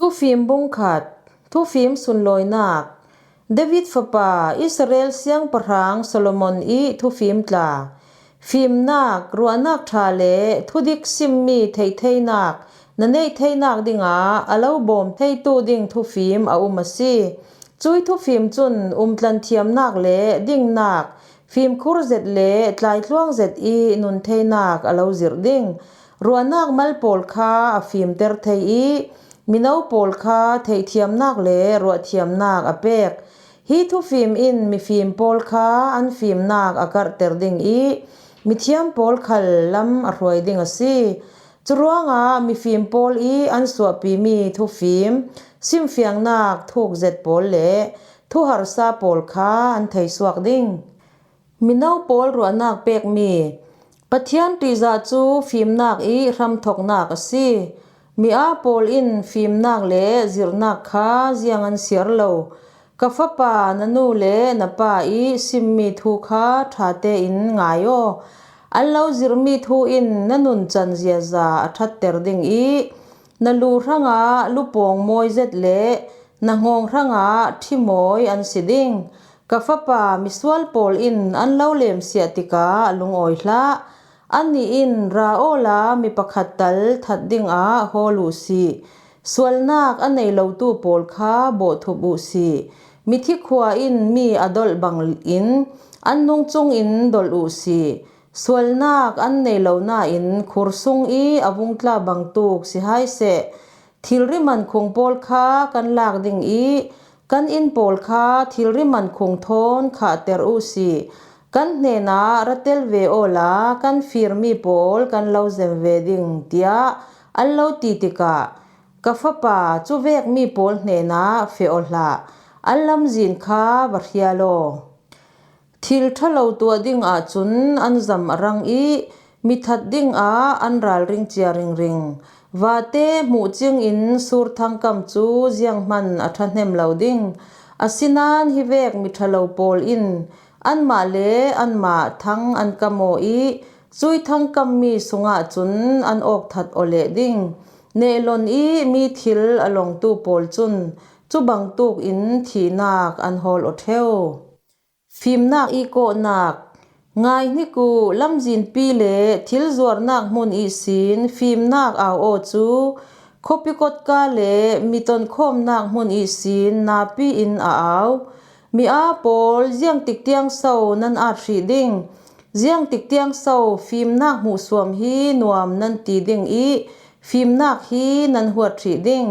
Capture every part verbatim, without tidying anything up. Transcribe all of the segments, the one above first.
Thufim bung khat. Thufim sunlawinak. David fapa, Israel siangpahrang Solomon ih thufim tla. Fimnak, ruahnak ṭha le thudik simmi theihtheinak na neih theinak dingah a lo bawm theitu ding thufim a um a si. Cui thufim cun umtlan thiamnak le dingnak, fimkhur zet le tlaitluang zet ih nun theinak a lo zirh ding. Ruahnak mal pawl kha a fimter thei ih, mino pawl kha theihthiamnak le ruahthiamnak a pek. Hi thufim in mifim pawl kha an fimnak a karhter ding ih, mithiam pawl khal lam a hruai ding a si. Curuangah mifim pawl ih an suahpimi thufim, simfiangnak thuk zet pawl le thuharsa pawl kha an theisuak ding. Mino pawl ruahnak pekmi. Pathian ṭihzah cu fimnak ih hramthoknak a si. Mi aa pawl in fimnak le zirhnak kha ziang an siar lo. Ka fapa, na nu le na pa ih simmi thu kha ṭha tein ngai aw. An lo zirhmi thu in na nuncan ziaza a ṭhatter ding ih, na lu hrangah lupawng mawi zet le na ngawng hrangah ṭhi mawi an si ding. Ka fapa, misual pawl in an lo lemsiah tikah lungawi hlah. Annih in, ra awla mi pakhat tal that dingah hawl uh sih. Sualnak a nei lotu pawl kha bawhthup uh sih. Mithi khua in mi a dolh bangin an nung cungin dolh uh sih. Sualnak an nei lo nain khur sung ih a vungtla bangtuk si hai seh. Thilri mankhung pawl kha kan lak ding ih, kan inn pawl kha thilri mankhung thawn khahter uh sih. Kan hnenah ra tel ve awla kan firmi pawl kan lo zem ve ding, tiah an lo ti tikah, ka fapa, cuvekmi pawl hnenah feh aw hlah. An lamzin kha va hrial aw. Thil ṭha lo tuah ding ahcun an zam a rang ih, mi that dingah an ralring cia ringring. Vate hmuh cingin sur thangkam cu zianghman a ṭhahnem lo ding. Asinain hi vek mi ṭha lo pawl in anmah le anmah thang an kam aw ih, cui thangkammi sungah cun an awk that aw leh ding. Nehlon ih mi thil a longtu pawl cun cu bangtuk in thihnak an hawl aw ṭheu. Fimnak ih kawhnak. Ngai hnik uh, lamzinpi le thil zuarnak hmun ihsin fimnak au aw cu, khuapi kotka le mi tonkhawmnak hmun ihsin napi in a au. Mi aa pawl, ziangtik tiang so nan at hrih ding? Ziangtik tiang so fimnak hmuhsuam hi nuam nan ti ding ih, fimnak hi nan huat hrih ding?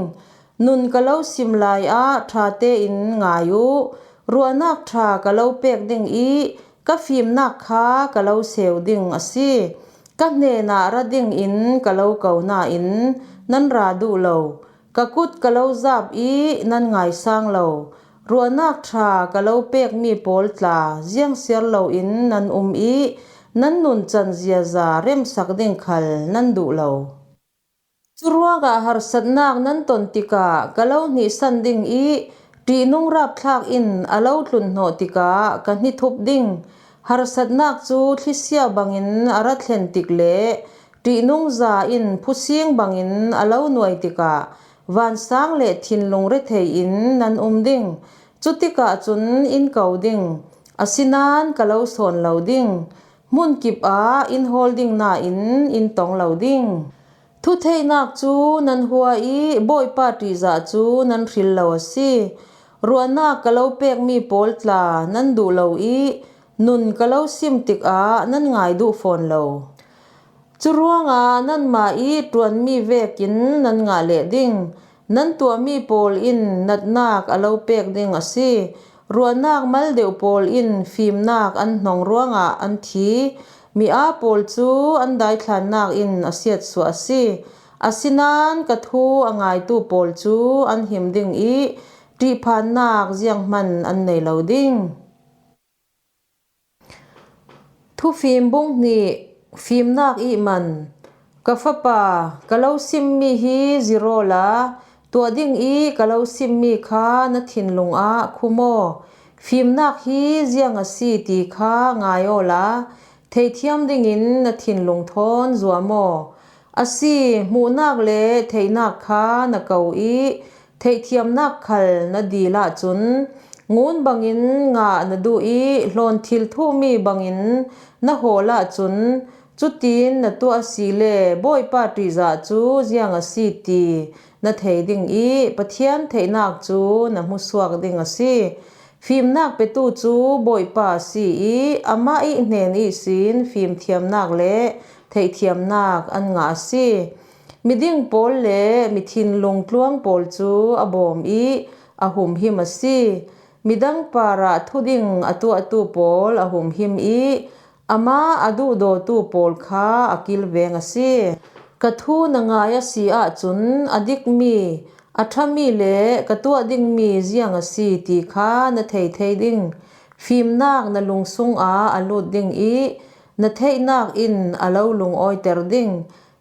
Nun ka lo sim lai ah ṭha tein ngai uh. Ruahnak ṭha ka lo pek ding ih, ka fimnak kha ka lo seu ding a si. Ka hnenah ra dingin ka lo ko nain nan ra duh lo. Ka kut ka lo zap ih nan ngaisang lo. Ruahnak ṭha ka lo pekmi pawl tla ziangsiar loin nan um ih, nan nuncan ziaza remsak ding khal nan duh lo. Curuangah harsatnak nan ton tikah ka lo hnihsan ding ih, ṭihnung rapthlak in a lo tlunhnawh tikah ka hnithup ding. Harsatnak cu thlisia bangin a ra thlen tik le ṭihnung za in phusing bangin a lo nuai tikah vansang le thinlung rethei in nan um ding. Cutikah cun in ko ding, asinain ka lo sawn lo ding. Hmunkip ah in hawl ding nain in tong lo ding. Thutheihnak cu nan hua ih Bawipa ṭihzah cu nan hril lo a si. Ruahnak ka lo pekmi pawl tla nan duh lo ih, nun ka lo sim tikah nan ngai duh fawn lo. Curuangah nanmah ih ṭuanmi vekin nan ngah leh ding. Nan tuahmi pawl in natnak a lo pek ding a si. Ruahnak mal deuh pawl in fimnak an hnong ruangah an thi. Mi aa pawl cu an daithlannak in a siatsuah a si. Asinain ka thu a ngaitu pawl cu an him ding ih, ṭihphannak zianghman an nei lo ding. Thufim bung hnih. Fimnak ih man. Ka fapa, ka lo simmi hi zir awla, tuah ding ih ka lo simmi kha na thinlung ah khum aw. Fimnak hi ziang a si ti kha ngai awla, theithiam dingin na thinlung thawn zuam aw. A si, hmuhnak le theihnak kha na ko ih, Theihthiamnak khal na dil ahcun ngun bangin ngah na duh i hlawn thil thuhmi bangin na hawl ahcun, cutin na tuah a si le Bawipa ṭihzah cu ziang a si ti na thei ding i Pathian theihnak cu na hmusuak ding a si. Fimnak petu cu Bawipa a si i amah i hnen ihsin fimthiamnak le theihthiamnak an ngah a si. Miding pawl le mithinlung tluang pawl cu a bawm i a humhim a si. Midang parah thuding a tuahtu pawl a humhim i amah a duhdawtu pawl kha a kilveng a si. Ka thu na ngai a si ahcun a dikmi, a ṭhami le ka tuah dingmi ziang a si ti kha na thei thei ding. Fimnak na lungsung ah a lut ding i na theihnak in a lo lungawiter ding.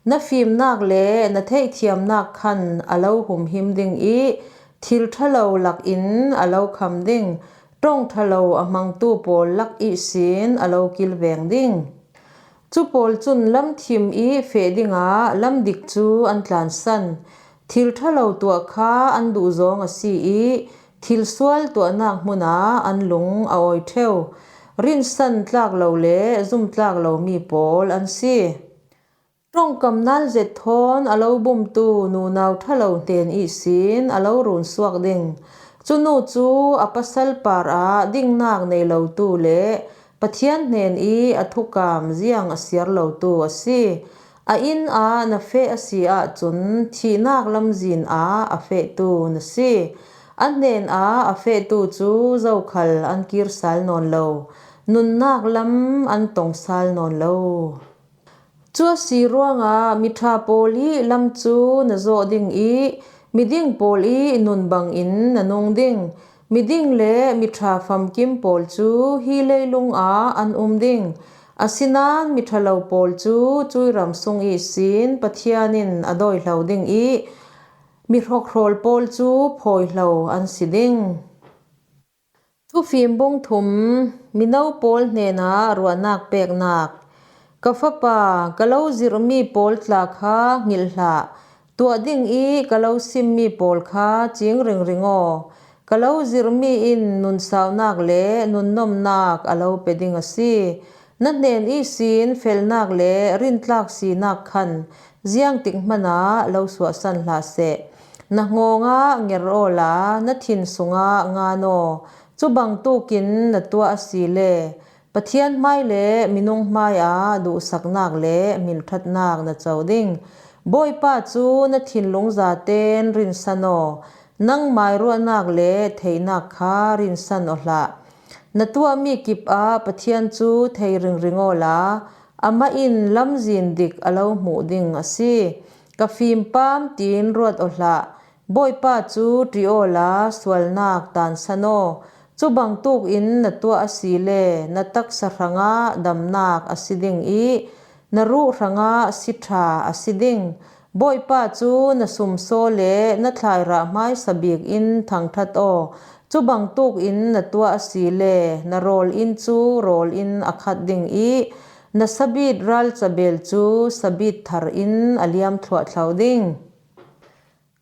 Na fimnak le na theihthiamnak khan a lo humhim ding i thil ṭhalo lakin a lo kham ding. Ṭong ṭhalo a hmangtu pawl lak ihsin a lo kilveng ding. Cu pawl cun lam thim i feh dingah lam dik cu an tlansan. Thil ṭhalo tuah kha an duhzawng a si i thil sual tuahnak hmunah an lung a awi ṭheu. Rinsan tlak lo le zumtlak lomi pawl an si. Ṭongkam nal zet thawn a lo bumtu nunau ṭhalo hnen ihsin a lo runsuak ding. Cu nu cu a pasal parah dingnak nei lotu le Pathian hnen i a thukam ziang a siar lotu a si. A inn ah na feh a si ahcun thihnak lamzin ah a fehtu na si. A hnen ah a fehtu cu zokhal an kir sal nawn lo, nunnak lam an tong sal nawn lo. Cu a si ruangah miṭha pawl i lam cu na zawh ding i miding pawl i nun bangin na nung ding. Miding le miṭha famkim pawl cu hi leilung ah an um ding. Asinain miṭhalo pawl cu cui ram sung ihsin Pathian in a dawihlo ding i mi hrokhrawl pawl cu phawihlo an si ding. Thufim bung thum. Mino pawl hnenah ruahnak peknak. Ka fapa, ka lo zirhmi pawl tla kha hngilh hlah. Tuah ding i ka lo simmi pawl kha cing ringring aw. Ka lo zirhmi in nun saunak le nun nomnak a lo pe ding a si. Na hnen ihsin felnak le rintlak sinak khan ziangtik hmanah lo suahsan hlah seh. Na hngawnga nger awla na thin sungah ngan aw. Cu bangtukin na tuah a si le Pathian hmai le minung hmaiah duhsaknak le hminṭhatnak na co ding. Bawipa cu na thinlung zaten rinsan aw. Nangmai ruahnak le theihnak kha rinsan aw hlah. Na tuahmi kip ah Pathian cu thei ringring awla amah in lamzin dik a lo hmuh ding a si. Ka fimpam tiin ruat aw hlah. Bawipa cu ṭih awla sualnak tansan aw. Cu bangtuk in na tuah a si le na taksa hrangah damnak a si ding i na ruh hrangah siṭha a si ding. Bawipa cu na sumsaw le na thlairah hmaisa bik in thangṭhat aw. Cu bangtuk in na tuah a si le na rawl inn cu rawl inn a khat ding i na sabit ralcabel cu sabit thar in a liam thluahthlo ding.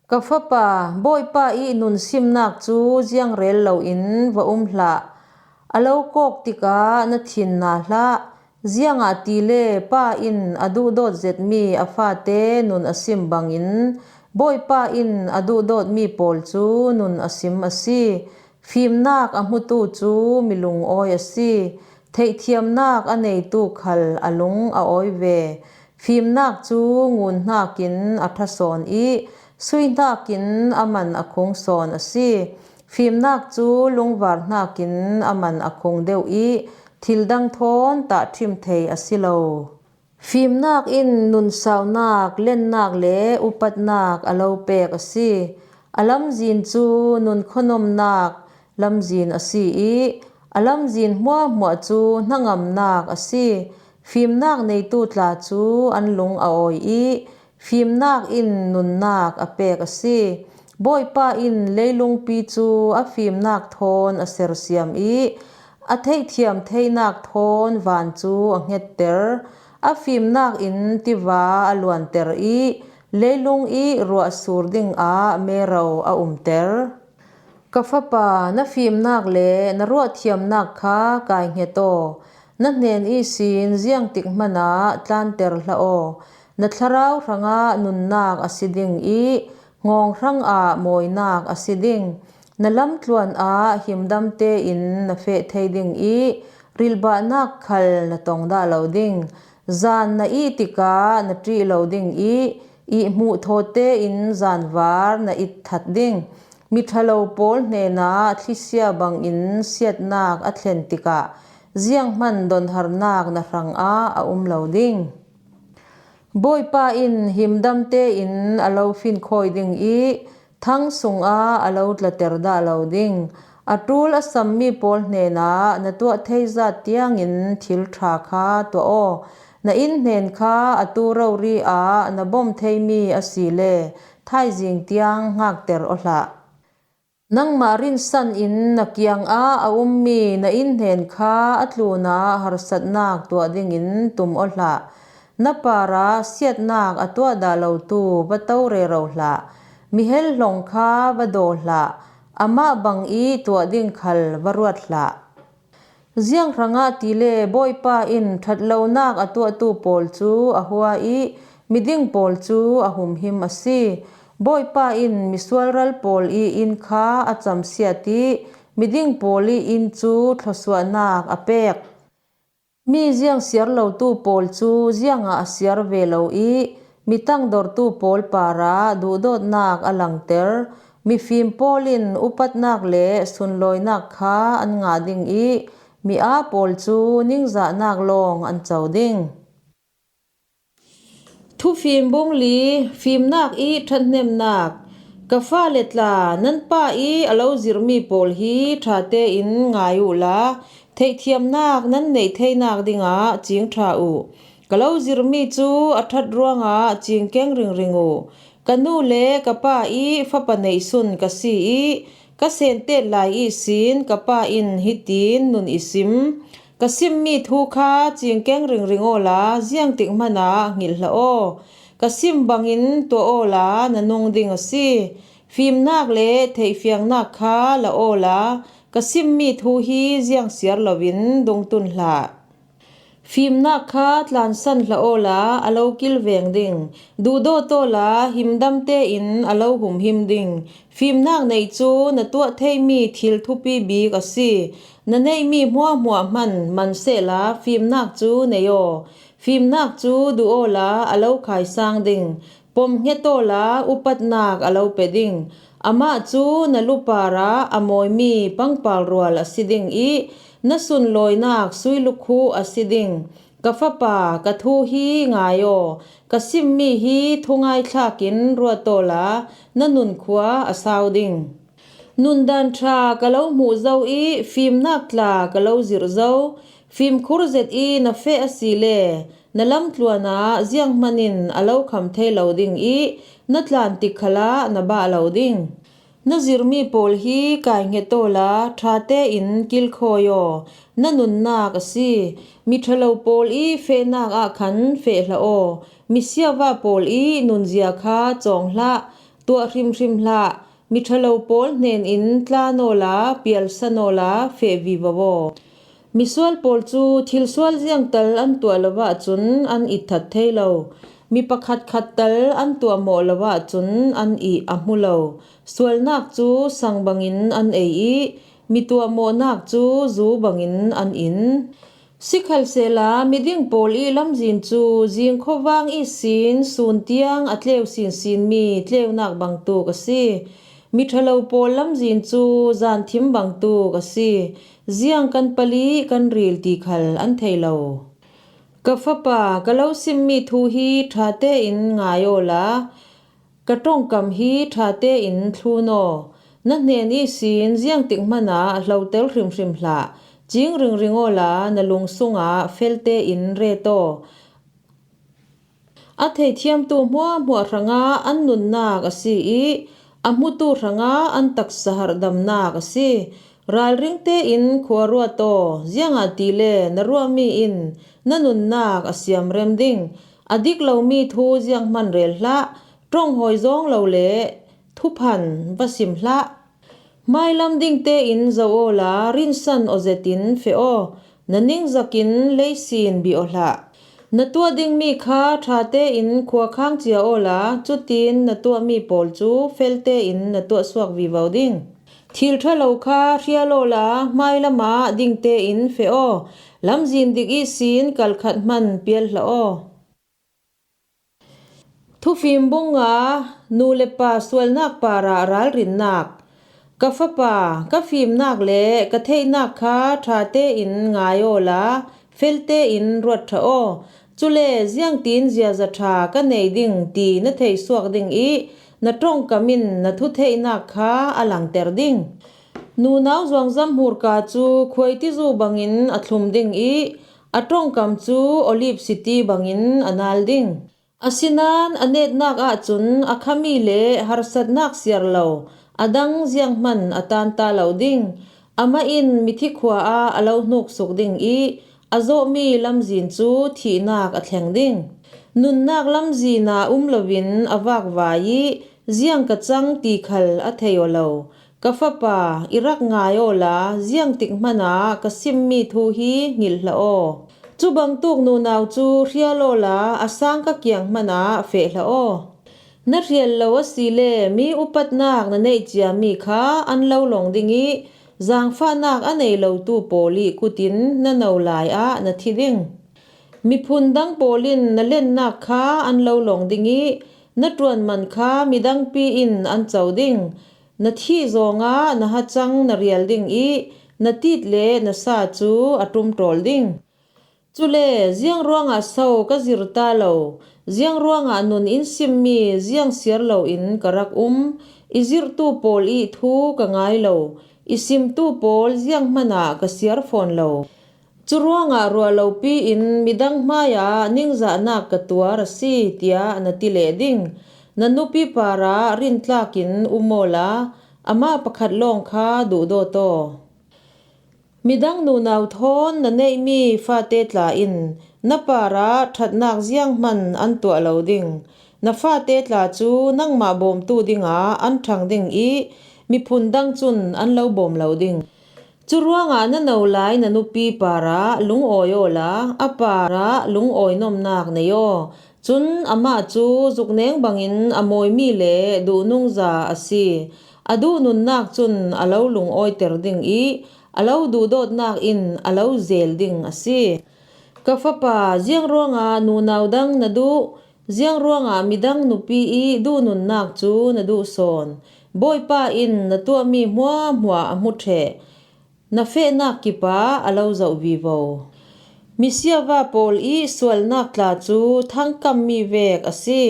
Ka fapa, Bawipa i nun simnak cu ziangrel loin va um hlah. A lo kawk tikah na thin na hlah. Ziangahtile pa in a duhdawt zetmi a fate nun a sim bangin Bawipa in a duhdawtmi pawl cu nun a sim a si. Fimnak a hmutu cu mi lungawi a si. Theihthiamnak a neitu khal a lung a awi ve. Fimnak cu ngun hnakin a ṭha sawn i sui hnakin a man a khung sawn a si. Fimnak cu lungvar hnakin a man a khung deuh i thil dang thawn tahṭhim thei a si lo. Fimnak in nun saunak, lennak le upatnak a lo pek a si. A lamzin cu nun khuanomnak lamzin a si i a lamzin hmuahhmuah cu hnangamnak a si. Fimnak neitu tla cu an lung a awi i fimnak in nunnak a pek a si. Bawipa in leilungpi cu a fimnak thawn a sersiam i a theihthiam theinak thawn van cu a hngetter. A fimnak in tiva a luanter i leilung i ruahsur dingah mero a umter. Ka fapa, na fimnak le na ruahthiamnak kha kaihnget aw. Na hnen ihsin ziangtik hmanah tlanter hlah aw. Na thlarau hrangah nunnak a si ding i ngawng hrangah mawinak a si ding. Na lamtluan ah himdamte in na feh thei ding i rilbahnak khal na tong dah lo ding. Zan na ih tikah na ṭih lo ding i ihmuh thawte in zanvar na it that ding. Miṭhalo pawl hnenah thlisia bangin siatnak a thlen tikah zianghman donharnak na hrangah a um lo ding. Bawipa in himdamte in a lo finkhawi ding i thang sungah a lo tlater dah lo ding. A ṭul a sammi pawl hnenah na tuah thei zat tiangin thil ṭha kha tuah aw. Na inn hnen kha a tu rori ah na bawm theimi a si le thaizing tiang hngakter aw hlah. Nangmah rinsan in na kiangah a ummi na inn hnen kha a tlunah harsatnak tuah dingin tum aw hlah. Na parah siatnak a tuah dah lotu va to rero hlah. Mi hel hlawng kha va daw hlah. Amah bang i tuah ding khal va ruat hlah. Ziang hrangah tile Bawipa in ṭhatlonak a tuahtu pawl cu a hua i miding pawl cu a humhim a si. Bawipa in misual ral pawl i inn kha a camsiat i miding pawl i inn cu thluasuahnak a pek. Mi ziang siar lotu pawl cu ziangah a siar ve lo i mi tangdortu pawl parah duhdawtnak a langter. Mifim pawl in upatnak le sunlawinak kha an ngah ding i mi aa pawl cu ningzahnak lawng an co ding. Thufim bung li, fimnak i ṭhathnemnak. Ka fale tla, nan pa i a lo zirmi pawl hi ṭha tein ngai uhla, theihthiamnak nan neih theinak dingah cing ṭha uh. Ka lo zirmi cu a ṭhat ruangah cingkeng ringring uh. Ka nu le ka pa i fapa neihsun ka si i ka sentet lai ihsin ka pa in hitin nun i sim. Ka simmi thu kha cingkeng ringring awla ziangtik hmanah hngilh hlah aw. Ka sim bangin tuah awla na nung ding a si. Fimnak le theihfiangnak kha la awla ka simmi thu hi ziangsiar loin dungtun hlah. Fimnak kha tlansan hlah awla a lo kilveng ding. Duhdawt awla himdamte in a lo humhim ding. Fimnak neih cu na tuah theimi thil thupi bik a si. Na neihmi hmuahhmuah hman man sehla fimnak cu nei aw. Fimnak cu duh awla a lo khaisang ding. Pom hnget awla upatnak a lo pe ding. Amah cu na lu parah a mawimi pangpal rual a si ding i na sunlawinak sui lukhuh a si ding. Ka fapa, ka thu hi ngai aw. Ka simmi hi thungai thlakin ruat awla na nunkhua a sau ding. Nundan ṭha ka lo hmuh zo i fimnak tla ka lo zirh zo. Fimkhur zet i na feh a si le na lamtluan ah zianghman in a lo kham thei lo ding i na tlan tik khalah na bah lo ding. Na zirmi pawl hi kaihnget awla ṭha tein kilkhawi aw. Na nunnak a si. Miṭhalo pawl i fehnak ah khan feh hlah aw. Misiava pawl i nunzia kha cawng hlah. Tuah hrimhrim hlah. Miṭhalo pawl hnen in tlan awla pialsan awla feh vivo aw. Misual pawl cu thil sual ziangtal an tuah lo ahcun an itthat thei lo. Mi pakhatkhat tal an tuahmawh lo ahcun an ih a hmu lo. Sualnak cu sang bangin an ei i mi tuahmawhnak cu zu bangin an in. Sikhalsehla miding pawl i lamzin cu zing khuavang ihsin sun tiang a tleu sinsinmi tleunak bangtuk a si. Miṭhalo pawl lamzin cu zanthim bangtuk a si. Ziang kan palih kan ril ti khal an thei lo. Ka fapa, ka lo simmi thu hi ṭha tein ngai awla ka ṭongkam hi ṭha tein thlun aw. Na hnen ihsin ziangtik hmanah hloter hrimhrim hlah. Cing ringring awla na lung sungah fel tein ret aw. A theithiamtu hmuahhmuah hrangah an nunnak a si i a hmutu hrangah an taksa harhdamnak a si. Ralring tein khua ruat aw, ziangahtile na ruahmi in na nunnak a siamrem ding. A dik lomi thu zianghman rel hlah. Ṭawng hawi zawng lo le thuphan va sim hlah. Hmailam dingte in zo awla rinsan aw zetin feh aw. Na ningzakin leisin bi aw hlah. Na tuah ding mi kha ṭhate in khua khang cia awla, cutin na tuah mi pawl cu felte in na tuah suak vivo ding. Thil ṭha lo kha hrial awla hmailamah dingte in feh aw. Lamzin dik ihsin kalkhat hman pial hlah aw. Thufim bung nga. Nu le pa sualnak parah ralrinnak. Ka fapa, ka fimnak le ka theihnak kha ṭhate in ngai awla felte in ruat ṭha aw. Cule ziangtin ziaza ṭha ka nei ding ti na thei suak ding ih na ṭongkam in na thutheihnak kha a langter ding. Nunau zuangzam hmurka cu khuaitizu bangin a thlum ding ih a ṭongkam cu olib siti bangin a nal ding. Asinain a netnak ahcun a khami le harsatnak siar lo a dang zianghman a tanta lo ding. Amah in mithi khua ah a lo hnuksuk ding ih a zawhmi lamzin cu thihnak a thleng ding. Nunnak lamzin ah um loin a vakvai ih ziang ka cang ti khal a thei aw lo. Ka fapa, i rak ngai awla ziangtik hmanah ka simmi thu hi hngilh hlah aw. Cu bangtuk nunau cu hrial awla a sang ka kiang hmanah feh hlah aw. Na hrial lo asile mi upatnak na neih ciami kha an lo lawng ding ih zaangfahnak a nei lotu pawl ih kut in na no lai ah na thi ding. Miphun dang pawl in na lennak kha an lo lawng ding ih na ṭuan man kha midangpi in an co ding. Na thih zawngah na hacang na rial ding ih na tit le na sa cu a ṭumṭawl ding. Cule ziang ruangah so ka zir ta lo, ziang ruangah nun in simmi ziang siar loin ka rak um? I zirhtu pawl ih thu ka ngai lo, i simtu pawl ziang hmanah ka siar fawn lo. Cu ruangah ruah lopi in midang hmaiah ningzahnak ka tuar a si, tiah na ti leh ding. Na nupi parah rintlakin um awla amah pakhat lawng kha duhdawt aw. Midang nunau thawn na neihmi fate tla in na parah ṭhatnak zianghman an tuah lo ding. Na fate tla cu nangmah bawmtu dingah an ṭhang ding ih miphun dang cun an lo bawm lo ding. Cu ruangah na no lai na nupi parah lungawi awla a parah lungawi nomnak nei aw. Cun amah cu zukneng bangin a mawimi le duhnungza a si. A duhnunnak cun a lo lungawiter ding ih a lo duhdawtnak in a lo zel ding a si. Ka fapa, ziang ruangah nunau dang na duh? Ziang ruangah midang nupi ih duhnunnak cu na duh sawn? Bawipa in na tuahmi hmuahhmuah a hmu ṭheh. Na fehnak kipah a lo zoh vivo. Misiava pawl ih sualnak tla cu thangkammi vek a si.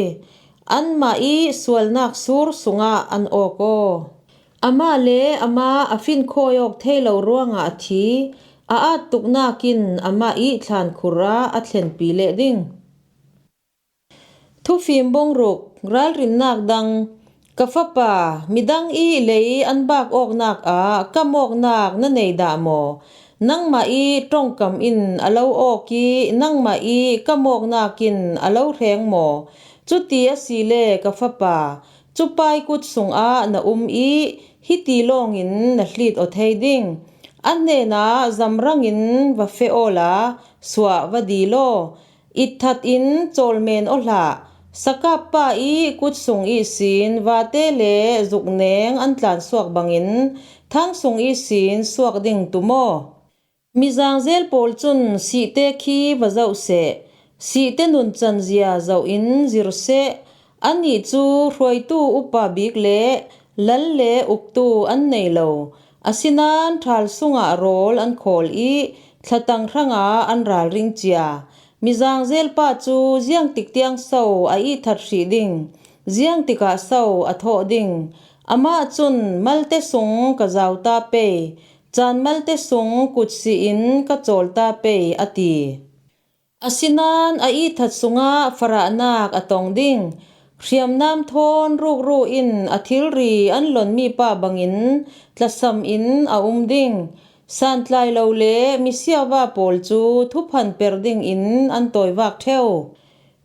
Anmah ih sualnak sur sungah an awk aw. Amah le amah a finkhawi awk thei lo ruangah a thi. A at tuknak in amah ih thlankhur ah a thlenpi leh ding. Thufim bung ruk. Ralrinnak dang. Ka fapa, midang ih lei an bak awknak ah kam awknak na nei dah maw? Nangmah ih ṭongkam in a lo awk ih nangmah ih kam awknak in a lo hreng maw? Cuti asile ka fapa, cu pa ih kut sungah na um ih hiti lawngin na hlit aw thei ding. An hnenah zamrangin va feh awla suah va dil aw. Itthat in cawlmen aw hlah. Sakap pa ih kut sung ihsin vate le zukneng an tlansuak bangin thang sung ihsin suak ding tum aw. Mizang zel pawl cun sihte khi va zoh seh, sihte nuncan zia zoh in zir seh. Annih cu hruaitu upa bik le lal le uktu an nei lo, asinain ṭhal sungah rawl an khawl ih thlatang hrangah an ralring cia. Mizang zelpa cu ziangtik tiang so a ihthat hrih ding? Ziangtikah so a thawh ding? Amah cun, malte sung ka zau ta pei, caan malte sung kutsi in ka cawl ta pei, a ti. Asinain a ihthat sungah farahnak a tong ding. Hriamnam thawn rukru in a thilri an lonmi pa bangin tlasam in a um ding. Santlai lo le misiava pawl cu thuphan per dingin an tawivak ṭheu.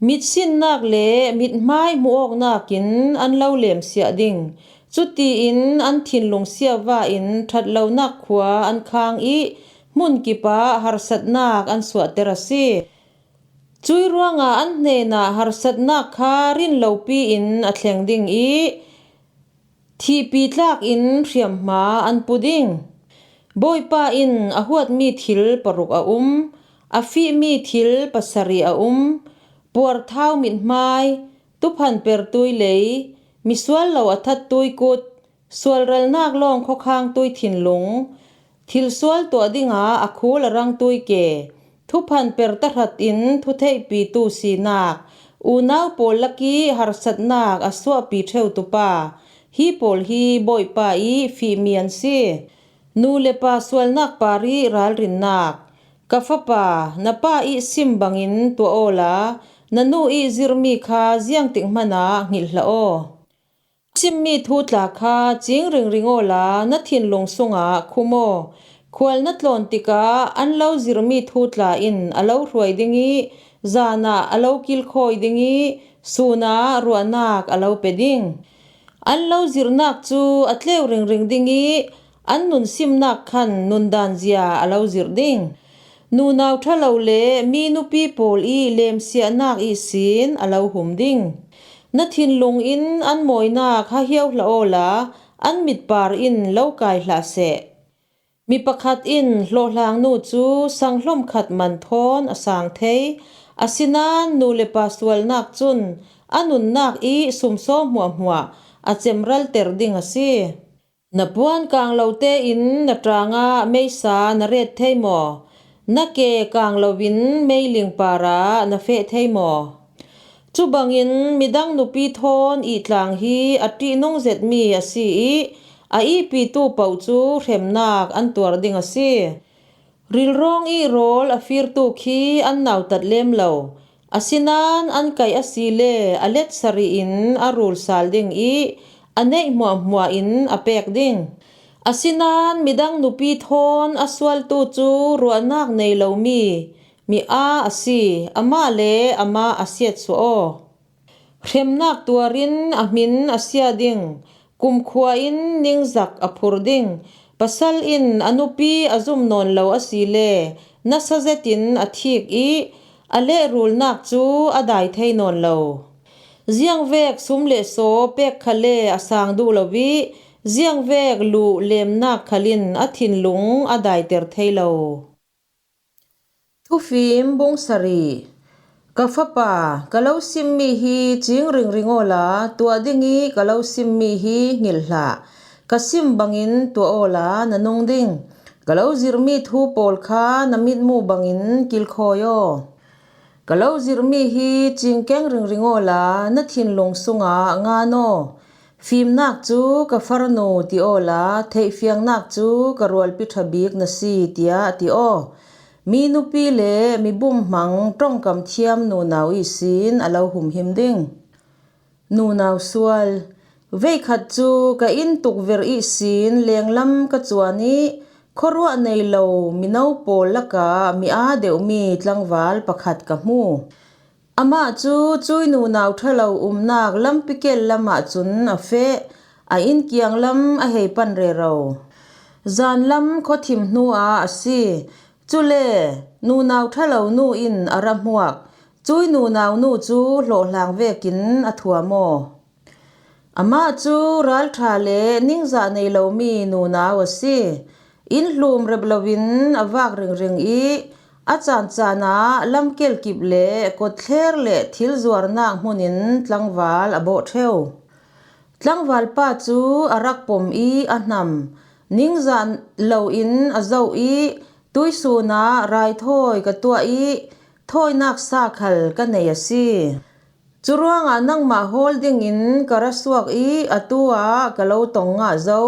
Mitsinnak le mithmai hmuawknakin an lo lemsiah ding. Cutiin an thinlung siava in ṭhatlonak khua an khang ih hmun kipah harsatnak an suahter a si. Cuih ruangah an hnenah harsatnak kha rinlopi in a thleng ding ih thihpi tlakin hriamhma an pu ding. Bawipa in a huatmi thil paruk a um, a fihmi thil pasarih a um, puarthau mithmai, tuphan pertui lei, misual lo a that tuikut, sualrelnak lawng khawkhang tui thinlung, thilsual tuah dinga a khul a rang tuike, thuphan per tahratin thutheihpitu sinak, unau pawl lakih harsatnak a suahpi ṭheutupa, hi pawl hi Bawipa ih fihmi an si. Nu le pa sualnak parih ralrinnak. Ka fapa, na pa ih sim bangin tuah awla, na nu ih zirhmi kha ziangtik hmanah hngilh hlah aw. A simmi thu tla kha cing ringring awla na thinlung sungah khum aw. Khual na tlawn tikah an lo zirhmi thu tla in a lo hruai ding ih, zanah a lo kilkhawi ding ih, sunah ruahnak a lo pe ding. An lo zirhnak cu a tleu ringring ding ih, an nunsimnak khan nundan zia a lo zirh ding. Nunau ṭhalo le mi nupi pawl ih lemsiahnak ihsin a lo hum ding. Na thinlung in an mawinak hahiau hlah awla an mitpar in lo kai hlah seh. Mi pakhat in hlawhhlangnu cu sanghlom khat man thawn a sang thei, asinain nu le pa sualnak cun a nunnak ih sumsawm hmuahhmuah a cemralter ding a si. Na puan kang lo tein na ṭangah meisa na ret thei maw? Na ke kang loin meiling parah na feh thei maw? Cubangin midang nupi thawn ihtlang hi a ṭihnung zetmi a si ih a ihpitu paoh cu hremnak an tuar ding a si. Rilrawng ih rawl a firtu khi an nautat lem lo, asinain an kaih asile a let sarih in a rul sal ding ih a neih hmuahhmuah in a pek ding. Asinain midang nupi thawn a sualtu cu ruahnak nei lomi mi aa a si, amah le amah a siatsuah aw. Hremnak tuarin a hmin a sia ding, kumkhua in ningzak a phur ding, pasal in a nupi a zum nawn lo asile nasa zetin a thik ih a lehrulnak cu a dai thei nawn lo. Ziangvek sum le saw pek khale a sang duh lo ih ziangvek luh lemnak khal in a thinlung a daiter thei lo. Thufim bung sarih. Ka fapa, ka lo simmi hi cing ringring awla tuah ding ih ka lo simmi hi hngilh hlah. Ka sim bangin tuah awla na nung ding. Ka lo zirhmi thu pawl kha na mitmu bangin kilkhawi aw. Ka lo zirhmi hi cingkeng ringring awla na thinlung sungah ngan aw. Fimnak cu ka farnu ti awla theihfiangnak cu ka rualpi ṭha bik na si, tiah ti aw. Mi nupi le mi bumhmang ṭongkam thiam nunau ihsin a lo humhim ding. Nunau sual. Veikhat cu ka inn tukverh ihsin lenglam ka cuan ih khuaruah nei lo mino pawl lakah mi aa deuhmi tlangval pakhat ka hmu. Amah cu cuih nunau ṭhalo umnak lampi kel lamah cun a feh, a inn kianglam a hei pan rero. Zanlam khuathim hnuah a si. Cule nunau ṭhalo nu in a ra hmuak. Cuih nunau nu cu hlawhhlang vekin a thuam aw. Amah cu ralṭha le ningzah nei lomi nunau a si. Inn hlum rep loin a vak ringring ih a caan caan ah lamkel kip le kotthler le thil zuarnak hmun in tlangval a bawh ṭheu. Tlangval pa cu a rak pom ih a hnam. Ningzah loin a zoh ih tuihsun ah raithawi ka tuah ih thawinak sa khal ka nei a si. Curuangah nangmah hawl dingin ka ra suak ih atu ah ka lo tong ngah zo.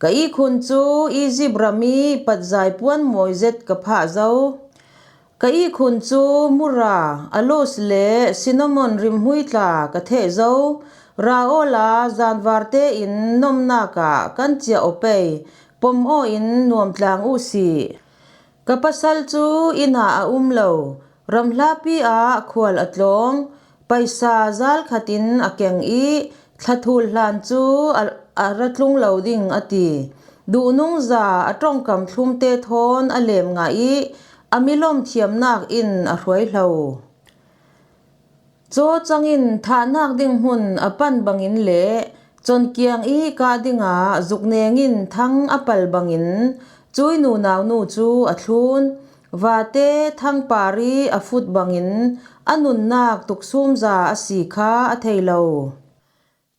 Ka ihkhun cu Izipt ram ih patzai puan mawi zet ka phah zo. Ka ihkhun cu mura, alos le cinnamon rimhmui tla ka theh zo. Ra awla zanvar tein nomnak ah kan ciah aw pei, pom aw in nuam tlang uh sih. Ka pasal cu inn ah a um lo, ramhlapi ah khual a tlawng. paisa zal khatin a keng i, thla thul hlan cu a, a ra tlung lo ding a ti. Duhnungza a ṭongkam thlumte thawn a lem ngah i, a milawm thiamnak in a hruai hlo. Cawcang in thahnak ding hmun a pan bangin le cawnkiang i kah dingah zukneng in thang a pal bangin cui nunau nu cu a thlun. Vate thangpar i a fut bangin a nunnak tuksumza a si kha a thei lo.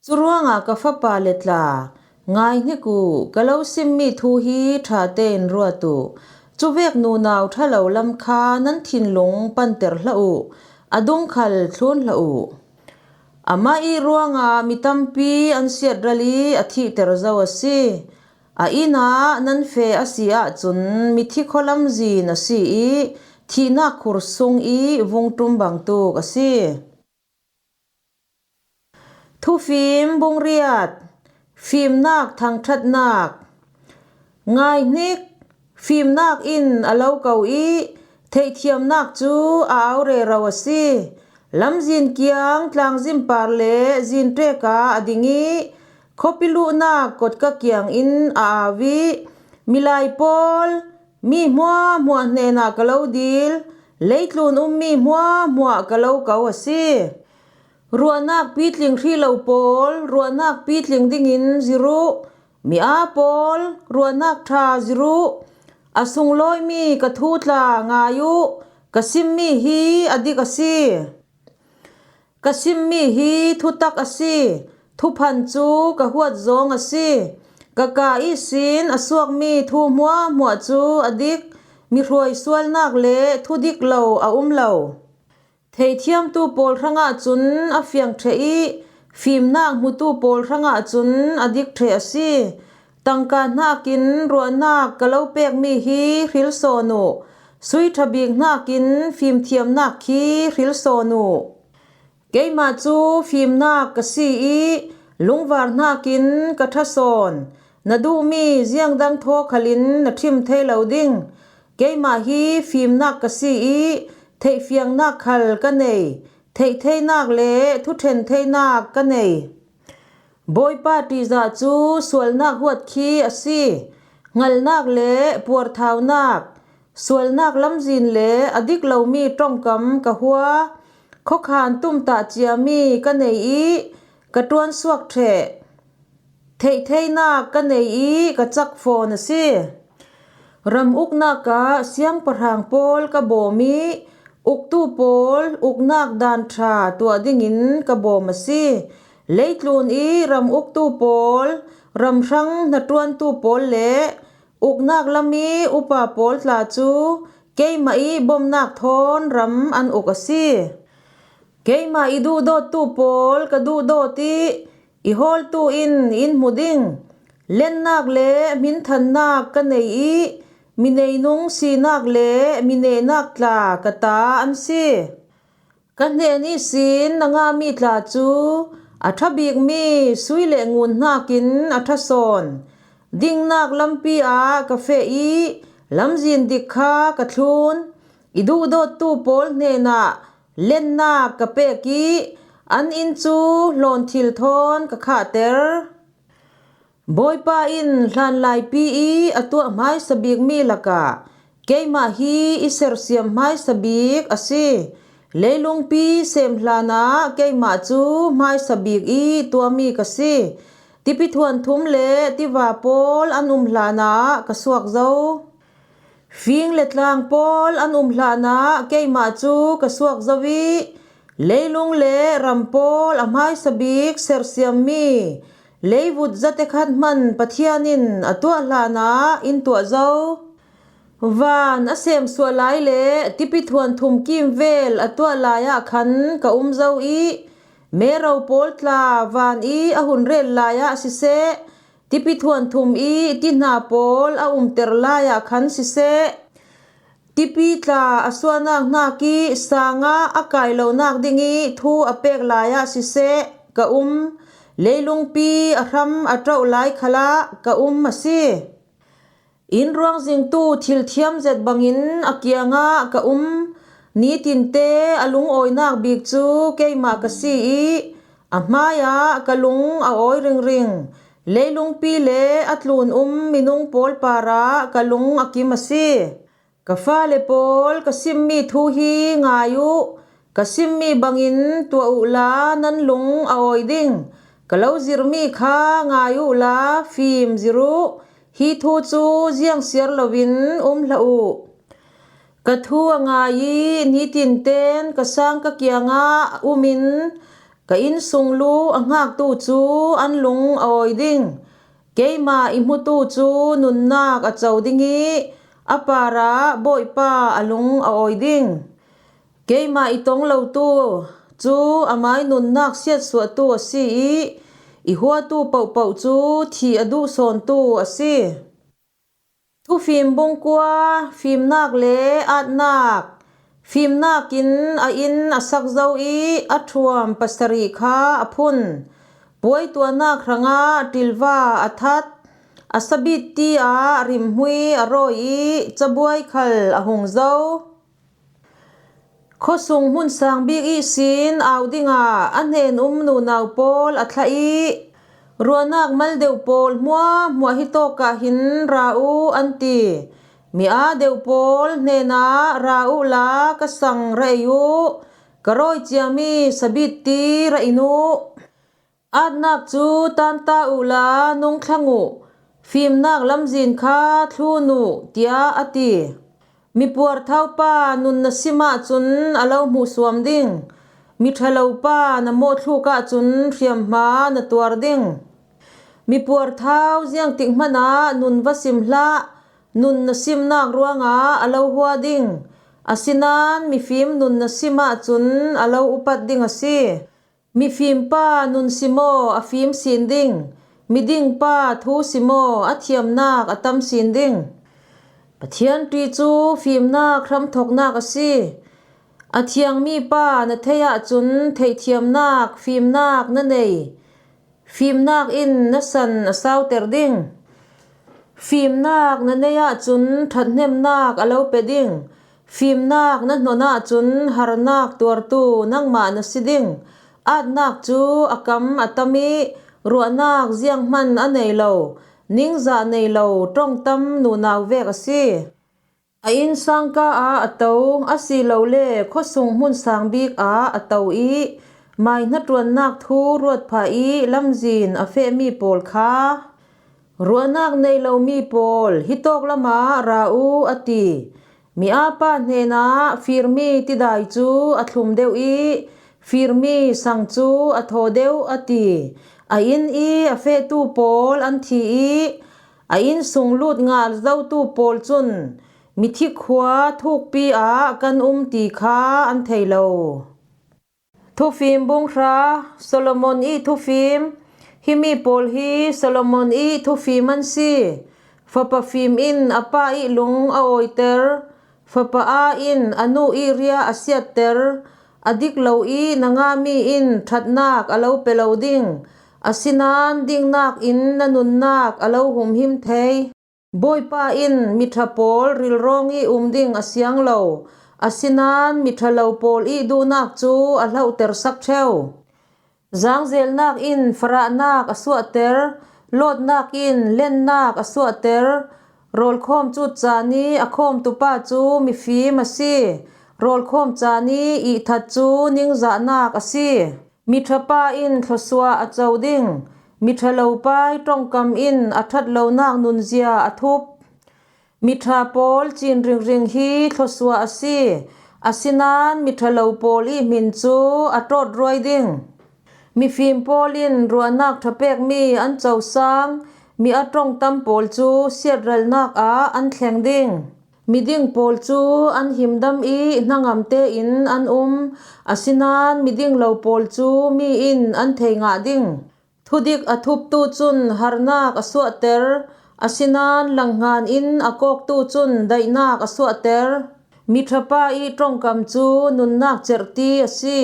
Curuangah ka fapa le tla, ngai hnik uh, ka lo simmi thu hi ṭha tein ruat uh. Cuvek nunau ṭha lo lam kha nan thinlung panter hlah uh, a dung khal thlun hlah uh. Amah i ruangah mi tampi an siatral i a thihter zo a si. A inn ah nan feh a si ahcun mithi khualam zin a si i thihnak khur sung i vung ṭum bangtuk a si. Thufim bung riat, fimnak thangṭhatnak. Ngai hnik, fimnak in a lo ko i theihthiamnak cu a au rero a si. Lamzin kiang tlangzim par le zinṭek ah a ding i khuapi luhnak kotka kiang in a au i, milai pawl, mi hmuahhmuah hnenah ka lo dil, leitlun ummi hmuahhmuah ka lo ko a si. Ruahnak pitling hrih lo pawl, ruahnak pitling dingin zir uh, mi aa pawl, ruahnak ṭha zir uh, a sunglawimi ka thu tla ngai uh, ka simmi hi a dik a si. Ka simmi hi thutak a si, thuphan cu ka huat zawng a si. Ka kaa ihsin a suakmi thu hmuahhmuah cu a dik, mihruai sualnak le thudik lo a um lo. Theihthiamtu pawl hrangah cun a fiang ṭheh i fimnak hmutu pawl hrangah cun a dik ṭheh a si. Tangka hnakin ruahnak ka lo pekmi hi hril sawn uh, sui ṭha bik hnakin fimthiamnak khi hril sawn uh. Keimah cu fimnak ka si i lungvar hnakin ka ṭha sawn. Na duhmi ziang dang thaw khalin na ṭhim thei lo ding. Keimah hi fimnak ka si i theihfiangnak khal ka nei, theihtheinak le thuṭhen theinak ka nei. Bawipa ṭihzah cu sualnak huat khi a si, hngalnak le puarthaunak, sualnak lamzin le a dik lomi ṭongkam ka hua, khuakhan tumtah ciami ka nei i ka ṭuansuak ṭheh, theihtheinak ka nei i ka cak fawn a si. Ram uknak ah siangpahrang pawl ka bawm i uktu pawl uknak dan ṭha tuah dingin ka bawm a si. Leitlun i ram uktu pawl, ram hrang hnaṭuantu pawl le uknak lam i upa pawl tla cu keimah i bawmhnak thawn ram an uk a si. Keimah i duhdawttu pawl ka duhdawt i i hawltu in in hmu ding. Lennak le hminthannak ka nei i mi neinung sinak le mi nehnak tla ka ta an si. Ka hnen ihsin na ngahmi tla cu a ṭha bikmi sui le ngun hnakin a ṭha sawn. Dingnak lampi ah ka feh i lamzin dik kha ka thlun. I duhdawttu pawl hnenah lennak ka pek i an inn cu hlawn thil thawn ka khahter. Bawipa in hlanlaipi i a tuah hmaisa bikmi lakah keimah hi i sersiam hmaisa bik a si. Leilungpi sem hlanah keimah cu hmaisa bik i tuahmi ka si. Tipi thuanthum le tiva pawl an um hlanah ka suak zo. Fing le tlang pawl an um hlanah keimah cu ka suak zo i leilung le ram pawl a hmaisa bik sersiammi leivut zatekhat hman Pathian in a tuah hlanah in tuah zo. Van a semsuah lai le tipi thuanthum kimvel a tuah lai ah khan ka um zo i mero pawl tla van i a hun rel lai ah siseh, tipi thuanthum i tihna pawl a umter lai ah khan siseh, tipi tla a suahnak hnak i sang ah a kai lonak ding i thu a pek lai ah siseh ka um. Leilungpi a hram a ṭauh lai khalah ka um a si. Inn ruang zingtu thil thiam zet bangin a kiangah ka um. Nitinte a lungawinak bik cu keimah ka si i a hmaiah ka lung a awi ringring. Leilungpi le a tlun um minung pawl parah ka lung a kim a si. Ka fale pawl, ka simmi thu hi ngai uh. Ka simmi bangin tuah uhla nan lung a awi ding. Ka lo zirhmi kha ngai uhla fim zirh uh. Hi thu cu ziangsiar loin um hlah uh. Ka thu a ngai i nitinten ka sang ka kiangah a um in ka innsung lu a hngaktu cu an lung a awi ding. Keimah i hmutu cu nunnak a co ding i a parah Bawipa a lung a awi ding. Keimah i tong lotu cu amai nunnak siatsuahtu a si i i huatu pohpoh cu thih a duh sawntu a si. Thufim bungkua, fimnak le atnak. Fimnak in a inn a sak zo i a ṭhuam pasarih kha a phun. Puai tuahnak hrangah ṭilva a that. A sabitti ah rimhmui a rawi i cabuai khal a hung zo. Khuasung hmun sang bik ihsin au dingah a hnen um nunau pawl a thlah i, ruahnak mal deuh pawl hmuahhmuah hitawk ah hin ra uh an ti. Mi aa deuh pawl hnenah ra uhla ka sang ra ei uh, ka rawi ciami sabitti ra in uh. Atnak cu tanta uhla nung thlang uh, fimnak lamzin kha thlun uh, tiah a ti. Mipuar thaupa nun na sim ahcun a lo hmuhsuam ding. Miṭhalo pa na mawhthluk ahcun hriamhma na tuar ding. Mipuar thau ziangtik hmanh ah nun va sim hlah, nun na simnak ruangah a lo hua ding. Asinain mifim nun na sim ahcun a lo upat ding a si. Mifim pa nun simaw a fim sin ding, miding pa thu simaw a thiamnak a tam sin ding. Pathian ṭih cu fimnak hramthawknak a si. A thiangmi pa na theih ahcun theihthiamnak fimnak na nei. Fimnak in na san a sauter ding. Fimnak na nei ahcun ṭhathnemnak a lo pe ding. Fimnak na hnon ahcun harnak tuartu nangmah na si ding. Atnak cu a kam a tam i ruahnak zianghman a nei lo, ningzah nei lo ṭongtam nunau vek a si. A innsangka ah a to, asilole khuasung hmun sang bik ah a to i mai hnaṭuannak thu ruat phah i lamzin a fehmi pawl kha, ruahnak nei lomi pawl, hitawk lamah ra uh, a ti. Mi aa pa hnenah firmi tidai cu a thlum deuh i firmi sang cu a thaw deuh, a ti. A inn i a fehtu pawl an thi i a inn sung lut ngal zotu pawl cun mithik khua thukpi ah kan um ti kha an thei lo. Thufim bung hra. Solomon i thufim. Himi pawl hi Solomon i thufim an si. Fapa fim in a pa i lung a awiter, fapa aa in a nu i ria a siatter. A dik lo i na ngahmi in ṭhatnak a lo pe lo ding, asinain dingnak in na nunnak a lo humhim thei. Bawipa in miṭha pawl rilrawng i um ding a siang lo, asinain miṭha lo pawl i duhnak cu a hlauhter sak ṭheu. Zangzelnak in farahnak a suahter, lawtnak in lennak a suahter. Rawlkhawm cut caan i a khawmtu pa cu mifim a si. Rawlkhawm caan i ihthat cu ningzahnak a si. Miṭha pa in thluasuah a co ding, miṭha lo pa i ṭongkam in a ṭhat lonak nunzia a thup. Miṭha pawl cin ringring hi thluasuah a si, asinain miṭha lo pawl i hmin cu a ṭawt ruai ding. Mifim pawl in ruahnak ṭha pekmi an cosang, mi a ṭongtam pawl cu siatralnak ah an thleng ding. Miding pawl cu an himdam i hnangam tein an um, asinain miding lo pawl cu mi in an thei ngah ding. Thudik a thuptu cun harnak a suahter, asinain langhngan in a kawktu cun daihnak a suahter. Miṭha pa i ṭongkam cu nunnak cerhti a si,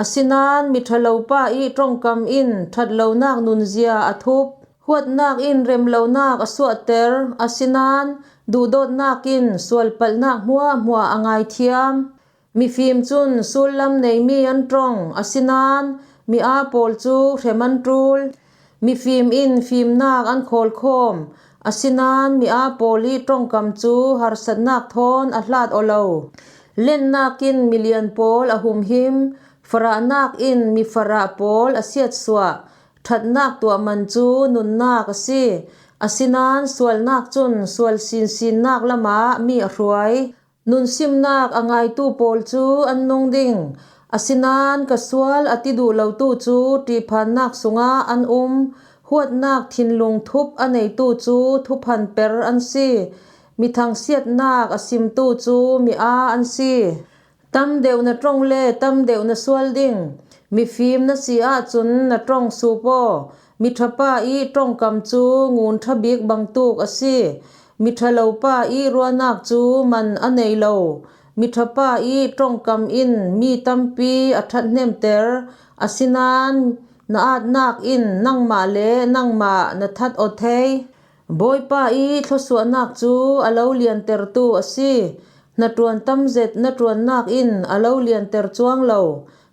asinain miṭha lo pa i ṭongkam in ṭhat lonak nunzia a thup. Huatnak in remlonak a suahter, asinain duhdawtnak in sualpalhnak hmuahhmuah a ngaithiam. Mifim cun sullam neimi an ṭong, asinain mi aa pawl cu hrem an ṭul. Mifim in fimnak an khawlkhawm, asinain mi aa pawl i ṭongkam cu harsatnak thawn a hlat aw lo. Lennak in milian pawl a humhim, farahnak in mifarah pawl a siatsuah. Ṭhatnak tuah man cu nunnak a si, asinain sualnak cun sual sinsinnak lamah mi a hruai. Nunsimnak a ngaitu pawl cu an nung ding, asinain ka sual a ti duh lotu cu ṭihphannak sungah an um. Huatnak thinlung thup a neitu cu thuphanper an si, mi thangsiatnak a simtu cu mi aa an si. Tam deuh na ṭong le tam deuh na sual ding. Mifim na si ahcun na ṭong sup aw. Miṭhapa i ṭongkam cu ngun ṭha bik bangtuk a si. Miṭhalopa i ruahnak cu man a nei lo. Miṭhapa i ṭongkam in mi tampi a ṭhathnemter, asinain na aatnak in nangmah le nangmah na that aw thei. Bawipa i thluasuahnak cu a lo liantertu a si. Hnaṭuan tam zet na ṭuannak in a lo lianter cuang lo.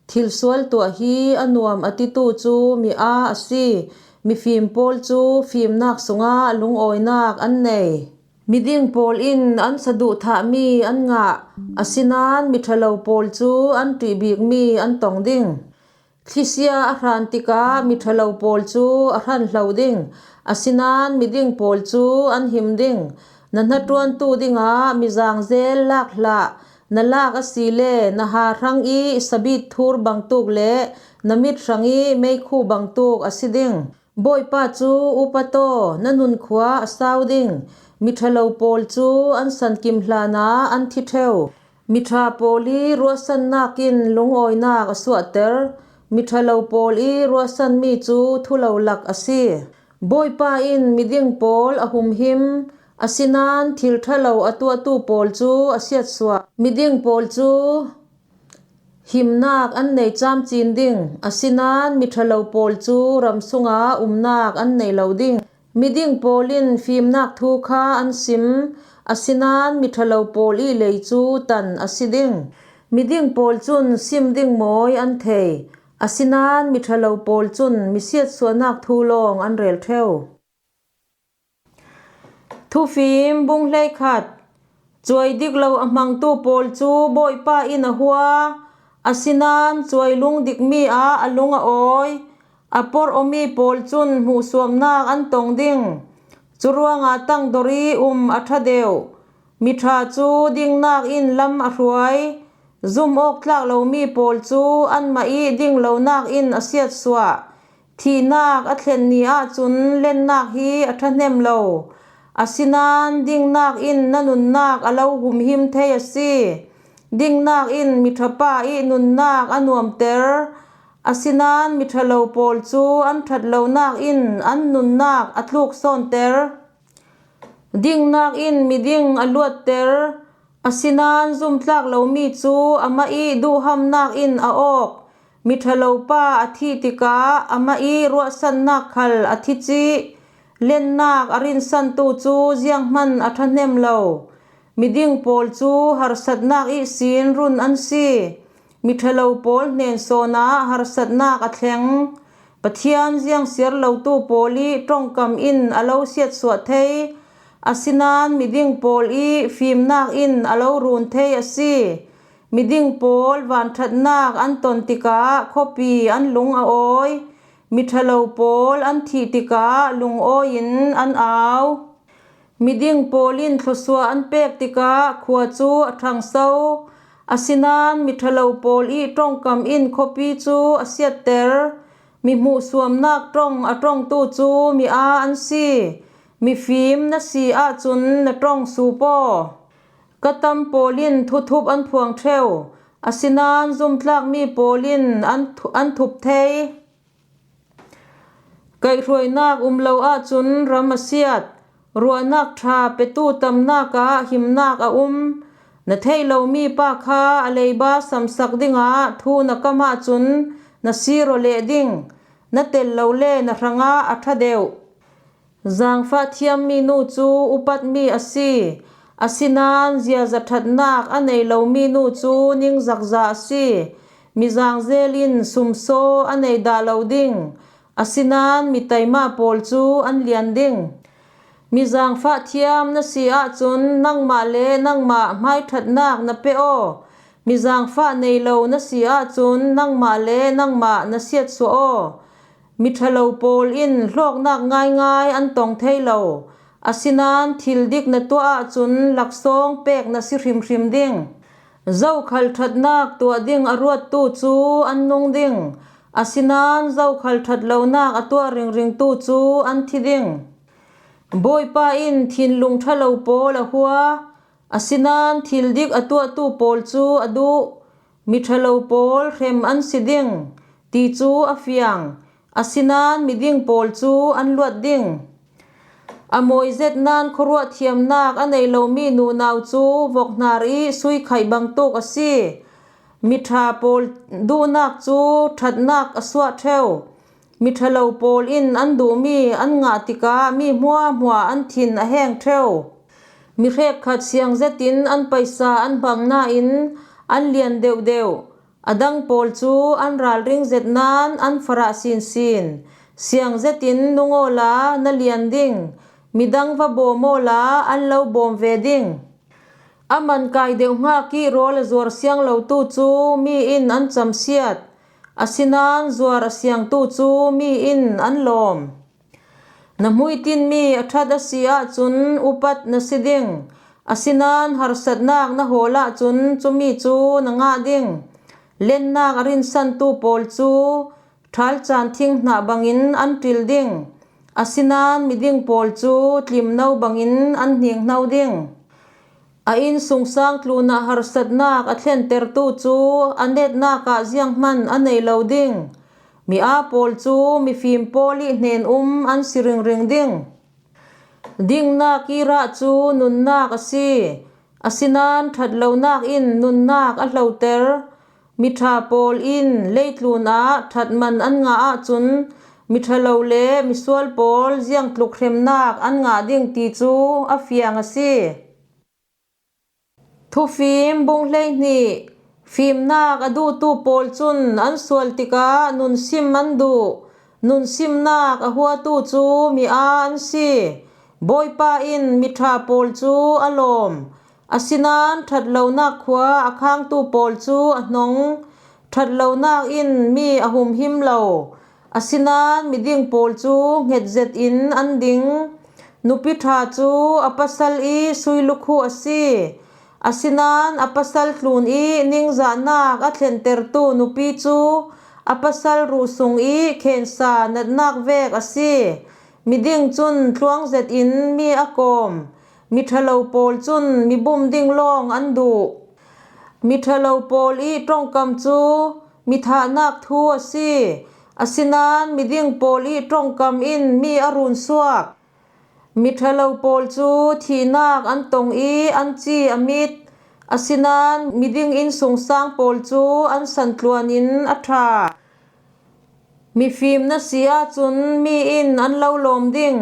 Thil sual tuah hi a nuam a titu cu mi aa a si. Mifim pawl cu fimnak sungah lungawinak an nei. Miding pawl in an saduhthahmi an ngah, asinain miṭhalo pawl cu an ṭih bikmi an tong ding. Thlisia a hran tikah miṭhalo pawl cu a hranhlo ding, asinain miding pawl cu an him ding. Na hnaṭuantu dingah mizang zel lak hlah, na lak asile na ha hrang i sabit thur bangtuk le na mit hrang i meikhu bangtuk a si ding. Bawipa cu upat aw, na nunkhua a sau ding. Miṭhalo pawl cu an sankim hlanah an thi ṭheu. Miṭha pawl i ruahsannak in lungawinak a suahter. Miṭhalo pawl i ruahsanmi cu thulo lak a si. Bawipa in miding pawl a humhim, asinain thil ṭhalo a tuahtu pawl cu a siatsuah. Miding pawl cu himnak an nei camcin ding, asinain miṭhalo pawl cu ram sungah umnak an nei lo ding. Miding pawl in fimnak thu kha an sim, asinain miṭhalo pawl i lei cu tan a si ding. Miding pawl cun sim ding mawi an thei, asinain miṭhalo pawl cun misiatsuahnak thu lawng an rel ṭheu. Thufim bung hleikhat. Cuai dik lo a hmangtu pawl cu Bawipa in a hua, asinain cuai lung dikmi ah a lung a awi. A porh awmi pawl cun hmuhsuamnak an tong ding. Curuangah tangdor i um a ṭha deuh. Miṭha cu dingnak in lam a hruai. Zum awk tlak lomi pawl cu anmah i ding lonak in a siatsuah. Thihnak a thlen ni ahcun lennak hi a ṭhahnem lo. Asinain dingnak in na nunnak a lo humhim thei a si. Dingnak in miṭhapa i nunnak a nuamter. Asinain miṭhalo pawl cu an ṭhat lonak in an nunnak a tluk sawnter. Dingnak in miding a luatter, asinain zumtlak lomi cu amah i duhhamnak in a awk. Miṭhalopa a thih tikah amah i ruahsannak khal a thi cih. Lennak a rinsantu cu zianghman a ṭhahnem lo. Miding pawl cu harsatnak ihsin run an si. Miṭhalo pawl hnensawn ah harsatnak a thleng. Pathian ziangsiar lotu pawl i ṭongkam in a lo siatsuah thei, asinain miding pawl i fimnak in a lo run thei a si. Miding pawl vanṭhatnak an ton tikah khuapi an lung a awi. Miṭhalo pawl an thih tikah lungawi in an au. Miding pawl in thluasuah an pek tikah khua cu a ṭhangso. Asinain miṭhalo pawl i ṭongkam in khuapi cu a siatter. Mi hmuhsuamnak ṭong a ṭongtu cu mi aa an si. Mifim na si ahcun na ṭong sup aw. Ka tam pawl in thuthup an phuang ṭheu. Asinain zumtlakmi pawl in an thu-, an thup thei. Kaihhruainak um lo ahcun ram a siat. Ruahnak ṭha petu tamnak ah himnak a um. Na theih lomi pa kha a leiba samsak dingah thu na kam ahcun na sir aw leh ding. Na tel lo le na hrangah a ṭha deuh. Zaangfah thiammi nu cu upatmi a si. Asinan ziaza ṭhatnak a nei lomi nu cu ningzakza a si. Mizang zel in sumsaw a nei dah lo ding, asinan mi taima pawl cu an lian ding. Mizangfah thiam na si ahcun nangmah le nangmah hmaiṭhatnak na pe aw. Mizangfah nei lo na si ahcun nangmah le nangmah na siatsuah aw. Miṭhalo pawl in hlawknak ngaingai an tong thei lo, asinan thil dik na tuah ahcun laksawng pek na si hrimhrim ding. Zokhal ṭhatnak tuah ding a ruattu cu an nung ding, asinan zokhal ṭhat lonak a tuah ringringtu cu an thi ding. Bawipa in thinlung ṭhalo pawl a hua, asinan thil dik a tuahtu pawl cu a duh. Miṭhalo pawl hrem an si ding, ti cu a fiang, asinan miding pawl cu an luat ding. A mawi zet nain khuaruah thiamnak a nei lomi nunau cu vokhnar i sui khaih bangtuk a si. Miṭha pawl duhnak cu ṭhatnak a suah ṭheu. Miṭhalo pawl in an duhmi an ngah tikah mi hmuahhmuah an thin a heng ṭheu. Mi hrekkhat siang zetin an paisa an hmang nain an lian deuhdeuh. A dang pawl cu an ralring zet nain an farah sinsin. Siang zetin nung awla na lian ding, midang va bawm awla an lo bawm ve ding. A man kai deuh hngak i rawl a zuar siang lotu cu mi in an camsiat, asinan zuar a siangtu cu mi in an lawm. Na hmuitinmi a ṭhat a si ahcun upat na si ding, asinan harsatnak na hawl ahcun cumi cu na ngah ding. Lennak a rinsantu pawl cu ṭhalcaan thing hnah bangin an ṭil ding, asinan miding pawl cu tlimno bangin an hninghno ding. A innsungsang tlunah harsatnak a thlentertu cu a netnak ah zianghman a nei lo ding. Mi aa pawl cu mifim pawl i hnen um an si ringring ding. Dingnak i rah cu nunnak a si, asinan ṭhatlonak in nunnak a hloter. Miṭha pawl in leitlun ah ṭhat man an ngah ahcun miṭhalo le misual pawl ziangtluk hremnak an ngah ding ti cu a fiang a si. Thufim bung hleihnih. Fimnak a duhtu pawl cun an sual tikah nunsim an duh. Nunsimnak a huatu cu mi aa an si. Bawipa in miṭha pawl cu a lawm. Asinan ṭhatlonak khua a khangtu pawl cu a hnong. Ṭhatlonak in mi a humhim lo. Asinan miding pawl cu hnget zetin an ding. Nupi ṭha cu a pasal i sui lukhu a si. Asinan a pasal tlun i ningzahnak a thlentertu nupi cu a pasal ruh sung i khensa natnak vek a si. Miding cun tluang zetin mi a kawm. Miṭhalo pawl cun mibum ding lawng an duh. Miṭhalo pawl i ṭongkam cu mithahnak thu a si. Asinan miding pawl i ṭongkam in mi a runsuak. Miṭhalo pawl cu thihnak an tong i an ci a mit. Asinan miding innsungsang pawl cu an santluan in a ṭha. Mifim na si ahcun mi in an lo lawm ding.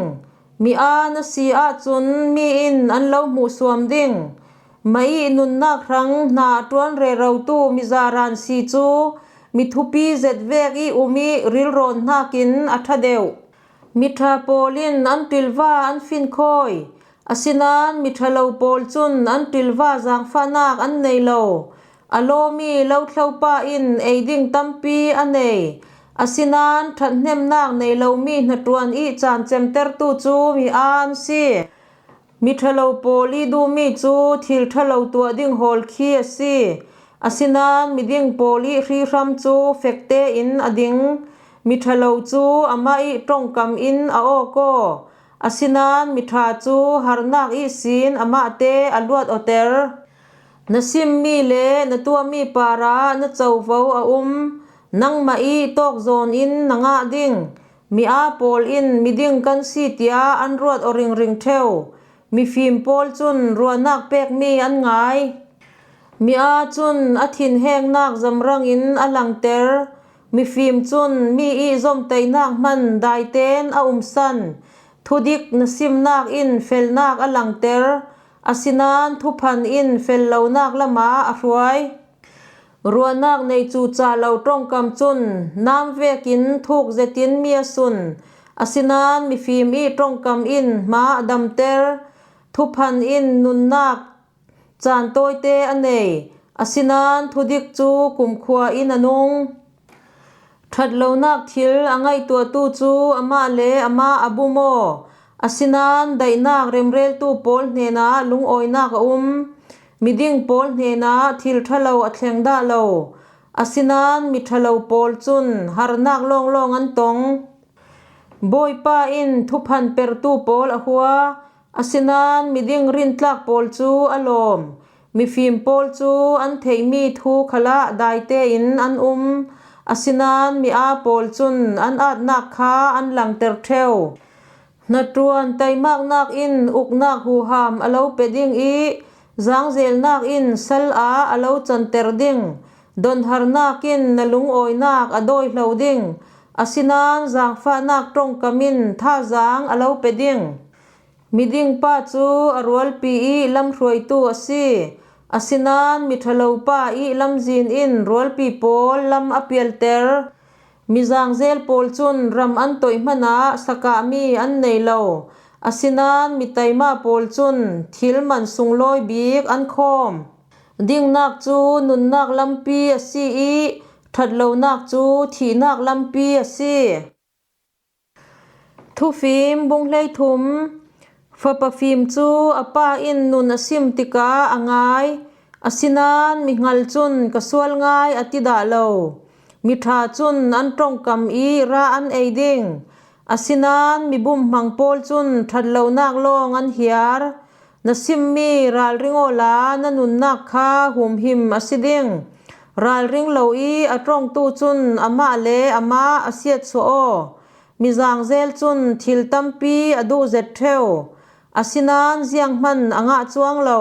Mi aa na si ahcun mi in an lo hmuhsuam ding. Mah i nunnak hrang hna a ṭuan rerotu mizaran si cu mi thupi zet vek i um i rilrawn hnakin a ṭha deuh. Miṭha pawl in an ṭilva an finkhawi. Asinan miṭhalo pawl cun an ṭilva zaangfahnak an nei lo. A lawmi lothlopa in ei ding tampi a nei. Asinan ṭhathnemnak nei lomi hnaṭuan i caan cemtertu cu mi aa an si. Miṭhalo pawl i duhmi cu thil ṭhalo tuah ding hawl khi a si. Asinan miding pawl i hrihram cu fek tein a ding. Miṭhalo cu amah i ṭongkam in a awk aw. Asinan miṭha cu harnak ihsin amahte a luat awter. Na simmi le na tuahmi parah na covo a um. Nangmah i tawkzawn in na ngah ding. Mi aa pawl in miding kan si tiah an ruat aw ringring ṭheu. Mifim pawl cun ruahnak pekmi an ngai. Mi aa cun a thinhengnak zamrang in a langter. Mifim cun mi i zomtaihnak hman daiten a umsan. Thudik na simnak in felnak a langter. Asinan thuphan in fel lonak lamah a hruai. Ruahnak nei cuhcah lo ṭongkam cun nam vekin thuk zetin mi a sun. Asinan mifim i ṭongkam in hma a damter. Thuphan in nunnak caan tawite a nei. Asinan thudik cu kumkhua in a nung. Ṭhat lonak thil a ngaihtuahtu cu amah le amah a bum aw. Asinan daihnak remreltu pawl hnenah lungawinak a um. Miding pawl hnenah thil ṭhalo a thleng dah lo. Asinan miṭhalo pawl cun harnak lawnglawng an tong. Bawipa in thuphan pertu pawl a hua. Asinan miding rintlak pawl cu a lawm. Mifim pawl cu an theihmi thu khalah daite in an um. Asinan mi aa pawl cun an aatnak kha an langter ṭheu. Hnaṭuan taimaknak in uknak huham a lo pe ding i zaangzelnak in sal ah a lo canter ding. Donharnak in na lungawinak a dawihlo ding. Asinan zaangfahnak ṭongkam in thazaang a lo pe ding. Miding pa cu a rualpi i lamhruaitu a si. Asinan miṭhalo pa i lamzin in rualpi pawl lam a pialter. Mizaangzel pawl cun ram an toih hmanah sakahmi an nei lo. Asinan mitaima pawl cun thil man sunglawi bik an khawm. Dingnak cu nunnak lampi a si i ṭhat lonak cu thihnak lampi a si. Thufim bung hleithum. Fapa fim cu a pa in nun a sim tikah a ngai. Asinan mihngal cun ka sual ngai a ti dah lo. Miṭha cun an ṭongkam i rah an ei ding. Asinan mibumhmang pawl cun ṭhat lonak lawng an hiar. Na simmi ralring awla na nunnak kha humhim a si ding. Ralring lo i a ṭongtu cun amah le amah a siatsuah aw. Mizaangzel cun thil tampi a duh zet ṭheu. Asinan zianghman a ngah cuang lo.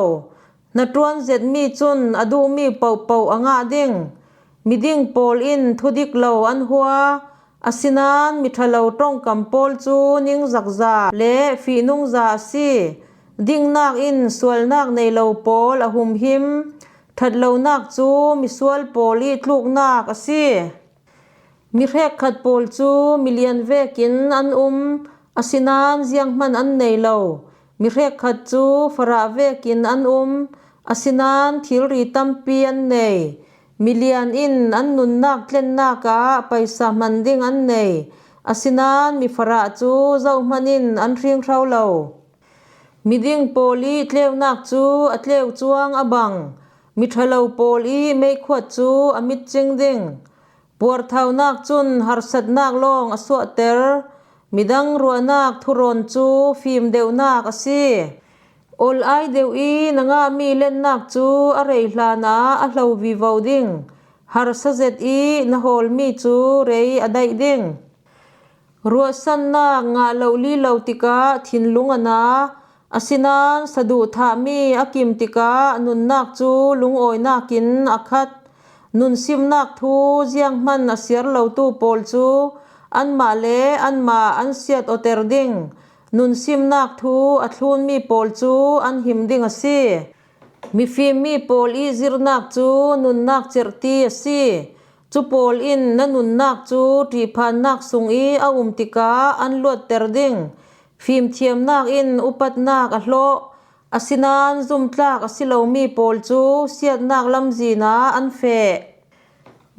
Hnaṭuan zetmi cun a duhmi pohpoh a ngah ding. Miding pawl in thudik lo an hua. Asinan miṭhalo ṭongkam pawl cu ningzakza le fihnungza a si. Dingnak in sualnak nei lo pawl a humhim. Ṭhat lonak cu misual pawl i tluknak a si. Mi hrekkhat pawl cu milian vekin an um, asinan zianghman an nei lo. Mi hrekkhat cu farah vekin an um, asinan thilri tampi an nei. Milian in an nunnak tlennak ah paisa hman ding an nei, asinan mifarah cu zohhmanh in an hringhro lo. Miding pawl i tleunak cu a tleu cuang a bang, miṭhalo pawl i meikhuat cu a mitcing ding. Puarthaunak cun harsatnak lawng a suahter, midang ruahnak thurawn cu fim deuhnak a si. Ol ai deuh i na ngahmi lennak cu a rei hlanah a hlo vivo ding, harsa zet i na hawlmi cu rei a daih ding. Ruahsannak ngah lo li lo tikah thinlung a na, asinan saduhthahmi a kim tikah nunnak cu lungawinak in a khat. Nunsimnak thu zianghman a siar lotu pawl cu anmah le anmah an siat awter ding. Nunsimnak thu a thlunmi pawl cu an him ding a si. Mifimmi pawl i zirnak cu nunnak cerhti a si. Cu pawl in na nunnak cu ṭihphannak sung i a um tikah an luatter ding. Fimthiamnak in upatnak a hlawh, asinan zumtlak a si lomi pawl cu siatnak lamzin ah an feh.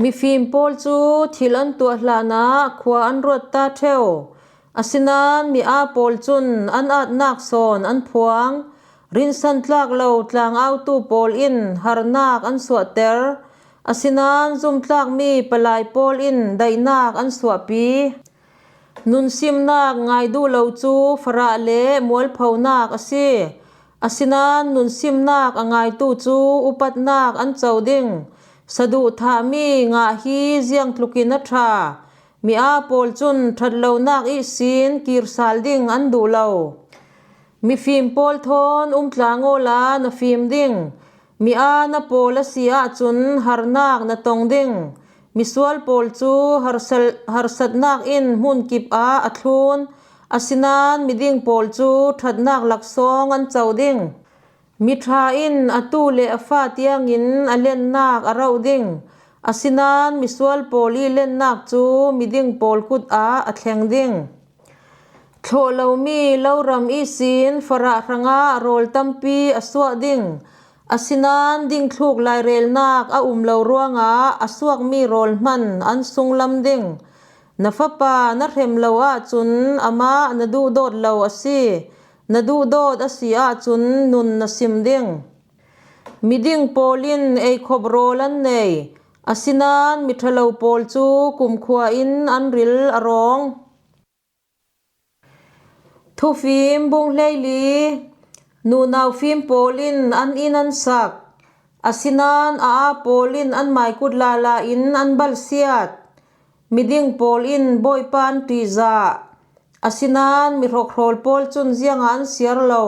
Mifim pawl cu thil an tuah hlanah khua an ruat ta ṭheu. Asinan mi aa pawl cun an aatnak sawn an phuang. Rinsan tlak lo tlangautu pawl in harnak an suahter. Asinan zumtlakmi palai pawl in daihnak an suahpi. Nunsimnak ngai duh lo cu farah le mualphonak a si. Asinan nunsimnak a ngaitu cu upatnak an co ding. Saduhthahmi ngah hi ziangtlukin a ṭha. Mi aa pawl cun ṭhat lonak ihsin kir sal ding an duh lo. Mifim pawl thawn um tlang awla na fim ding. Mi aa na pawl a si ahcun harnak na tong ding. Misual pawl cu harsal-, harsatnak in hmunkip ah a thlun, asinan miding pawl cu ṭhatnak laksawng an co ding. Miṭha in a tu le a fa tiangin a lennak a rauh ding, asinain misual pawl ih lennak cu miding pawl kut ah a thleng ding. Thlawh lomi loram ihsin farah hrangah rawl tampi a suah ding, asinain dingthluk lairelnak a um lo ruangah a suakmi rawl hman an sunglam ding. Na fapa na hrem lo ahcun amah na duhdawt lo a si, na duhdawt a si ahcun nun na sim ding. Miding pawl in eikhop rawl an nei, asinain miṭhalo pawl cu kumkhua in an ril a rawng. Thufim bung hleili. Nunau fim pawl in an inn an sak, asinain a aa pawl in an maikut lala in an balsiat. Miding pawl in Bawipa an ṭihzah, asinain mi hrokhrawl pawl cun ziangah an siar lo.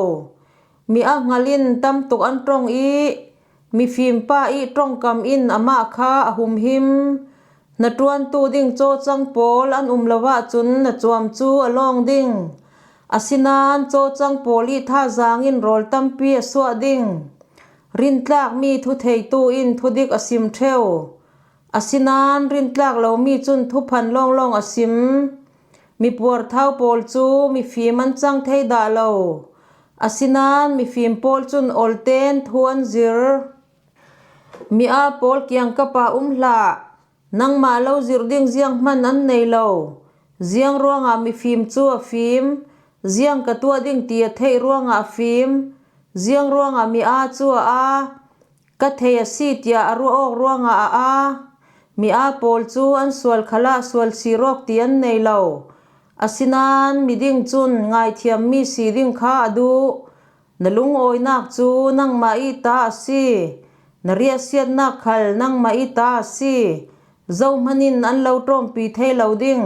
Mi a hngal in tam tuk an ṭong ih, mifim pa ih ṭongkam in amah kha a humhim. Hnaṭuantu ding cawcang pawl an um lo ahcun na cuam cu a lawng ding. Asinain cawcang pawl ih thazaang in rawl tampi a suah ding. Rintlakmi thutheitu in thudik a sim ṭheu. Asinain rintlak lomi cun thuphan lawnglawng a sim. Mipuarthau pawl cu mifim an cang thei dah lo. Asinain mifim pawl cun olten thu an zir. Mi aa pawl kiangkap ah um hlah. Nangmah lo zirh ding zianghman an nei lo. Ziang ruangah mifim cu a fim? Ziang ka tuah ding ti a theih ruangah a fim? Ziang ruangah mi aa cu a aa? Ka thei a si tiah a ruah awk ruangah a aa? Mi aa pawl cu an sual khalah sual sir awk ti an nei lo. Asinain miding cun ngaithiammi si ding kha a duh. Na lungawinak cu nangmah ih ta a si, na riahsiatnak khal nangmah ih ta a si. Zohman in an lo ṭawmpi thei lo ding.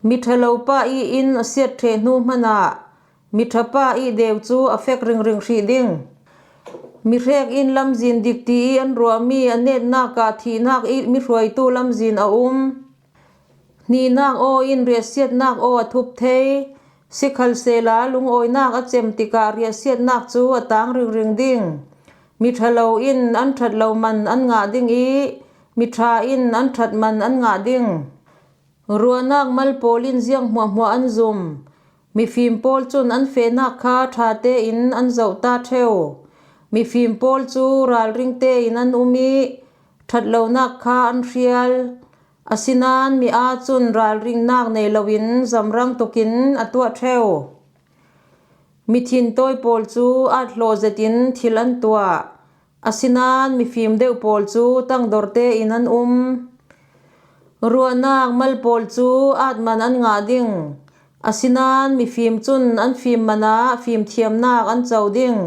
Miṭhalo pa ih inn a siat ṭheh hnu hmanah miṭha pa ih deu cu a fek ringring hrih ding. Mihrek in lamzin dik ti ih an ruahmi a netnak ah thihnak ih mihruaitu lamzin a um. Hnihnak aw in riahsiatnak aw a thup thei. Sikhalsehla lungawinak a cem tikah riahsiatnak cu a tang ringring ding. Miṭhalo in an ṭhat lo man an ngah ding ih miṭha in an ṭhat man an ngah ding. Ruahnak mal pawl in ziang hmuahhmuah an zum. Mifim pawl cun an fehnak kha ṭha tein an zoh ta ṭheu. Mifim pawl cu ralring tein an um ih ṭhatlonak kha an hrial. Asinain mi aa cun ralringnak nei loin zamrang tukin a tuah ṭheu. Mithin tawi pawl cu at hlawh zetin thil an tuah. Asinain mifim deuh pawl cu tangdor tein an um. Ruahnak mal pawl cu at man an ngah ding. Asinain mifim cun an fim man ah fimthiamnak an co ding.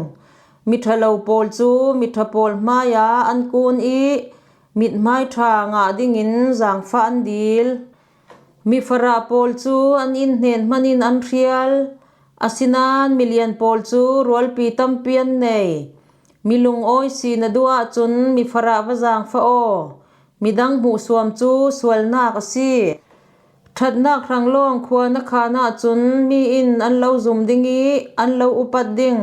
Miṭhalo pawl cu miṭha pawl hmaiah an kun ih mithmai ṭha ngah dingin zaangfah an dil. Mifarah pawl cu an inn hnen hman in an hrial. Asinain milian pawl cu rualpi tampi an nei. Milungawi si na duh ahcun mifarah va zaangfah aw. Midang hmuhsuam cu sualnak a si. Ṭhatnak hrang lawng khua na khan ahcun mi in an lo zum ding ih an lo upat ding.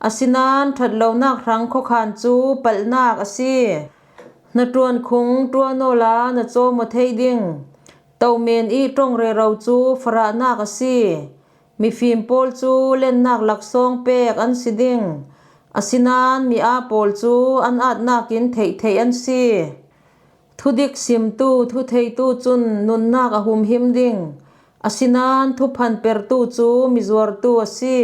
Asinain ṭhatlonak hrang khuakhan cu palhnak a si. Hnaṭuan khung ṭuan awla na cawm aw thei ding. Tomen ih ṭong rero cu farahnak a si. Mifim pawl cu lennak laksawng pek an si ding. Asinain mi aa pawl cu an atnak in theihtheih an si. Thudik simtu, thutheitu cun nunnak a humhim ding. Asinain thuphan pertu cu mizuartu a si.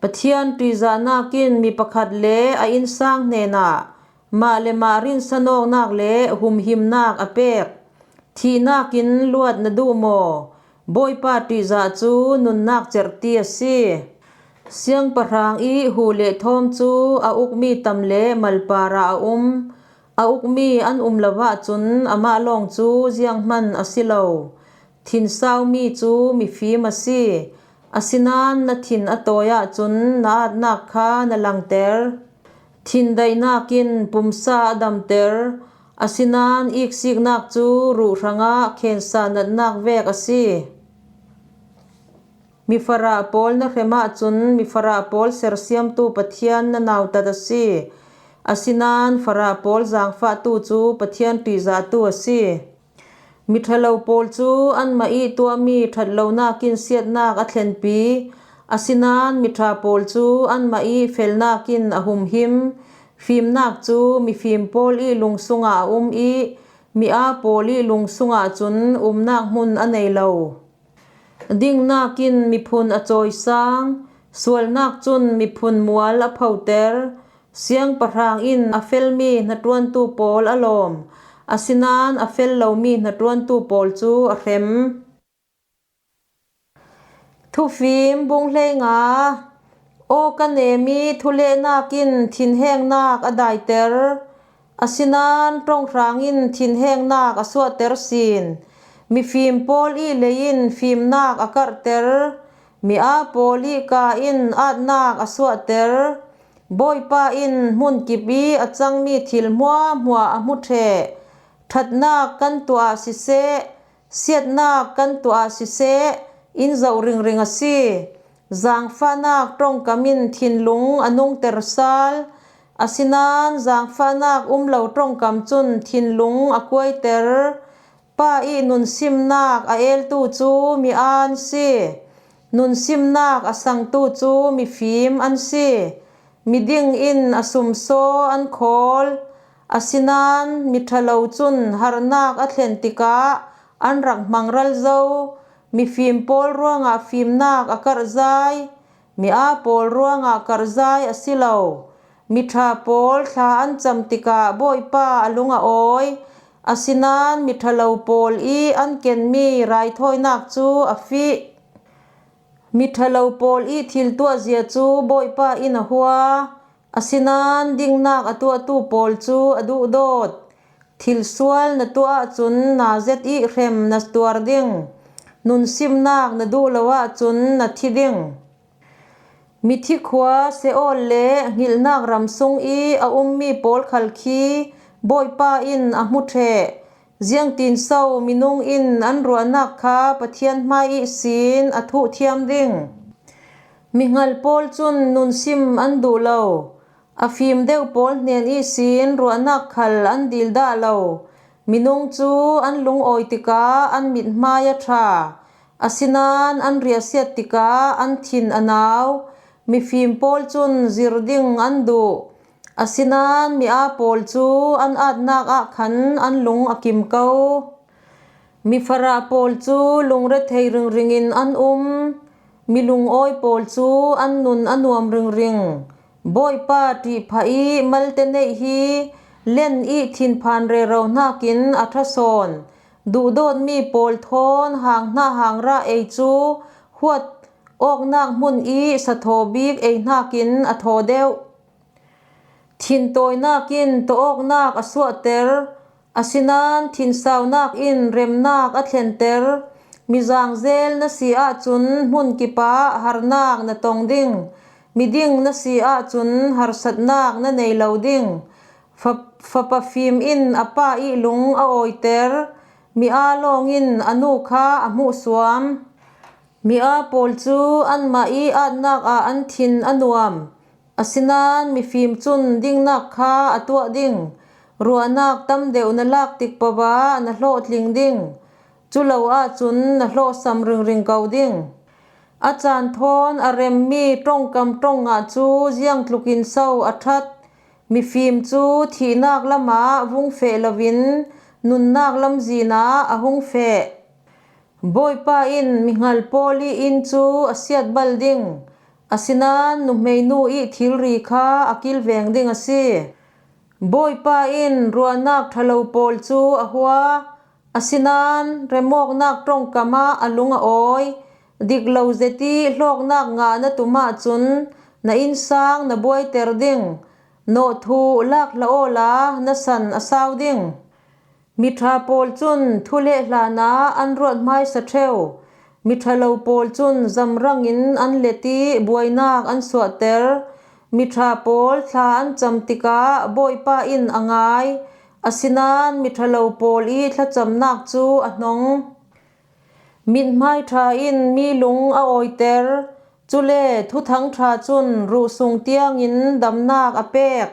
Pathian ṭihzahnak in mi pakhat le a innsang hnenah mah le mah rinsanawknak le humhimnak a pek. Thihnak in luat na duh maw? Bawipa ṭihzah cu nunnak cerhti a si. Siangpahrang ih hu le thawm cu a ukmi tam le malpar ah a um. A ukmi an um lo ahcun amah lawng cu zianghman a si lo. Thinsaumi cu mifim a si. Asinain na thin a tawi ahcun na atnak kha na langter. Thindaihnak in pumsa a damter. Asinain iksiknak cu ruh hrangah khensa natnak vek a si. Mi farah pawl na hrem ahcun mi farah pawl sersiamtu Pathian na nautat a si. Asinain farah pawl zaangfahtu cu Pathian ṭihzahtu a si. Miṭhalo pawl cu anmah i tuahmi ṭhatlonak in siatnak a thlenpi, asinain miṭha pawl cu anmah i felnak in a humhim. Fimnak cu mifim pawl i lung sungah a um i mi aa pawl i lung sungah cun umnak hmun a nei lo. Dingnak in miphun a cawisang, sualnak cun miphun mual a photer. Siangpahrang in a felmi hnaṭuantu pawl a lawm, asinain a fel lomi hnaṭuantu pawl cu a hrem. Thufim bung hleinga. Aw ka nemi thulehnak in thinhengnak a daiter, asinain ṭonghrang in thinhengnak a suahter sin. Mifim pawl i lei in fimnak a karhter, mi aa pawl i kaa in aatnak a suahter. Bawipa in hmunkip i a cangmi thil hmuahhmuah a hmu ṭheh. Ṭhatnak kan tuah siseh, siatnak kan tuah siseh, in zoh ringring a si. Zaangfahnak ṭongkam in thinlung a nungter sal, asinain zaangfahnak um lo ṭongkam cun thinlung a kuaiter. Pa i nunsimnak a eltu cu mi aa an si. Nunsimnak a sangtu cu mifim an si. Miding in a sumsaw an khawl, asinain miṭhalo cun harnak a thlen tikah an rak hmangral zo. Mifim pawl ruangah fimnak a karhzai, mi aa pawl ruangah karhzai a si lo. Miṭha pawl thla an cam tikah Bawipa a lung a awi, asinain miṭhalo pawl i an kenmi raithawinak cu a fih. Miṭhalo pawl i thil tuahzia cu Bawipa in a hua, asinain dingnak a tuahtu pawl cu a duhdawt. Thilsual na tuah ahcun naa zet i hrem na tuar ding, nunsimnak na duh lo ahcun na thi ding. Mithi khua Seol le hngilhnak ram sung i a ummi pawl khal khi Bawipa in a hmu ṭheh. Ziangtinso minung in an ruahnak kha Pathian hmai ihsin a thuhthiam ding? Mihngal pawl cun nunsim an duh lo, a fim deuh pawl hnen ihsin ruahnak khal an dil dah lo. Minung cu an lungawi tikah an mithmai a ṭha, asinain an riahsiat tikah an thin a nau. Mifim pawl cun zir ding an duh, asinain mi aa pawl cu an aatnak ah khan an lung a kim ko. Mifarah pawl cu lungrethei ringring in an um, mi lungawi pawl cu an nun a nuam ringring. Bawipa ṭihphah i malte neih hi len i thinphan rero hnakin a ṭha sawn. Duhdawtmi pawl thawn hang hna hang rah ei cu huat awknak hmun i sathaw bik ei hnakin a thaw deuh. Thintawinak in tawawknak a suahter, asinain thinsaunak in remnak a thlenter. Mizang zel na si ahcun hmunkip ah harnak na tong ding, miding na si ahcun harsatnak na nei lo ding. Fa, fapa fim in a pa i lung a awiter, mi aa lawng in a nu kha a hmuhsuam. Mi aa pawl cu anmah i aatnak ah an thin a nuam, asinain mifim cun dingnak kha a tuah ding. Ruahnak tam deuh na lak tik paoh ah na hlawhtling ding, cu lo ahcun na hlawhsam ringring ko ding. A caan thawn a remmi ṭongkam ṭong ngah cu ziangtlukin so a ṭhat? Mifim cu thihnak lamah vung feh loin nunnak lamzin ah a hung feh. Bawipa in mihngal pawl i inn cu a siat bal ding, asinain nuhmei nu i thilri kha a kilveng ding a si. Bawipa in ruahnak ṭhalo pawl cu a hua, asinain remawknak ṭongkam ah a lung a awi. Dik lo zet i hlawknak ngah na tum ahcun na innsang na buaiter ding. Nawhthuh lak hlah awla na san a sau ding. Miṭha pawl cun thuleh hlanah an ruat hmaisa ṭheu. Miṭhalo pawl cun zamrang in an let i buainak an suahter. Miṭha pawl thla an cam tikah Bawipa in a ngai, asinain miṭhalo pawl i thlacamnak cu a hnong. Mithmai ṭha in mi lung a awiter, cule thuthang ṭha cun ruhsung tiangin damnak a pek.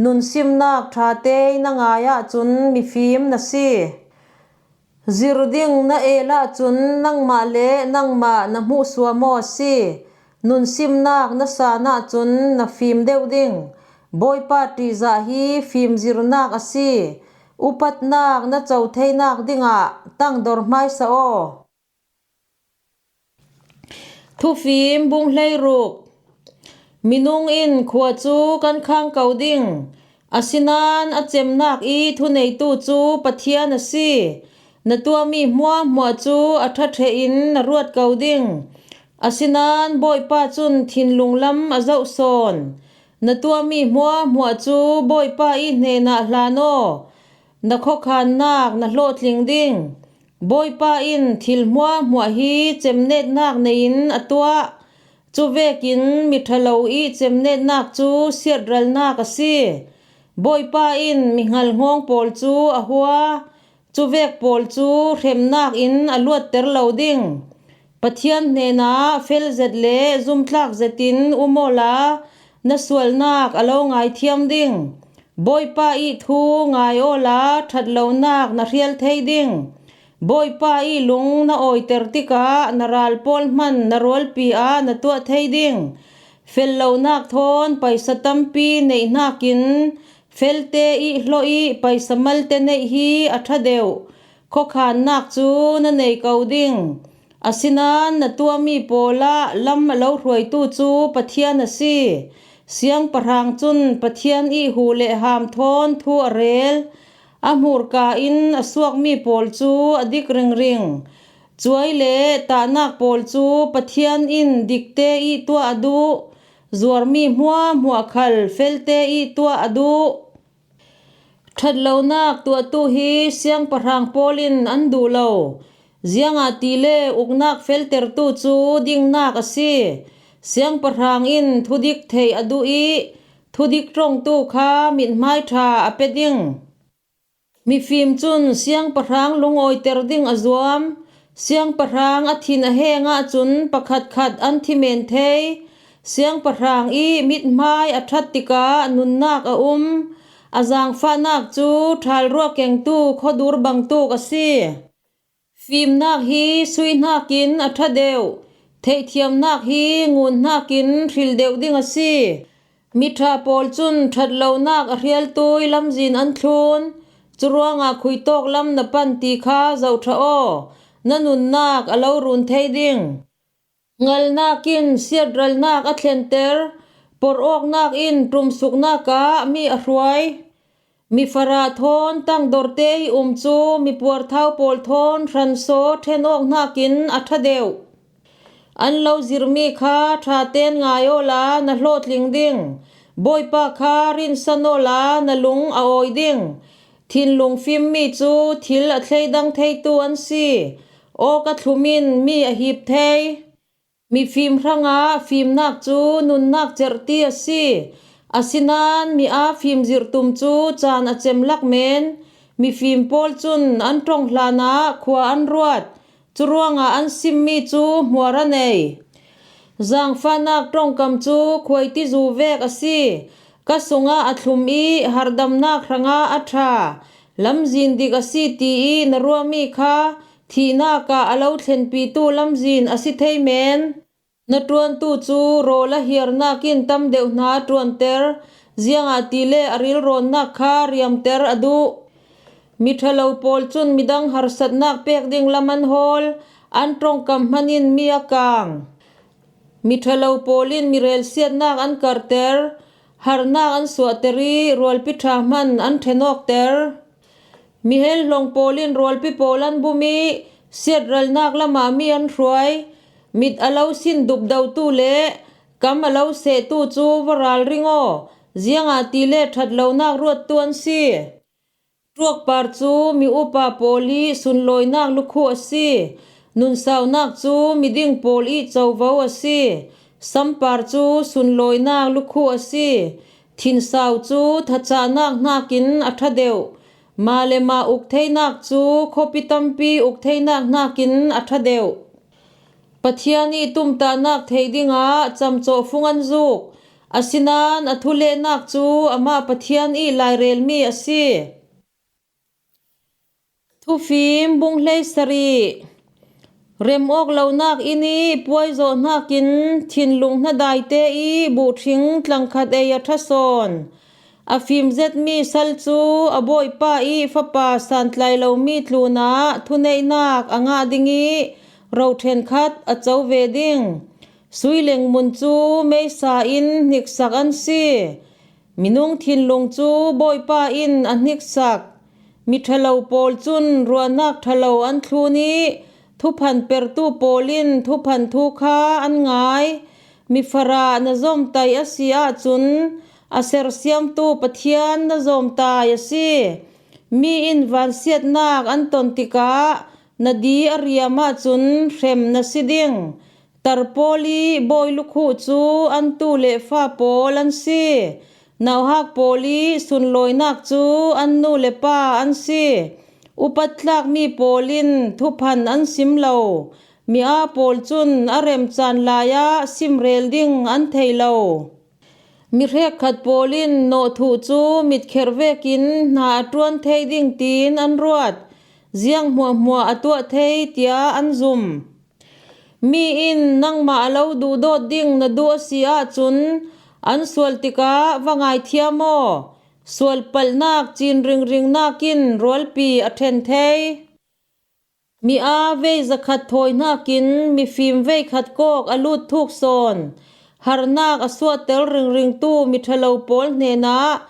Nunsimnak ṭhatei na ngai ahcun mifim na si. Zir ding na el ahcun nangmah le nangmah na hmuhsuam aw a si. Nunsimnak na san ahcun na fim deuh ding. Bawipa ṭihzah hi fimzirnak a si. Upatnak na co theinak dingah tangdor hmaisa aw. Thufim bung hleiruk. Minung in khua cu kan khang ko ding, asinain a cemnak i thuneitu cu Pathian a si. Na tuahmi hmuahhmuah cu a ṭhaṭhe in na ruat ko ding, asinain Bawipa cun thinlung lam a zoh sawn. Na tuahmi hmuahhmuah cu Bawipa i hnenah hlan aw, na khuakhannak na hlawhtling ding. Bawipa in thil hmuahhmuah hi cemnetnak nei in a tuah. Cuvekin miṭhalo i cemnetnak cu siatralnak a si. Bawipa in mihngalhnghawng pawl cu a hua. Cuvek pawl cu hremnak in a luatter lo ding. Pathian hnenah felzet le zumtlak zetin um awla na sualnak a lo ngaithiam ding. Bawipa i thu ngai awla ṭhatlonak na hrial thei ding. Bawipa i lung na awiter tikah na ral pawl hman na rualpi ah na tuah thei ding. Fellonak thawn paisa tampi neih hnakin, felte i hlawh i paisa malte neih hi a ṭha deuh. Khuakhannak cu na nei ko ding. Asinain na tuahmi pawl ah lam a lo hruaitu cu Pathian a si. Siangpahrang cun Pathian i hu le ham thawn thu a rel. A hmurka in a suakmi pawl cu a dik ringring. Cuai le tahnak pawl cu Pathian in dikte i tuah a duh. Zuarmi hmuahhmuah khal felte i tuah a duh. Ṭhatlonak tuahtu hi siangpahrang pawl in an duh lo, ziangahtile uknak feltertu cu dingnak a si. Siangpahrang in thudik theih a duh i thudik ṭongtu kha mithmai ṭha a pe ding. Mifim cun siangpahrang lungawiter ding a zuam. Siangpahrang a thin a heng ahcun pakhatkhat an thi men thei. Siangpahrang i mithmai a ṭhat tikah nunnak a um. A zaangfahnak cu ṭhalruah kengtu khuadur bangtuk a si. Fimnak hi sui hnakin a ṭha deuh. Theihthiamnak hi ngun hnakin hril deuh ding a si. Miṭha pawl cun ṭhatlonak a hrialtui lamzin an thlun. Curuangah khuitawk lam na pan ti kha zohṭha aw. Na nunnak a lo run thei ding. Ngalnak in siatralnak a thlenter, porhawknak in ṭumsuknak ah mi a hruai. Mifarah thawn tangdorte i um cu mipuarthau pawl thawn hransaw ṭhenawk hnakin a ṭha deuh. An lo zirmi kha ṭha tein ngai awla na hlawhtling ding. Bawipa kha rinsan awla na lung a awi ding. Thinlung fimmi cu thil a thleidang theitu an si. Awk a thlum in mi a hip thei. Mifim hrangah fimnak cu nunnak cerhti a si. Asinain mi aa fimzirh tum cu caan a cem lak men. Mifim pawl cun an ṭong hlanah khua an ruat. Curuangah an simmi cu hmuar a nei. Zaangfahnak ṭongkam cu khuaitizu vek a si. Ka sungah a thlum i hardamnak hrangah a ṭha. Lamzin dik a si ti i na ruahmi kha thihnak ah a lo thlenpitu lamzin a si thei men. Na ṭuantu cu rawl a hiarnak in tam deuh hna ṭuanter, ziangahtile a rilrawnnak kha riamter a duh. Miṭhalo pawl cun midang harsatnak pek ding lam an hawl, an ṭongkam hman in mi a kang. Miṭhalo pawl in mirelsiatnak an karhter, harnak an suahter i rualpi ṭha hman an ṭhenawkter. Mihel hlong pawl in rualpi pawl an bum i siatralnak lamah mi an hruai. Mit a lo sin dupdotu le kam a lo sehtu cu va ralring aw, ziangahtile ṭhatlonak ruattu an si. Ṭuakpar cu mi upa pawl i sunlawinak lukhuh a si. Nunsaunak cu miding pawl i covo a si. Sampar cu sunlawinak lukhuh a si. Thinsau cu thacahnak hnakin a ṭha deuh. Mah le mah uk theinak cu khuapi tampi uk theinak hnakin a ṭha deuh. Pathian i tumtahnak thei dingah camcawhfung an zuk, asinain a thulehnak cu amah Pathian i lairelmi a si. Thufim bung hleisarih. Rem awk lonak inn i puai zawh hnakin thinlung hnadaite i buhṭhing tlangkhat ei a ṭha sawn. A fim zetmi sal cu a bawipa i fapa santlai lomi tlunah thuneihnak a ngah ding i ro ṭhenkhat a co ve ding. Sui lengmun cu meisa in hniksak an si. Minung thinlung cu Bawipa in a hniksak. Miṭhalo pawl cun ruahnak ṭhalo an thlun i thuphan pertu pawl in thuphan thu kha an ngai. Mifarah na zawmtai a si ahcun a sersiamtu Pathian na zawmtai a si. Mi in vansiatnak an ton tikah na di a riam ahcun hrem na si ding. Tarpawl i bawi lukhuh cu an tu le fa pawl an si. Nauhak pawl i sunlawinak cu an nu le pa an si. Upat tlakmi pawl in thuphan an sim lo. Mi aa pawl cun a remcaan lai ah simrel ding an thei lo. Mi hrekkhat pawl in nawhthuh cu mitkherh vekin hna a ṭuan thei ding tiin an ruat. Ziang hmuahhmuah a tuah thei tiah an zum. Mi in nangmah a lo duhdawt ding na duh a si ahcun an sual tikah va ngaithiam aw. Sual palhnak cin ringring nakin rualpi a ṭhen thei. Mi aa vei zakhat thawi hnakin mifim vei khat kawk a lut thuk sawn. Harnak a suahter ringringtu miṭhalo pawl hnenah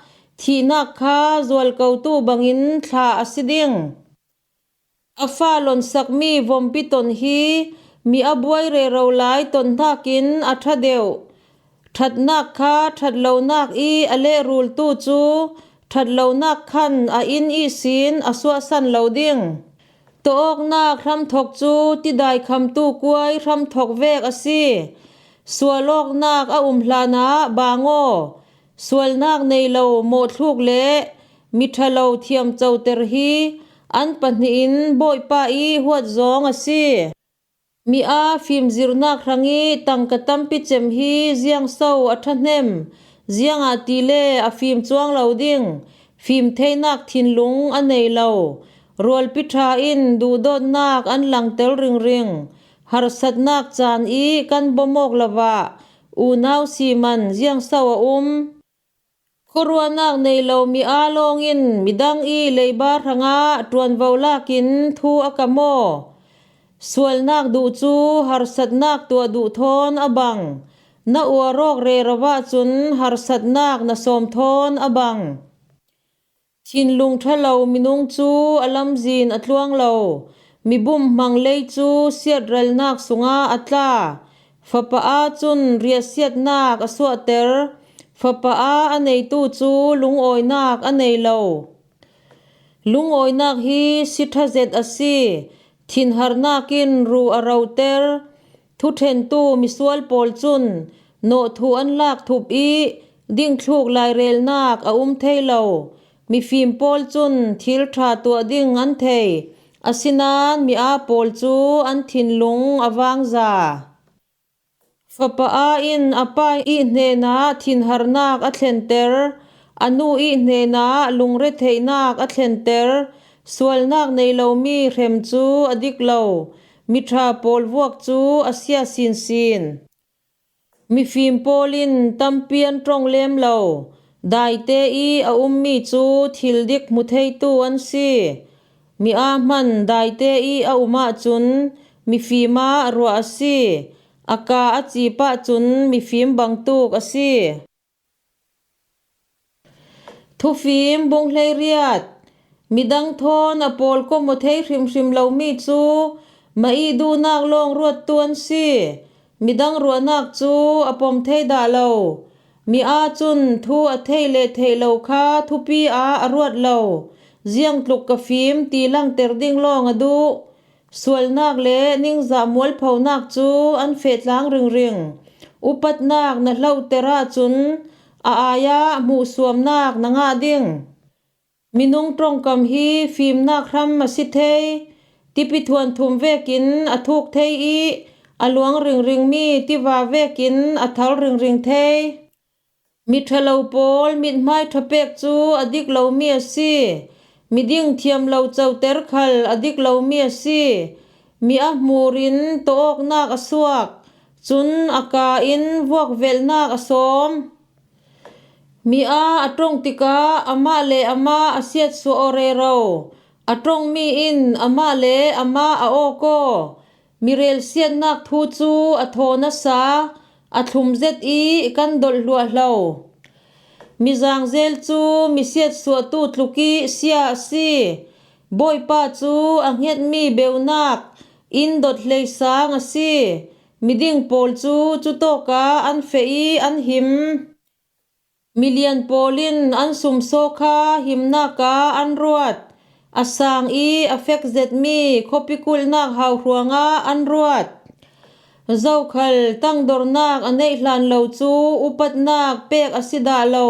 thihnak kha zualkotu bangin thlah a si ding. A fa lonsakmi vompi ton hi mi a buai rero lai ton hnakin a ṭha deuh. Ṭhatnak kha ṭhatlonak i a lehrultu cu ṭhatlonak khan a inn ihsin a suahsan lo ding. Tawawknak hramthok cu tidai khamtu kuai hramthok vek a si. Sualawknak a um hlanah bang aw. Sualnak nei lo mawhthluk le miṭhalo thiamcoter hi an pahnih in Bawipa i huatzawng a si. Mi aa fimzirnak hrangih tangka tampi cem hi ziangso a ṭhahnem, ziangahtile a fim cuang lo ding, fim theinak thinlung a nei lo. Rualpi ṭha in duhdawtnak an langter ringring. Harsatnak caan i kan bawm awk lo ah unau siman ziangso a um. Khuaruahnak nei lo mi aa lawngin midang i leiba hrangah ṭuanvo lakin thu a kam aw. Sualnak duh cu harsatnak tuah duh thawn a bang. Na uar awk rero ahcun harsatnak na sawm thawn a bang. Thinlung ṭhalo minung cu a lamzin a tluang lo. Mibum hmang lei cu siatralnak sungah a tla. Fapa aa cun riahsiatnak a suahter. Fapa aa a neitu cu lungawinak a nei lo. Lungawinak hi si ṭha zet a si. Thinharnak in ru a roter. Thuṭhentu misual pawl cun nawhthuh an lak thup i dingthluk lairelnak a um thei lo. Mifim pawl cun thil ṭha tuah ding an thei. Asinain mi aa pawl cu an thinlung a vangza. Fapa aa in a pa i hnenah thinharnak a thlenter, a nu i hnenah lungretheihnak a thlenter. Sualnak nei lomi hrem cu a dik lo. Miṭha pawl vuak cu a sia sinsin. Mifim pawl in tampi an ṭong lem lo. Daite i a ummi cu thil dik hmu theitu an si. Mi aa hman daite i a um ahcun mifim ah ruah a si. A ka a cip ahcun mifim bangtuk a si. Thufim bung hleiriat. Midang thawn a pawlkom aw thei hrimhrim lomi cu ma i duhnak lawng ruattu an si. Midang ruahnak cu a pom thei dah lo. Mi aa cun thu a theih le theih lo kha thupi ah a ruat lo. Ziangtluk ka fim ti langter ding lawng a duh. Sualnak le ningzah mualphonak cu an feh tlang ringring. Upatnak na hlohter ahcun a ai-ah hmuhsuamnak na ngah ding. Minung ṭongkam hi fimnak hram a si thei, tipi thuanthum vekin a thuk thei i, a luang ringring mi tiva vekin a thal ringring thei. Mi ṭha lo pawl mithmai ṭha pek cu a dik lomi a si. Miding thiam lo coter khal a dik lomi a si. Mi a hmurin tawawknak a suak, cun a ka in vuakvelhnak a sawm. Mi a a ṭong tikah amah le amah a siatsuah aw rero. A ṭongmi in amah le amah a awk aw. Mi relsiatnak thu cu a thaw nasa, a thlum zet i kan dolh hluahhlo. Mi zangzel cu mi siatsuahtu tluk i sia a si. Bawipa cu a hngetmi beunak in dot hleisang a si. Miding pawl cu cutawkah an feh i an him. Milian pawl in an sumsaw kha himnak ah an ruat. A sang i a fek zetmi khuapi kulhnak hau hruangah an ruat. Zokhal tangdornak a neih hlan lo cu upatnak pek a si dah lo.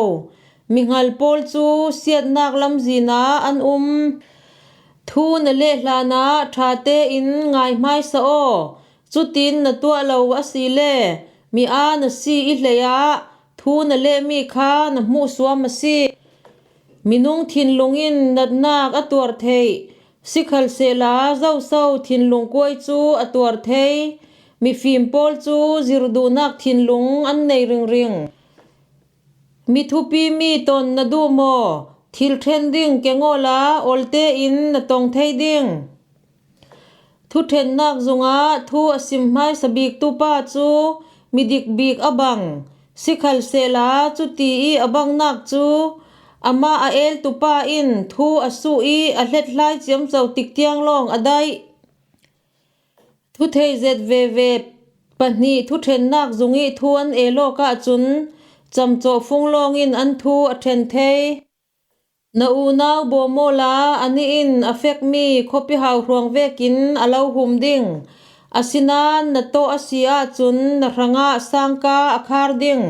Mihngal pawl cu siatnak lamzin ah an um. Thu na leh hlanah ṭha tein ngai hmaisa aw. Cutin na tuah lo asile mi aa na si i hleiah thu na lehmi kha na hmuhsuam a si. Minung thinlung in natnak a tuar theih, sikhalsehla zoso thinlung kuai cu a tuar thei. Mifim pawl cu zirduhnak thinlung an nei ringring. Mi thupimi ton na duh maw? Thil ṭhen ding keng awla olte in na tong thei ding. Thuṭhennak zungah thu a sim hmaisa biktu pa cu midik bik a bang. Sikhalsehla cuti i a bangnak cu amah a eltu pa in thu a suh i a hlethlai ciamco tik tiang lawng a daih. Thuthei zet veve pahnih thuṭhennak zung i thu an el awk ahcun camcawh fung lawngin an thu a ṭhen thei. Na unau bawm awla anih in a fekmi khuapi hau hruang vekin a lo hum ding. Asinain na tawh a si ahcun na hrangah sangka a khar ding.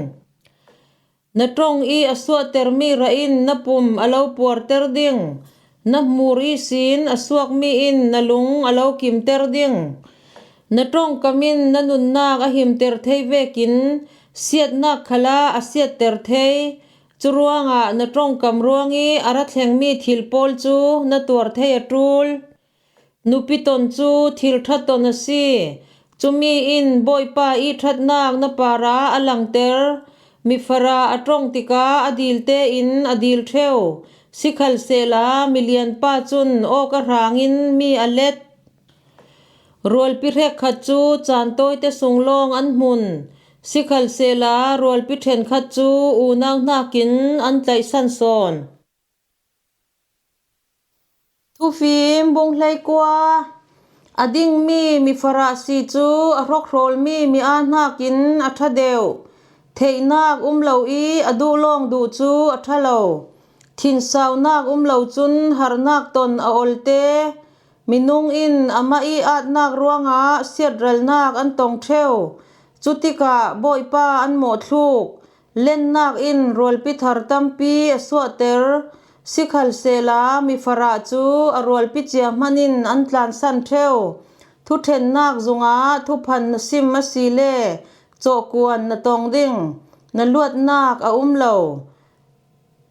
Na ṭong i a suahtermi rah in na pum a lo puarter ding. Na hmur ihsin a suakmi in na lung a lo kimter ding. Na ṭongkam in na nunnak a himter thei vekin siatnak khalah a siatter thei. Curuangah na ṭongkam ruang i a ra thlengmi thil pawl cu na tuar thei a ṭul. Nupi ton cu thil ṭha ton a si. Cumi in Bawipa i ṭhatnak na parah a langter. Mifara a ṭong tikah a dil tein a dil ṭheu. Sikhalsehla milianpa cun awka hrangin mi a let. Rualpi hrekkhat cu caan tawite sung lawng an hmun. Sikhalsehla rualpi ṭhenkhat cu unau hnakin an tlaihsan sawn. Thufim bung hleikua. A dingmi mifarah si cu a hrokhrawlmi mi aa hnakin a ṭha deuh. Theihnak um lo i a duh lawng duh cu a ṭha lo. Thinsaunak um lo cun harnak ton a olte. Minung in amah i aatnak ruangah siatralnak an tong ṭheu. Cutikah Bawipa an mawhthluk. Lennak in rualpi thar tampi a suahter. Sikhalsehla mifarah cu a rualpi cia hmanh in an tlansan ṭheu. Thuṭhennak zungah thuphan na sim asile cawhkuan na tong ding. Na luatnak a um lo.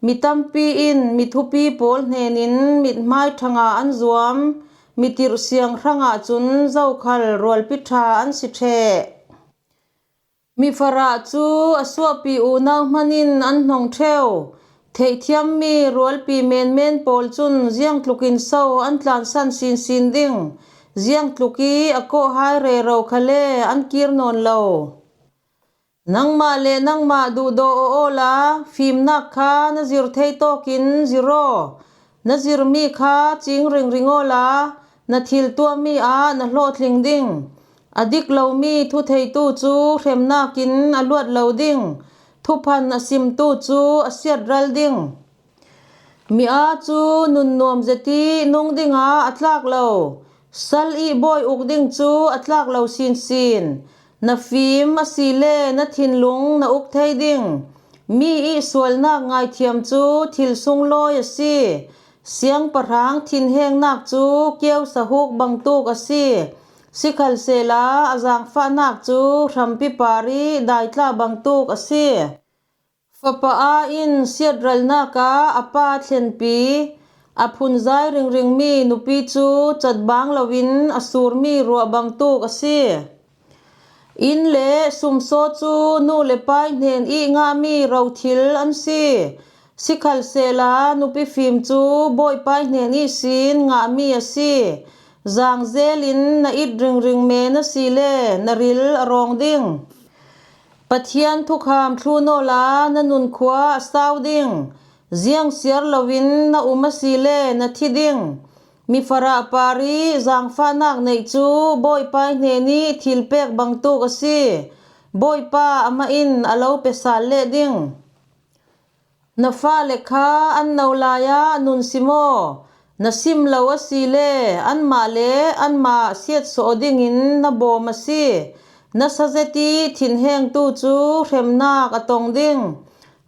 Mi tampi in mi thupi pawl hnenin mithmai ṭhangah an zuam. Mi tirhsiang hrangah cun zokhal rualpi ṭha an si ṭheh. Mifarah cu a suahpi unau hmanh in an hnong ṭheu. Theihthiammi rualpi menmen pawl cun ziangtlukin so an tlansan sinsin ding? Ziangtluk i a kawhhai rero khale an kir nawn lo. Nangmah le nangmah duhdaw aw awla fimnak kha na zir thei tawkin zir aw. Na zirmi kha cing ringring awla na thil tuahmi ah na hlawhtling ding. A dik lomi thutheitu cu hremnak in a luat lo ding. Thuphan a simtu cu a siatral ding. Mi aa cu nunnuam zet i nung dingah a tlak lo. Sal i bawi uk ding cu a tlak lo sinsin. Na fim asile na thinlung na uk thei ding. Mi i sualnak ngaithiam cu thil sunglawi a si. Siangpahrang thinhengnak cu kiosa huk bangtuk a si, sikhalsehla a zaangfahnak cu hrampi parih daitla bangtuk a si. Fapa aa in siatralnak ah a pa thlenpi, a phunzai ringringmi nupi cu catbaang loin a surmi ruah bangtuk a si. Inn le sumsaw cu nu le pa hnen i ngahmi rothil an si, sikhalsehla nupi fim cu Bawipa hnen ihsin ngahmi a si. Zaangzel in na it ringring men a si le na ril a rawng ding. Pathian thukham thlun awla na nunkhua a sau ding. Ziang siar loin na um a si le na thi ding. Mifarah parih zaangfahnak neih cu Bawipa hnen i thil pek bangtuk a si. Bawipa amah in a lo pe sal leh ding. Na fale kha an no lai ah nun sim aw. Na sim lo a si le anmah le anmah siatsawh dingin na bawm a si. Na sazet i thinhengtu cu hremnak a tong ding.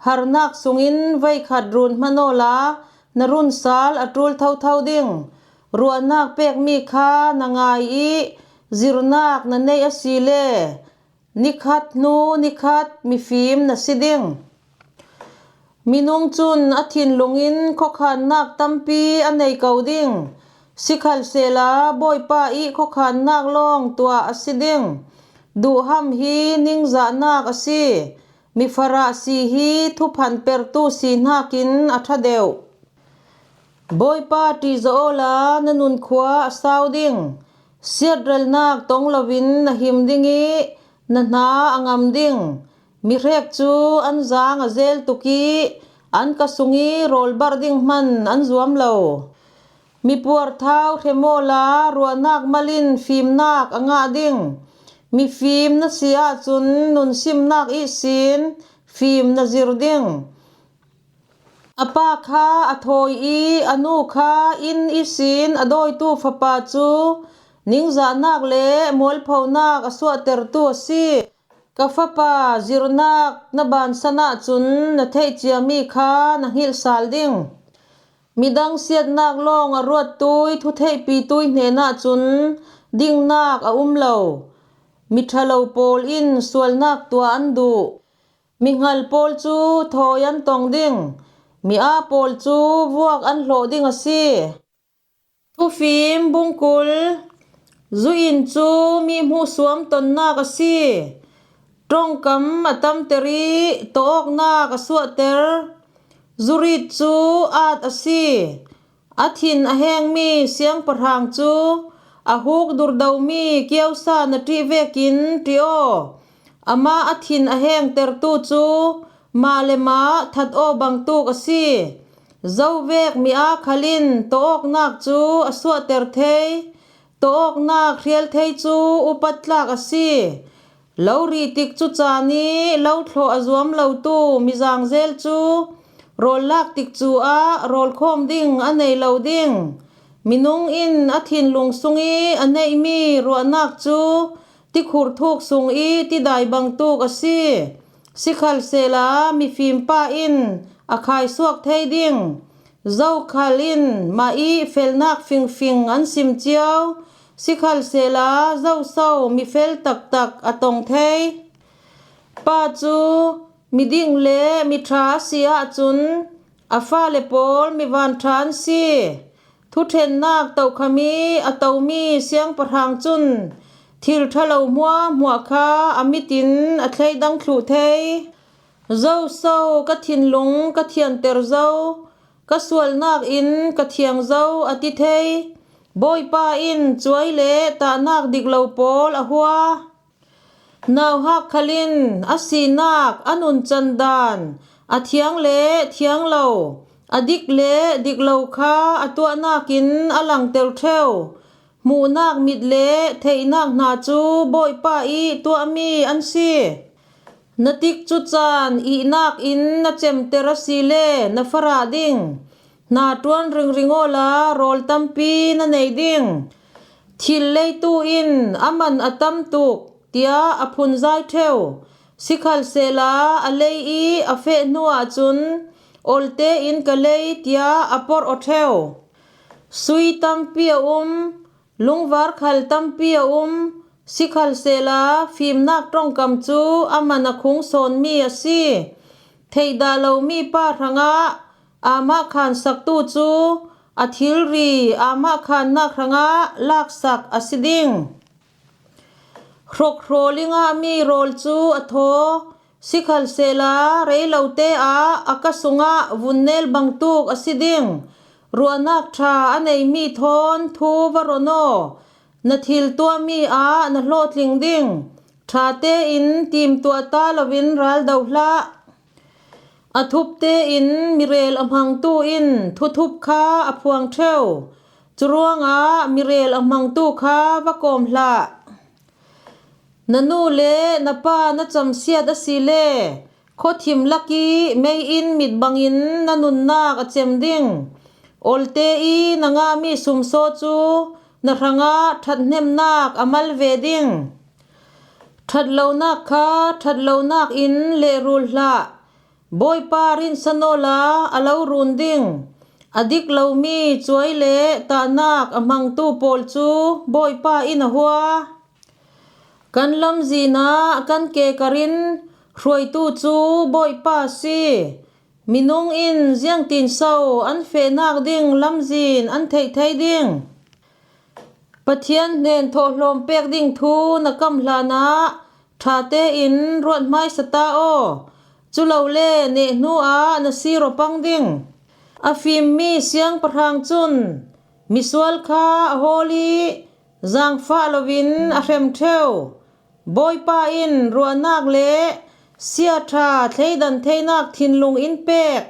Harnak sungin veikhat run hman awla na runsal a ṭul thotho ding. Ruahnak pekmi kha na ngai i zirnak na neih a si le nikhat hnu nikhat mifim na si ding. Minung cun a thinlung in khuakhannak tampi a nei ko ding. Sikhalsehla Bawipa i khuakhannak lawng tuah a si ding. Duhham hi ningzahnak a si. Mifarah si hi thuphan pertu si hnakin a ṭha deuh. Bawipa ṭihzawh awla na nunkhua a sau ding. Siatralnak tong loin na him ding i na hna a ngam ding. Mihrek cu an zaang a zel tuk i an ka sung i rawlbarh ding hman an zuam lo. Mipuar thau hrem awla ruahnak mal in fimnak a ngah ding. Mifim na si ahcun nunsimnak ihsin fim na zir ding. A pa kha a thawi i a nu kha inn ihsin a dawitu fapa cu ningzahnak le mualphonak a suahtertu a si. Ka fapa, zirnak na bansan ahcun na theih ciami kha na hngilh sal ding. Midang siatnak lawng a ruattui thutheihpitui hnenah cun dingnak a um lo. Miṭhalo pawl in sualnak tuah an duh. Mihngal pawl cu thawi an tong ding, mi aa pawl cu vuak an hlawh ding a si. Thufim bungkul. Zu inn cu mi hmuhsuam tonnak a si. Ṭongkam a tamter i tawawknak a suahter. Zurit cu aat a si. A thin a hengmi siangpahrang cu a huk durdomi kiosa na ṭih vekin ṭih aw. Amah a thin a hengtertu cu mah le mah that aw bangtuk a si. Zovek mi aa khal in tawawknak cu a suahter thei. Tawawknak hrial thei cu upat tlak a si. Lo rih tik cu caan i lo thlawh a zuam lotu mizangzel cu rawl lak tik cu ah rawl khawm ding a nei lo ding. Minung in a thinlung sung i a neihmi ruahnak cu tikhur thuk sung i tidai bangtuk a si. Sikhalsehla mifim pa in a khaisuak thei ding. Zokhal in mah i felnak fingfing an sim cio, sikhalsehla zoso mifel taktak a tong thei. Pa cu miding le miṭha a si ahcun a fale pawl mivanṭha an si. Thuṭhennak tokham i a tomi siangpahrang cun thil ṭhalo hmuahhmuah kha a mit in a thleidang thluh thei. Zoso ka thinlung ka thianter zo, ka sualnak in ka thiang zo a ti thei. Bawipa in cuai le tahnak dik lo pawl a hua. Nauhak khal in a sinak a nuncan dan, a thiang le thiang lo, a dik le dik lo kha a tuahnak in a langter ṭheu. Hmuhnak mit le theihnak hna cu Bawipa i tuahmi an si. Na tikcu caan ihnak in na cemter a si le na farah ding. Hna ṭuan ringring awla rawl tampi na nei ding. Thil leitu in a man a tam tuk, tiah a phunzai ṭheu. Sikhalsehla a lei i a feh hnu ahcun Olte in ka lei, tia a porh aw theu. Sui tampi a um, lungvar khal tampi a um, sikhalsehla fimnak ṭongkam cu a man a khung sawnmi a si. Theihdah lo mipa hrangah amah khansaktu cu a thilri amah khannak hrangah laksak a si ding. Hrokhrawl i ngahmi rawl cu a thaw, sikhalsehla reilote ah a ka sungah vun nel bangtuk a si ding. Ruahnak ṭha a neimi thawn thu va ron aw, na thil tuahmi ah na hlawhtling ding. Ṭha tein timtuah ta loin ral do hlah. A thup tein mirel a hmangtu in thuthup kha a phuang theu. Curuangah mirel a hmangtu kha va kawm hlah. Na nu le na pa na camsiat a si le, khuathim lak i mei in mit bangin na nunnak a cem ding. Olte i na ngahmi sumsaw cu na hrangah ṭhathnemnak a mal ve ding. Ṭhatlonak kha ṭhatlonak in lehrul hlah. Bawipa rinsan awla a lo run ding. A dik lomi cuai le tahnak a hmangtu pawl cu Bawipa in a hua. Kan lamzin ah kan ke kar in hruaitu cu Bawipa a si. Minung in ziangtin so an fehnak ding lamzin an theih thei ding? Pathian hnen thawhlawm pek ding thu na kam hlanah ṭha tein ruat hmaisa ta aw. Culole neh hnuah na sir aw pang ding. A fimmi siangpahrang cun misual kha a hawl i zaangfah loin a hrem ṭheu. Bawipa in ruahnak le siaṭha thleidan theinak thinlung in pek.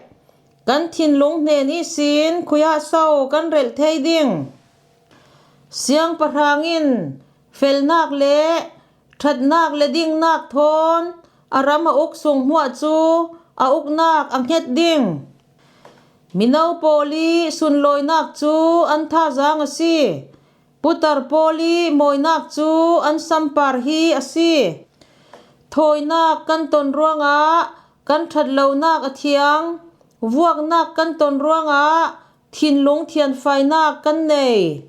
Kan thinlung hnen ihsin khuiah so kan relh thei ding? Siangpahrang in felnak le ṭhatnak le dingnak thawn a ram a uk sung hmuah cu a uknak a hnget ding. Mino pawl i sunlawinak cu an thazaang a si. Putar pawl i mawinak cu an sampar hi a si. Thawinak kan ton ruangah kan ṭhatlonak a thiang, vuaknak kan ton ruangah thinlung thianfainak kan nei.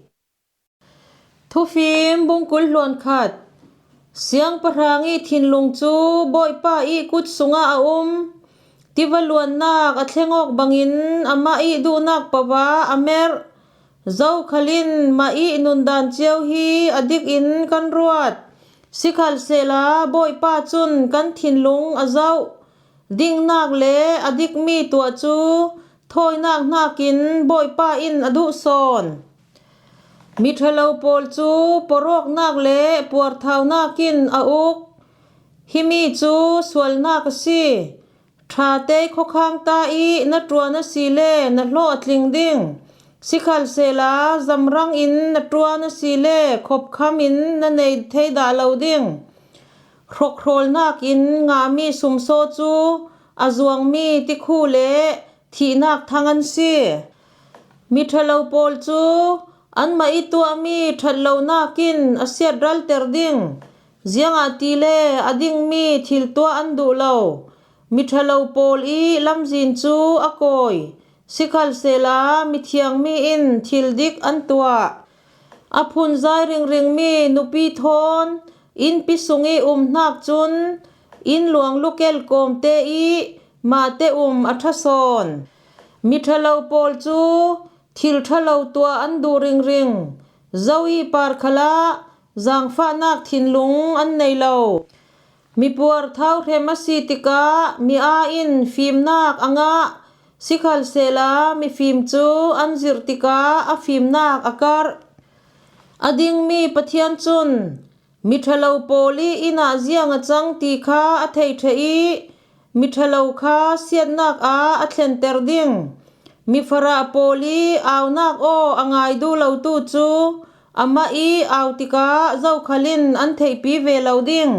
Thufim bungkul hluan khat. Siangpahrang i thinlung cu Bawipa i kut sungah a um. Tiva luannak a thleng awk bangin amah i duhnak poah a merh. Zokhal in mah i nundan cio hi a dik in kan ruat. Sikhalsehla Bawipa cun kan thinlung a zoh. Dingnak le a dikmi tuah cu thawinak hnakin Bawipa in a duh sawn. Miṭhalo pawl cu porawknak le puarthaunak in a uk. Himi cu sualnak a si. Ṭha tei khuakhang ta i na ṭuan a si le na hlawh a tling ding. Sikhalsehla zamrang in na ṭuan a si le khopkham in na nei thei dah lo ding. Hrokhrawlnak in ngahmi sumsaw cu a zuangmi tikhu le thihnak thang an si. Miṭhalo pawl cu anmah i tuahmi ṭhatlonak in a siatralter ding, ziangahtile a dingmi thil tuah an duh lo. Miṭhalo pawl i lamzin cu a kawi, sikhalsehla mithiangmi in thil dik an tuah. A phunzai ringringmi nupi thawn innpi sung i umhnak cun inn luang lukel kawmte i mahte um a ṭha sawn. Miṭhalo pawl cu thil ṭhalo tuah an duh ringring, zo i par khalah zaangfahnak thinlung an nei lo. Mipuar thauhrem a si tikah mi aa in fimnak a ngah, sikhalsehla mifim cu an zirh tikah a fimnak a karh. A dingmi Pathian cun miṭhalo pawl i inn ah ziang a cang ti kha a thei ṭheh i, miṭhalo kha siatnak ah a thlenter ding. Mifarah pawl i aunak aw a ngai duh lotu cu amah i au tikah zokhal in an theihpi ve lo ding.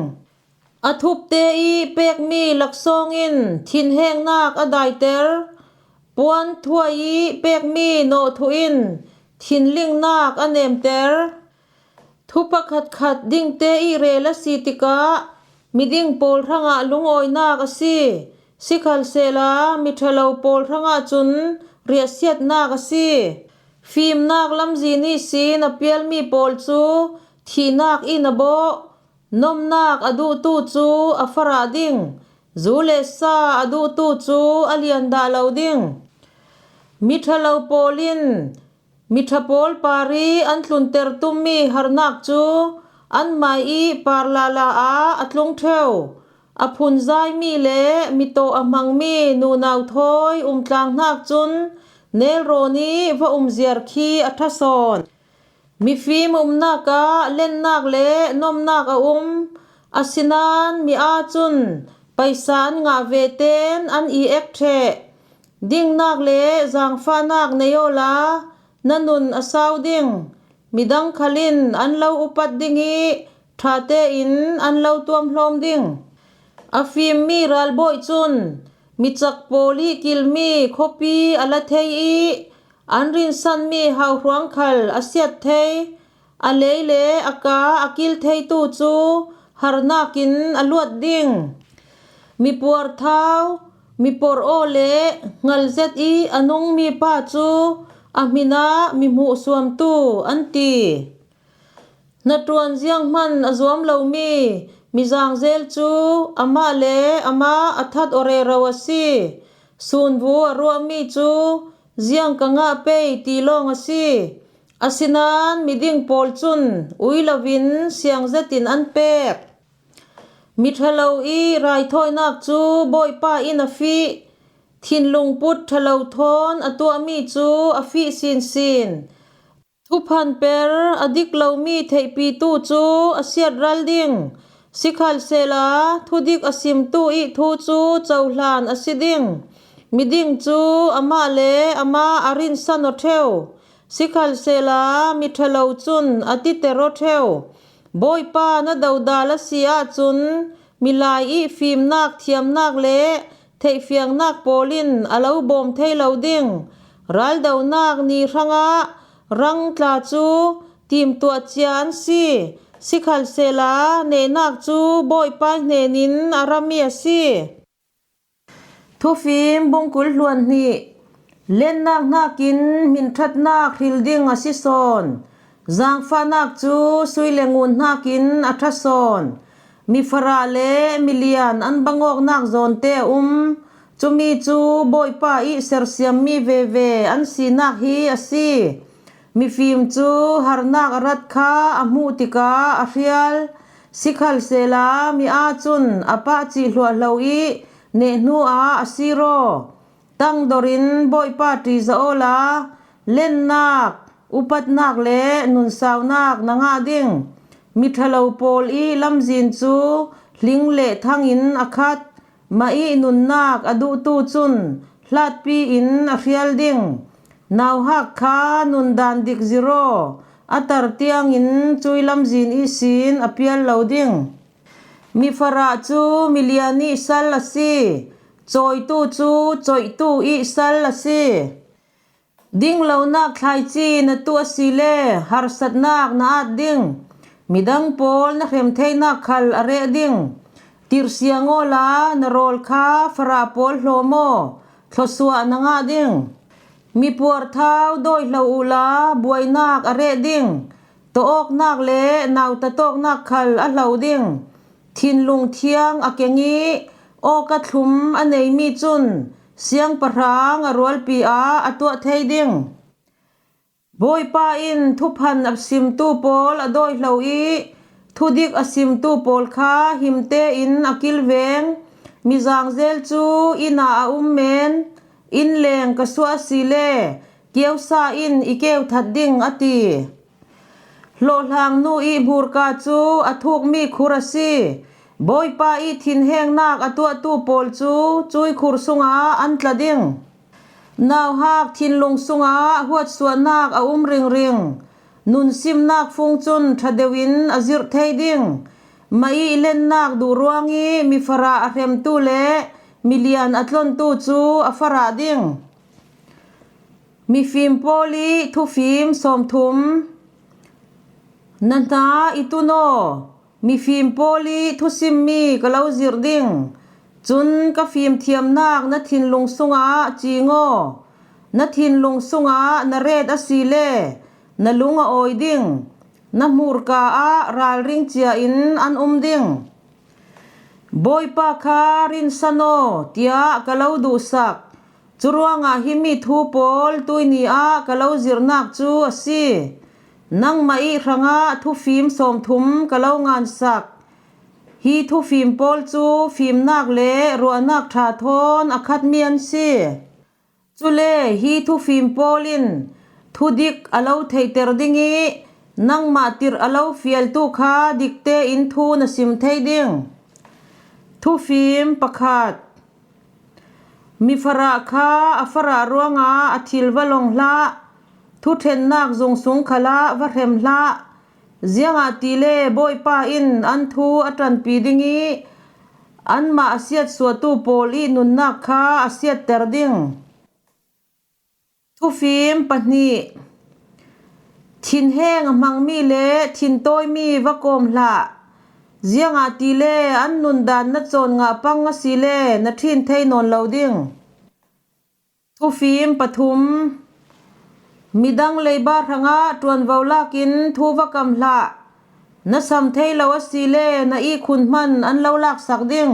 A thupte i pekmi laksawng in thinhengnak a daiter, puan thuai i pekmi nawhthuh in thinlingnak a nemter. Thu pakhatkhat dingte i rel a si tikah miding pawl hrangah lungawinak a si. Sikhalsehla miṭhalo pawl hrangah cun riahsiatnak a si. Fimnak lamzin ihsin a pialmi pawl cu thihnak in a bawh. Nomnak a duhtu cu a farah ding, zu le sa a duhtu cu a lian dah lo ding. Miṭhalo pawl in miṭha pawl parih an tlunter tummi harnak cu an mai ih par lala ah a tlung ṭheu. A phunzaimi le mi tawh a hmangmi nunau thawi umtlang hnak cun nelrawn ih va umziar khi a ṭha sawn. Mifim umnak ah lennak le nomnak a um, asinain mi aa cun paisa an ngah ve tein an i ek ṭheh. Dingnak le zaangfahnak nei awla na nun a sau ding. Midang khal in an lo upat ding ih ṭha tein an lo tuamhlawm ding. A fimmi ralbawi cun micak pawl ih kilmi khuapi a la thei ih an rinsanmi hauhruang khal a siat thei. A lei le a ka a kil theitu cu harnak in a luat ding. Mi puarthau, mi porh aw le hngal zet ih a nungmi pa cu a hmin ah mi hmuhsuamtu an ti. Hnaṭuan zianghman a zuam lomi mi zaangzel cu amah le amah a that aw rero a si. Sunvu a ruahmi cu ziang ka ngah pei ti lawng a si. Asinain miding pawl cun ui loin siang zetin an pek. Miṭhalo ih raithawinak cu Bawipa in a fih. Thinlungput ṭhalo thawn a tuahmi cu a fih sinsin. Thuphan per a dik lomi theihpitu cu a siatral ding. Sikhalsehla thudik a simtu ih thu cu cohlan a si ding. Miding cu amah le amah a rinsan aw ṭheu. Sikhalsehla miṭhalo cun a titer aw ṭheu. Bawipa na dodal a si ahcun milai ih fimnak thiamnak le theihfiangnak pawl in a lo bawm thei lo ding. Raldonak ni hrangah rang tla cu timtuah cia an si. Sikhalsehla nehnak cu Bawipa hnenin a rami a si. Thufim bungkul hluan hnih. Lennak hnakin hminṭhatnak hril ding a si sawn. Zaangfahnak cu sui le ngun hnakin a ṭha sawn. Mifarah le milian an bangawknak zawnte a um. Cumi cu Bawipa ih sersiammi veve an sinak hi a si. Mifim cu harnak a rat kha a hmuh tikah a hrial. Sikhalsehla mi aa cun a pah cih hluahhlo ih neh hnu ah a sir aw. Tangdor in Bawipa ṭihzah awla lennak, upatnak le nunsaunak na ngah ding. Miṭhalo pawl ih lamzin cu hling le thang in a khat. Mah ih nunnak a duhtu cun hlatpi in a hrial ding. Nauhak kha nundan dik zir aw, a tar tiangin cui lamzin ihsin a pial lo ding. Mifarah cu milian ih sal a si, cawitu cu coihtu ih sal a si. Dinglonak thlaici na tuh asile harsatnak na at ding. Midang pawl na hrem theinak khal a reh ding. Tirhsiang awla na rawl kha farah pawl hlawm aw, thlawsuah na ngah ding. Mipuarthau dawihlo uhla buainak a reh ding. Tawawknak le nautatawknak khal a hlo ding. Thinlung thiang a keng ih awka thlum a neimi cun siangpahrang a rualpi ah a tuah thei ding. Bawipa in thuphan a simtu pawl a dawihlo ih thudik a simtu pawl kha him tein a kilveng. Mizangzel cu inn ah a um men. Inn leng ka suah asile kiosa in i keu that ding, a ti. Hlawhhlangnu ih hmurka cu a thukmi khur a si. Bawipa ih thinhengnak a tuahtu pawl cu cui khur sungah an tla ding. Nauhak thinlung sungah huatsuahnak a um ringring. Nunsimnak fung cun ṭha deuh in a zirh thei ding. Mah ih lennak duh ruangih mifarah a hremtu le milian a tlontu cu a farah ding. Mifim pawl ih thufim sawmthum. Na hna i tun aw, mifim pawl ih thusimmi ka lo zirh ding. Cun ka fimthiamnak na thinlung sungah cing aw. Na thinlung sungah na ret asile na lung a awi ding. Na hmurka ah ralring cia in an um ding. Bawipa kha rinsan aw, tiah ka lo duhsak. Curuangah himi thu pawl tuini ah ka lo zirnak cu a si. Nangmah ih hrangah thufim sawmthum ka lo ngansak. Hi thufim pawl cu fimnak le ruahnak ṭha thawn a khatmi an si. Cule hi thufim pawl in thudik a lo theihter ding ih nangmah tirh a lo fialtu kha dikte in thu na sim thei ding. Thufim pakhat. Mifarah kha a farah ruangah a thil va long hlah, thuṭhennak zung sung khalah va hrem hlah. Ziangahtile Bawipa in an thu a ṭanpi ding ih anmah a siatsuahtu pawl ih nunnak kha a siatter ding. Thufim pahnih. Thinheng a hmangmi le thintawimi va kawm hlah. Ziangahtile an nundan na cawn ngah pang asile na ṭhin thei nawn lo ding. Thufim pathum. Midang leiba hrangah ṭuanvo lakin thu va kam hlah. Na sam thei lo asile na ihkhun hman an lo laksak ding.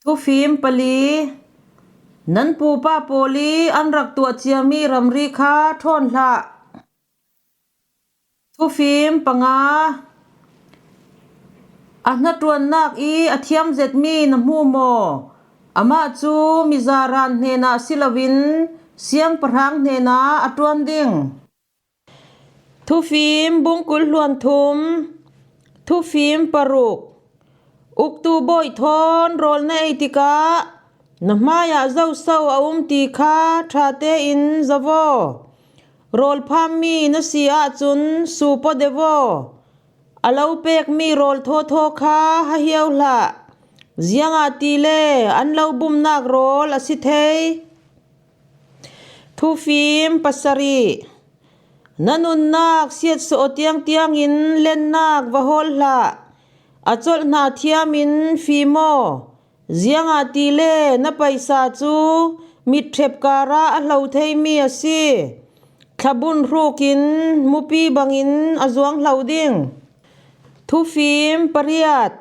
Thufim pali. Nan pupa pawl ih an rak tuah ciami ramri kha ṭhawn hlah. Thufim panga. A hnaṭuannak ih a thiam zetmi na hmu maw? Amah cu mizaran hnenah si loin siangpahrang hnenah a ṭuan ding. Thufim bungkul hluan thum. Thufim paruk. Uktu bawi thawn rawl na ei tikah na hmaiah zoso a um ti kha ṭha tein zoh aw. Rawl phammi na si ahcun suupaw deuh aw. A lo pekmi rawl thawthaw kha ha hiau hlah, ziangahtile an lo bumnak rawl a si thei. Thufim pasarih. Na nunnak siatsuah tiangtiangin lennak va hawl hlah. A colh hna thiamin fim aw, ziangahtile na paisa cu mitṭhep karah a hlo theimi a si. Thlabun hrukin mupi bangin a zuang hlo ding. Thufim pariat.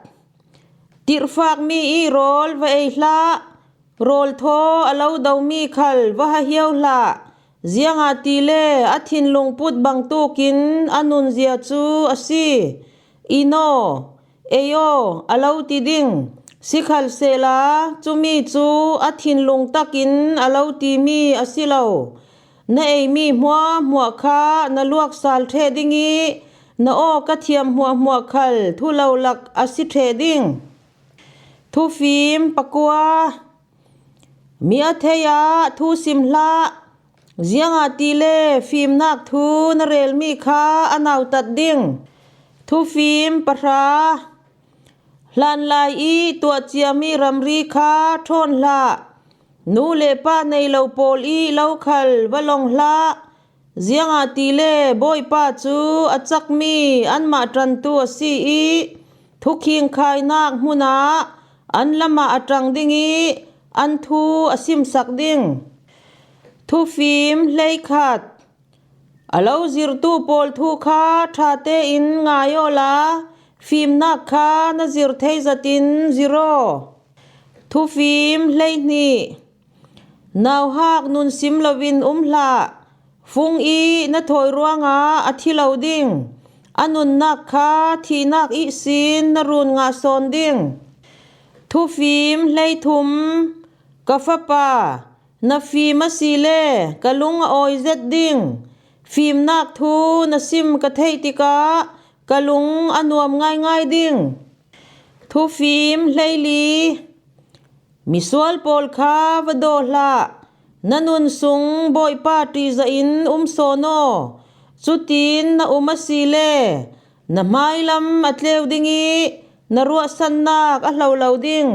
Tirhfakmi ih rawl va ei hlah, rawl thaw a lo domi khal va ha hiau hlah, ziangahtile a thinlung put bangtukin a nunzia cu a si. In aw, ei aw, a lo ti ding. Sikhalsehla cumi cu a thinlung takin a lo timi a si lo. Na eimi hmuahhmuah kha na luak sal ṭheh ding ih na awka thiam hmuahhmuah khal thu lo lak a si ṭheh ding. Thufim pakua. Mi a thei ah thu sim hlah, ziangahtile fimnak thu na relmi kha a nautat ding. Thufim pahra. Hlanlai ih tuah ciami ramri kha ṭhawn hlah. Nu le pa nei lo pawl ih lo khal va long hlah. Ziangahtile Bawipa cu a cakmi anmah ṭantu a si ih thukhingkhainak hmunah an lamah a ṭang ding ih an thu a simsak ding. Thufim hleikhat. A lo zirtu pawl thu kha ṭha tein ngai awla fimnak kha na zir thei zetin zir aw. Thufim hleihnih. Nauhak nunsim loin um hlah, fung ih na thawi ruangah a thi lo ding. A nunnak kha thihnak ihsin na run ngah sawn ding. Thufim hleithum. Ka fapa, na fim asile ka lung a awi zet ding. Fimnak thu na sim ka theih tikah ka lung a nuam ngaingai ding. Thufim hleili. Misual pawl kha va daw hlah, na nun sung Bawipa ṭihzah in um sawn aw. Cutin na um asile na hmailam a tleu ding ih na ruahsannak a hlo lo ding.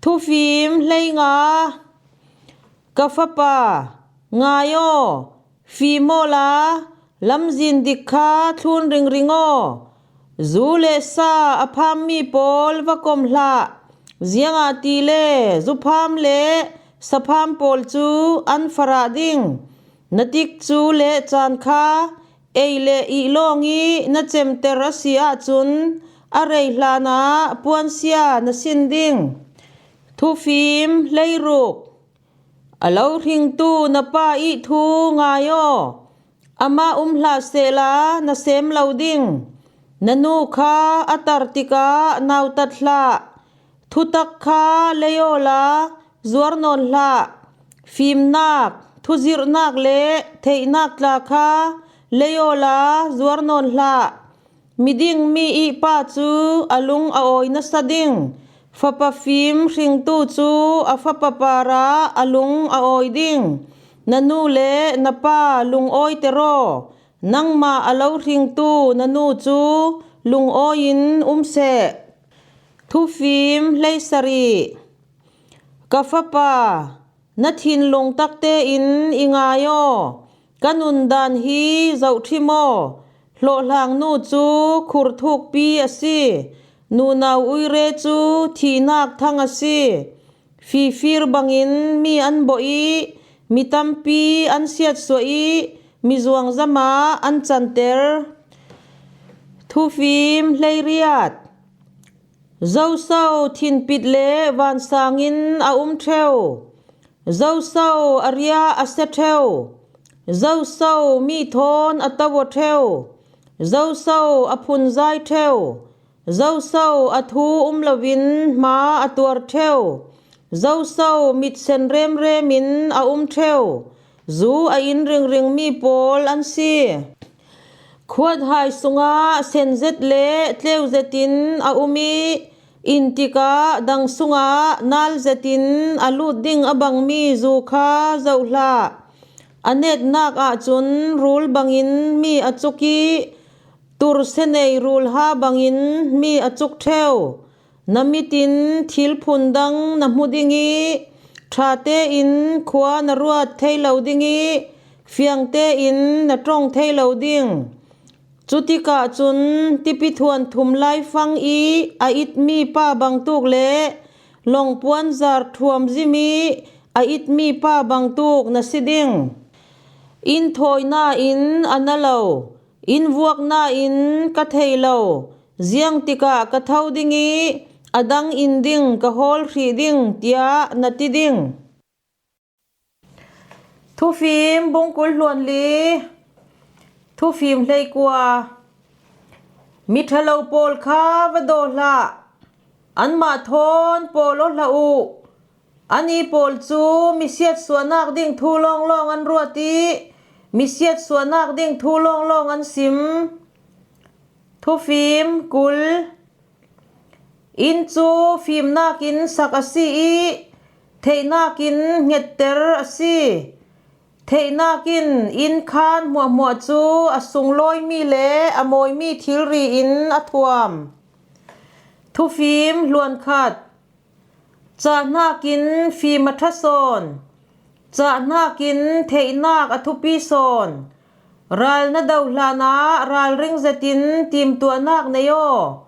Thufim hleinga. Ka fapa, ngai aw, fim awla lamzin dik kha thlun ringring aw. Zu le sa a phammi pawl va kom hlah, Ziangahtile zupham le sapham pawl cu an farah ding. Na tikcu le caan kha ei le ihlawng i na cemter a si ahcun a rei hlanah puansia na sin ding. Thufim hleiruk. A lo hringtu na pa ih thu ngai aw. Amah um hlah sehla na sem lo ding. Na nu kha a tar tikah nautat hlah. Thutak kha lei awla zuar nawn hlah. Fimnak, thuzirhnak le theihnak tla kha lei awla zuar nawn hlah. Miding mi ih pa cu a lung a awi nasa ding. Fapa fim hringtu cu a fapa parah a lung a awi ding. Na nu le na pa lungawiter aw. Nangmah a lo hringtu na nu cu lungawi in um seh. Thufim hleisarih. Ka fapa, na thinlung takte in i ngai aw. Ka nundan hi zohṭhim aw. Hlawhhlangnu cu khur thukpi a si. Nunau uire cu thihnak thang a si. Fifir bangin mi an bawh i mi tampi an siatsuah i mi zuangzam ah an canter. Thufim hleiriat. Zoso thinpit le vansang in a um ṭheu. Zoso a riah a sia ṭheu. Zoso mi thawn a to aw ṭheu. Zoso a phunzai ṭheu. Zoso a thu um loin hma a tuar ṭheu. Zoso mitsen remrem in a um ṭheu. Zu a in ringring mi pawl an si. Khuathai sungah sen zet le tleu zet in a um i inn tikah dang sungah nal zet in a lut ding a bangmi zu kha zoh hlah. A netnak ahcun rul bangin mi a cuk i tur senei rulha bangin mi a cuk ṭheu. Na mit in thil phun dang na hmu ding i ṭha tein khua na ruat thei lo ding i fiang tein na ṭong thei lo ding. Cutikah cun tipi thuan thum laifang i a itmi pa bangtuk le lawngpuan zar ṭhuam zim i a itmi pa bangtuk na si ding. Inn thawi nain a na lo, inn vuak nain ka thei lo, ziang tikah ka tho ding i a dang in ding ka hawl hrih ding, tiah na ti ding. Thufim bungkul hluan li, thufim hleikua. Mi ṭhalo pawl kha va daw hlah, anmah thawn pawl aw hlah uh. Ani pawl cu mi siatsuahnak ding thu lawnglawng an ruat i mi siatsuahnak ding thu lawnglawng an sim. Thufim kul. Inn cu fimnak in sak a si i theihnak in hngetter a si. Theihnak in inn khaan hmuahhmuah cu a sunglawimi le a mawimi thilri in a thuam. Thufim hluan khat. Cahnak in fim a ṭha sawn. Cahnak in theihnak a thupi sawn. Ral na do hlanah ralring zetin timtuahnak nei aw.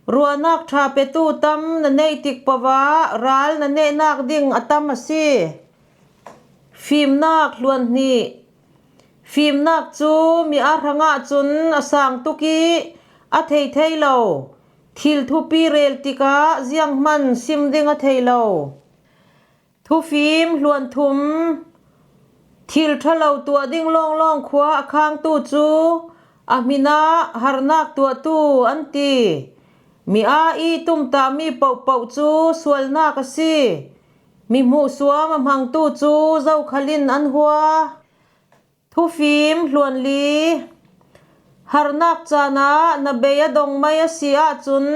Ruahnak ṭha petu tam na neih tik pohah ral na nehnak ding a tam a si. Fimnak hluan hnih. Fimnak cu mi aa hrangah cun a sang tuk i a thei thei lo. Thil thupi rel tikah zianghman sim ding a thei lo. Thufim hluan thum. Thil ṭhalo tuah ding lawnglawng khua a khangtu cu a hmin ah harnak tuahtu an ti. Mi aa i tumtahmi pohpoh cu sualnak a si. Mi hmuhsuam a hmangtu cu zokhal in an hua. Thufim hluan li. Harnak caan ah na bei a dong mai a si ahcun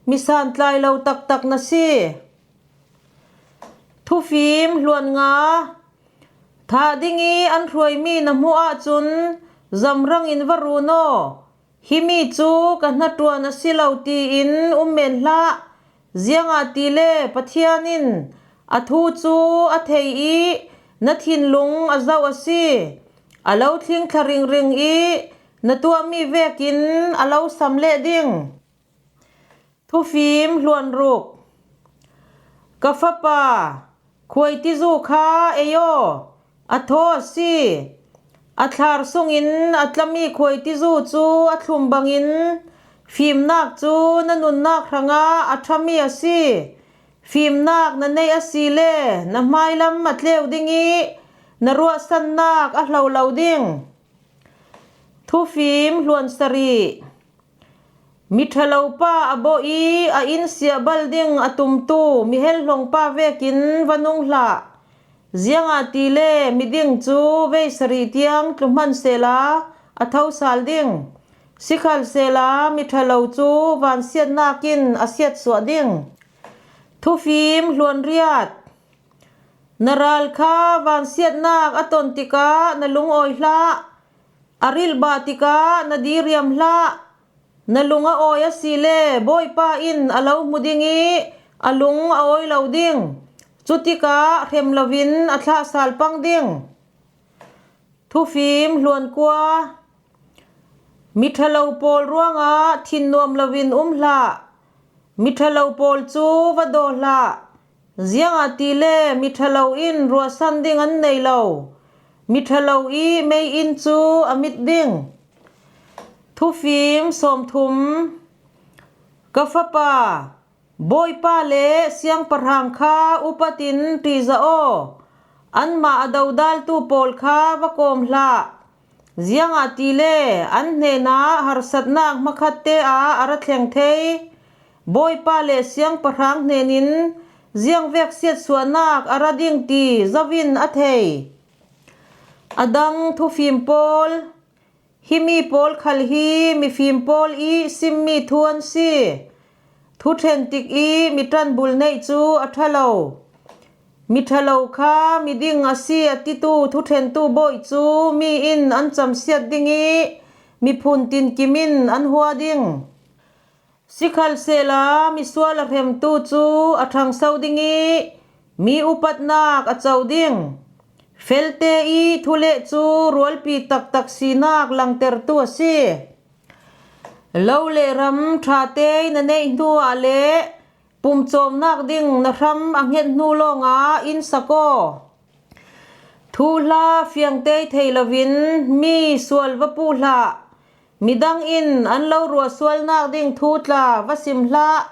mi santlai lo taktak na si. Thufim hluan nga. Thah ding i an hruaimi na hmuh ahcun zamrang in va run aw. Himi cu ka hnaṭuan a si lo tiin um men hlah, ziangahtile Pathian in a thu cu a thei i na thinlung a zoh a si. A lo thlingthla ringring i na tuahmi vekin a lo sam leh ding. Thufim hluan ruk. Ka fapa, khuaitizu kha ei aw, a thaw a si. A thlar sungin a tlami khuaitizu cu a thlum bangin fimnak cu na nunnak hrangah a ṭhami a si. Fimnak na neih asile na hmailam a tleu ding i na ruahsannak a hlo lo ding. Thufim hluan sarih. Miṭhalo pa a bawh i a inn siahbal ding a tumtu mihelhlong pa vekin va nung hlah. Ziangahtile miding cu vei sarih tiang tlu hman sela a tho sal ding. Sikhalsela miṭhalo cu vansiatnak in a siatsuah ding. Thufim hluan riat. Na ral kha vansiatnak a ton tikah na lungawi hlah. A rilhbah tikah na diriam hlah. Na lung a awi asile Bawipa in a lo hmu ding i a lung a awi lo ding. Cutikah hrem loin a thlah sal pang ding. Thufim hluan kua. Miṭhalo pawl ruangah thinnuam loin um hlah. Miṭhalo pawl cu va daw hlah. Ziangahtile miṭhalo in ruahsan ding an nei lo. Miṭhalo i mei-inn cu a mit ding. Thufim sawmthum. Ka fapa, Bawipa le siangpahrang kha upat in ṭihzah aw. Anmah a dodaltu pawl kha va kawm hlah. Ziangahtile an hnenah harsatnak hmakhatte ah a ra thleng thei. Bawipa le siangpahrang hnenin ziangvek siatsuahnak a ra ding ti zo in a thei. A dang thufim pawl. Himi pawl khal hi mifim pawl i simmi thu an si. Thu ṭhen tik i mi ṭanbul neih cu a ṭha lo. Miṭhalo kha miding a si a titu thuṭhentu bawi cu mi in an camsiat ding i miphun tinkim in an hua ding. Sikhalsehla misual a hremtu cu a ṭhangso ding i mi upatnak a co ding. Felte i thuleh cu rualpi taktak sinak langtertu a si. Lo le ram ṭha tein na neih hnuah le pumcawmnak ding na hram a hnget hnu lawngah in sak aw. Thuhla fiangtei thei loin mi sual va puh hlah. Midang in an lo ruahsualnak ding thu tla va sim hlah.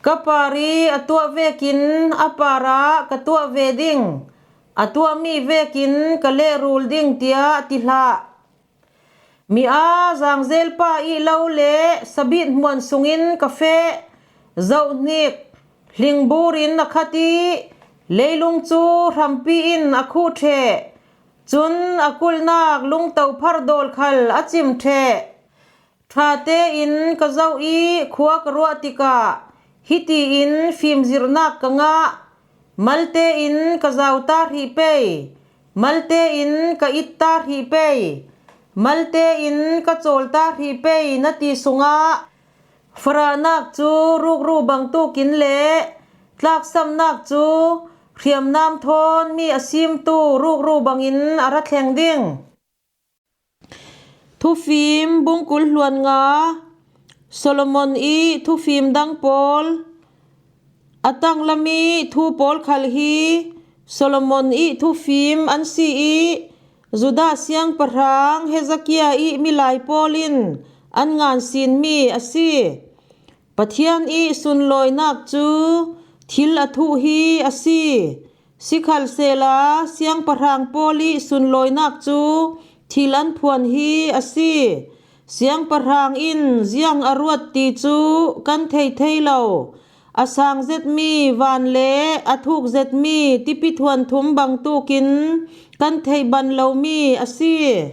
Ka par i a tuah vekin a parah ka tuah ve ding, a tuahmi vekin ka lehrul ding, tiah ti hlah. Mi aa zangzel pa ih lo le sabit hmuan sungin ka feh. Zohhnik hlingbur in a khat i leilung cu hrampi in a khuh ṭheh. Cun a kulhnak lungto phar dawl khal a cim ṭheh. Ṭha tein ka zoh i khua ka ruah tikah hiti in fimzirhnak ka ngah. Malte in ka zau ta hrih pei, malte in ka it ta hrih pei, malte in ka cawl ta hrih pei, na ti sungah farahnak cu rukru bangtuk in le tlaksamnak cu hriamnam thawn mi a simtu rukru bangin a ra thleng ding. Thufim bungkul hluan nga. Solomon i thufim dang pawl. A tanglam i thu pawl khal hi Solomon i thufim an si i Judah siangpahrang Hezekiah i milai pawl in an ngansinmi a si. Pathian i sunlawinak cu thil a thuh hi a si. Sikhalsehla siangpahrang pawl i sunlawinak cu thil an phuan hi a si. Siangpahrang in ziang a ruat ti cu kan thei thei lo. A sang zetmi van le a thuk zetmi tipi thuanthum bangtukin kan theih ban lomi a si.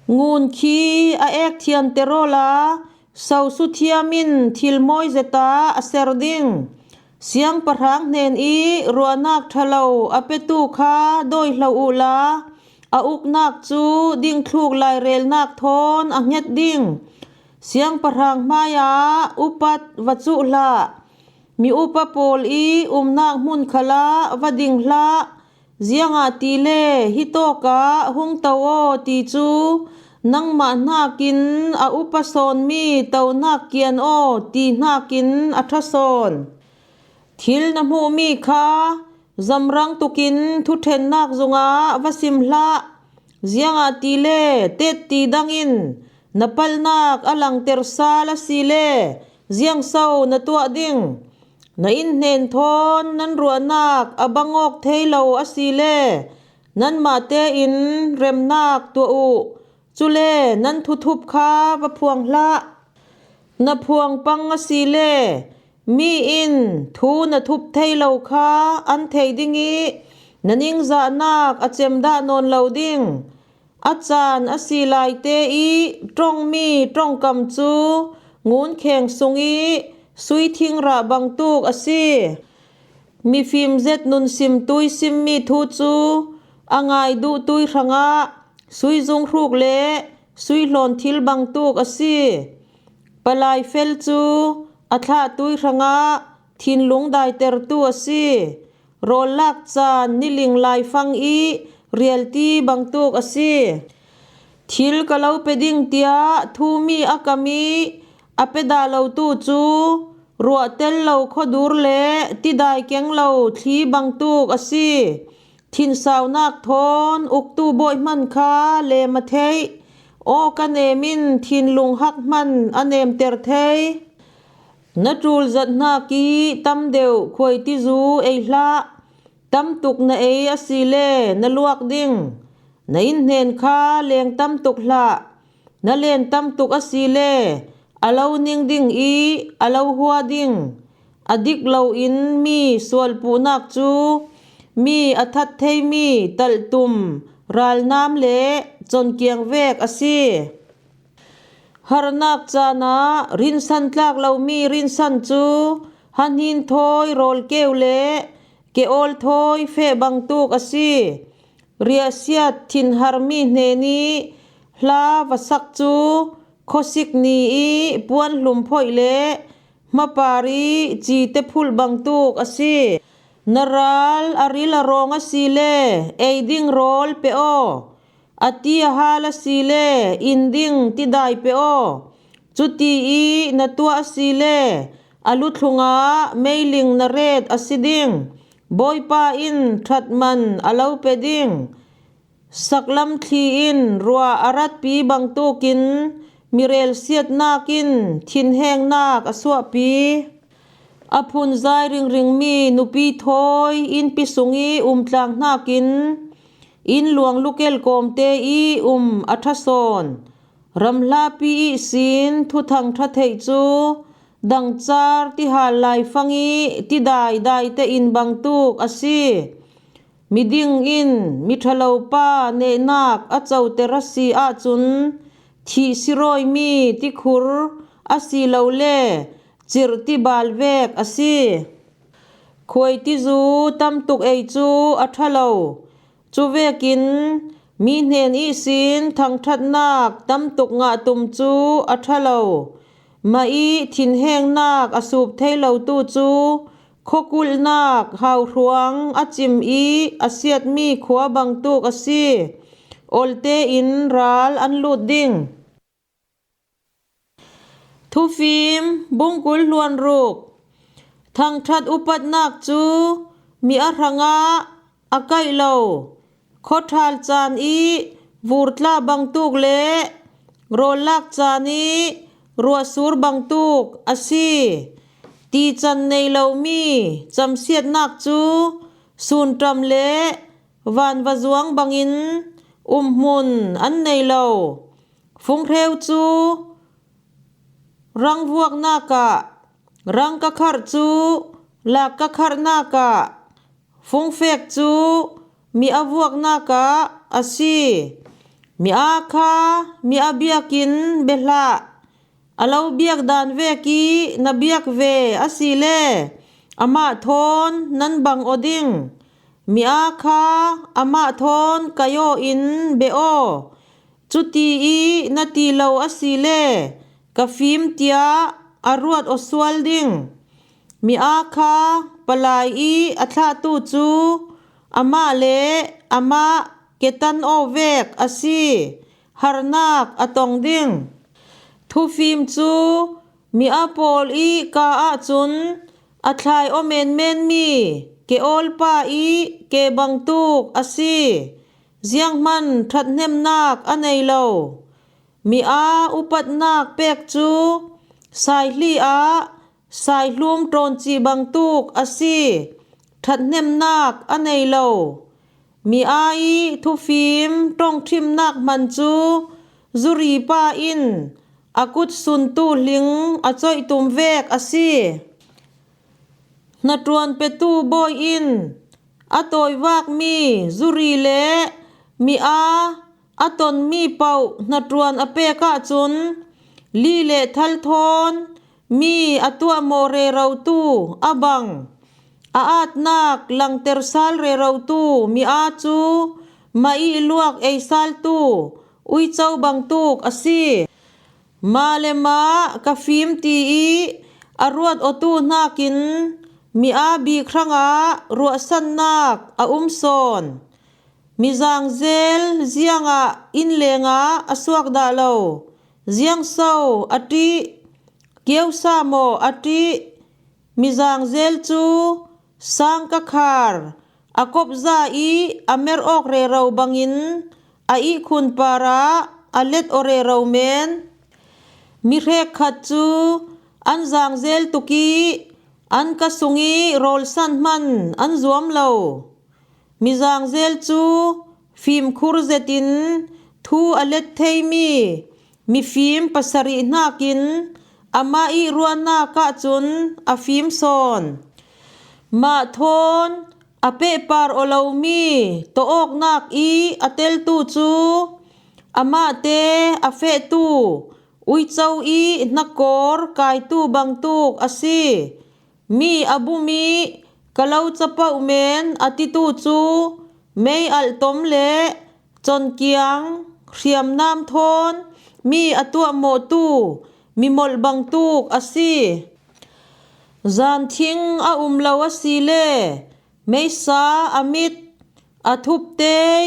Ngun khi a ek thianter awla so suthiam in thil mawi zeta a ser ding. Siangpahrang hnen i ruahnak ṭhalo a petu kha dawi hlo uhla a uknak cu dingthluk lairelnak thawn a hnget ding. Siangpahrang hmaiah upat va cuh hlah. Mi upa pawl i umnak hmun khalah va ding hlah. Ziangahtile hitawkah hung to aw ti cu nangmah hnakin a upa sawnmi tonak kian aw ti hnakin a ṭha sawn. Thil na hmuhmi kha zamrang tukin thuṭhennak zungah va sim hlah. Ziangahtile tet ti dangin na palhnak a langter sal asile, ziangso na tuah ding? Na innhnen thawn nan ruahnak a bang awk thei lo asile, nanmahte in remnak tuah uh. Cule nan thuthup kha va phuang hlah. Na phuang pang asile, mi in thu na thup thei lo kha an thei ding ih, na ningzahnak a cem dah nawn lo ding. A caan a si laite ih ṭongmi ṭongkam cu ngunkheng sung ih suithing rah bangtuk a si. Mifim zet nunsim tui simmi thu cu a ngai duh tui hrangah suizung hruk le suihlawn thil bangtuk a si. Palai fel cu a thlah tui hrangah thinlung daitertu a si. Rawl lak caan niling laifang ih rialti bangtuk a si. Thil ka lo pe ding tiah thumi a kam ih a pe dah lotu cu ruahtel lo khuadur le tidai keng lo thli bangtuk a si. Thinsaunak thawn uktu bawi hman kha lem a theih. Aw ka nem in thinlung hak hman a nemter thei. Na ṭul zat hnak ih tam deuh khuaitizu ei hlah. Tam tuk na ei asile na luak ding. Na innhnen kha leng tam tuk hlah. Na len tam tuk asile a lo ning ding ih a lo hua ding. A dik loin mi sualpuhnak cu mi a that theimi talhtum ralnam le conkiang vek a si. Harnak caan ah rinsan tlak lomi rinsan cu hahnin thawi rawlkeu le ke-awl thawi feh bangtuk a si. Riahsiat thinharmi hnen ih hla va sak cu khuasik ni ih puanhlum phoih le hmapar ih cite phulh bangtuk a si. Na ral a ril a rawng asile ei ding rawl pe aw. A ti a hal asile in ding tidai pe aw. Cuti ih na tuah asile a luthlungah meiling na ret a si ding. Bawipa in ṭhat man a lo pe ding. Saklam thli in ruah a ratpi bangtukin mirelsiatnak in thinhengnak a suahpi. A phunzai ringringmi nupi thawi innpi sung ih umtlang hnakin inn luang lukel kawmte ih um a ṭha sawn. Ramhlapi ihsin thuthang ṭha theih cu dangcar tihal laifang ih tidai daite in bangtuk a si. Miding in miṭhalopa nehnak a coter a si ahcun thih sirawimi tikhur asilole cirh tibal vek a si. Khuaitizu tam tuk ei cu a ṭha lo. Cuvekin mi hnen ihsin thangṭhatnak tam tuk ngah tum cu a ṭha lo. Mah ih thinhengnak a sup thei lotu cu khuakulhnak hauhruang a cim ih a siatmi khua bangtuk a si. Olte in ral an lut ding. Thufim bungkul hluan ruk. Thangṭhat upatnak cu mi a hrangah a kaih lo. Khuaṭhal caan ih vurtla bangtuk le rawllak caan ih ruahsur bangtuk a si. Tican nei lomi camsiatnak cu sunṭam le van va zuang bangin umhmun an nei lo. Funghreu cu rang vuaknak ah, rang ka kharh cu lak ka kharhnak ah, fungfek cu mi a vuaknak ah a si. Mi aa kha mi a biak in bia hlah. A lo biak dan vek ih na biak ve asile amah thawn nan bang aw ding. Mi aa kha amah thawn kaih aw in bia aw. Cuti ih na ti lo asile ka fim tiah a ruat aw sual ding. Mi aa kha palai ih a thlahtu cu amah le amah ketan aw vek a si. Harnak a tong ding. Thufim cu mi aa pawl ih ka ahcun A thlai aw menmen mi ke awlpa i ke bangtuk a si. Zianghman ṭhathnemnak a nei lo. Mi aa upatnak pek cu saihli ah saihlum ṭawn cih bangtuk a si. Ṭhathnemnak a nei lo. Mi aa i thufim ṭongṭhimnak hman cu zuripa in a kut suntu hling a coih tum vek a si. Hnaṭuan petu bawi in a tawivakmi zuri le mi aa a tonmi paoh hnaṭuan a pek ahcun, li le thal thawn mi a tuahmawh rerotu a bang, a aatnak langter sal rerotu mi aa cu ma i luak ei saltu uico bangtuk a si. Mah le mah ka fim ti i a ruat awtu hnakin mi aa bik hrangah ruahsannak a um sawn. Mi zangzel ziangah inn lengah a suak dah lo, ziangso a ṭih, kiosa maw a ṭih, mi zangzel cu sangka khar a kopza i a mer awk rero bangin a ihkhun parah a let aw rero men. Mi hrekkhat cu an zangzel tuk i an ka sung i rawlsan hman an zuam lo. Mi zangzel cu fimkhur zetin thu a let theimi mifim pasarih hnakin amah i ruahnak ahcun a fim sawn. Mah thawn a pehpar aw lomi tawawknak i a teltu cu amahte a fehtu uico i hnakawr kaitu bangtuk a si. Mi a bum i ka lo capoh men a titu cu mei alh tom le conkiang hriamnam thawn mi a tuahmawhtu mimolh bangtuk a si. Zanthing a um lo a si le meisa a mit a thuptei,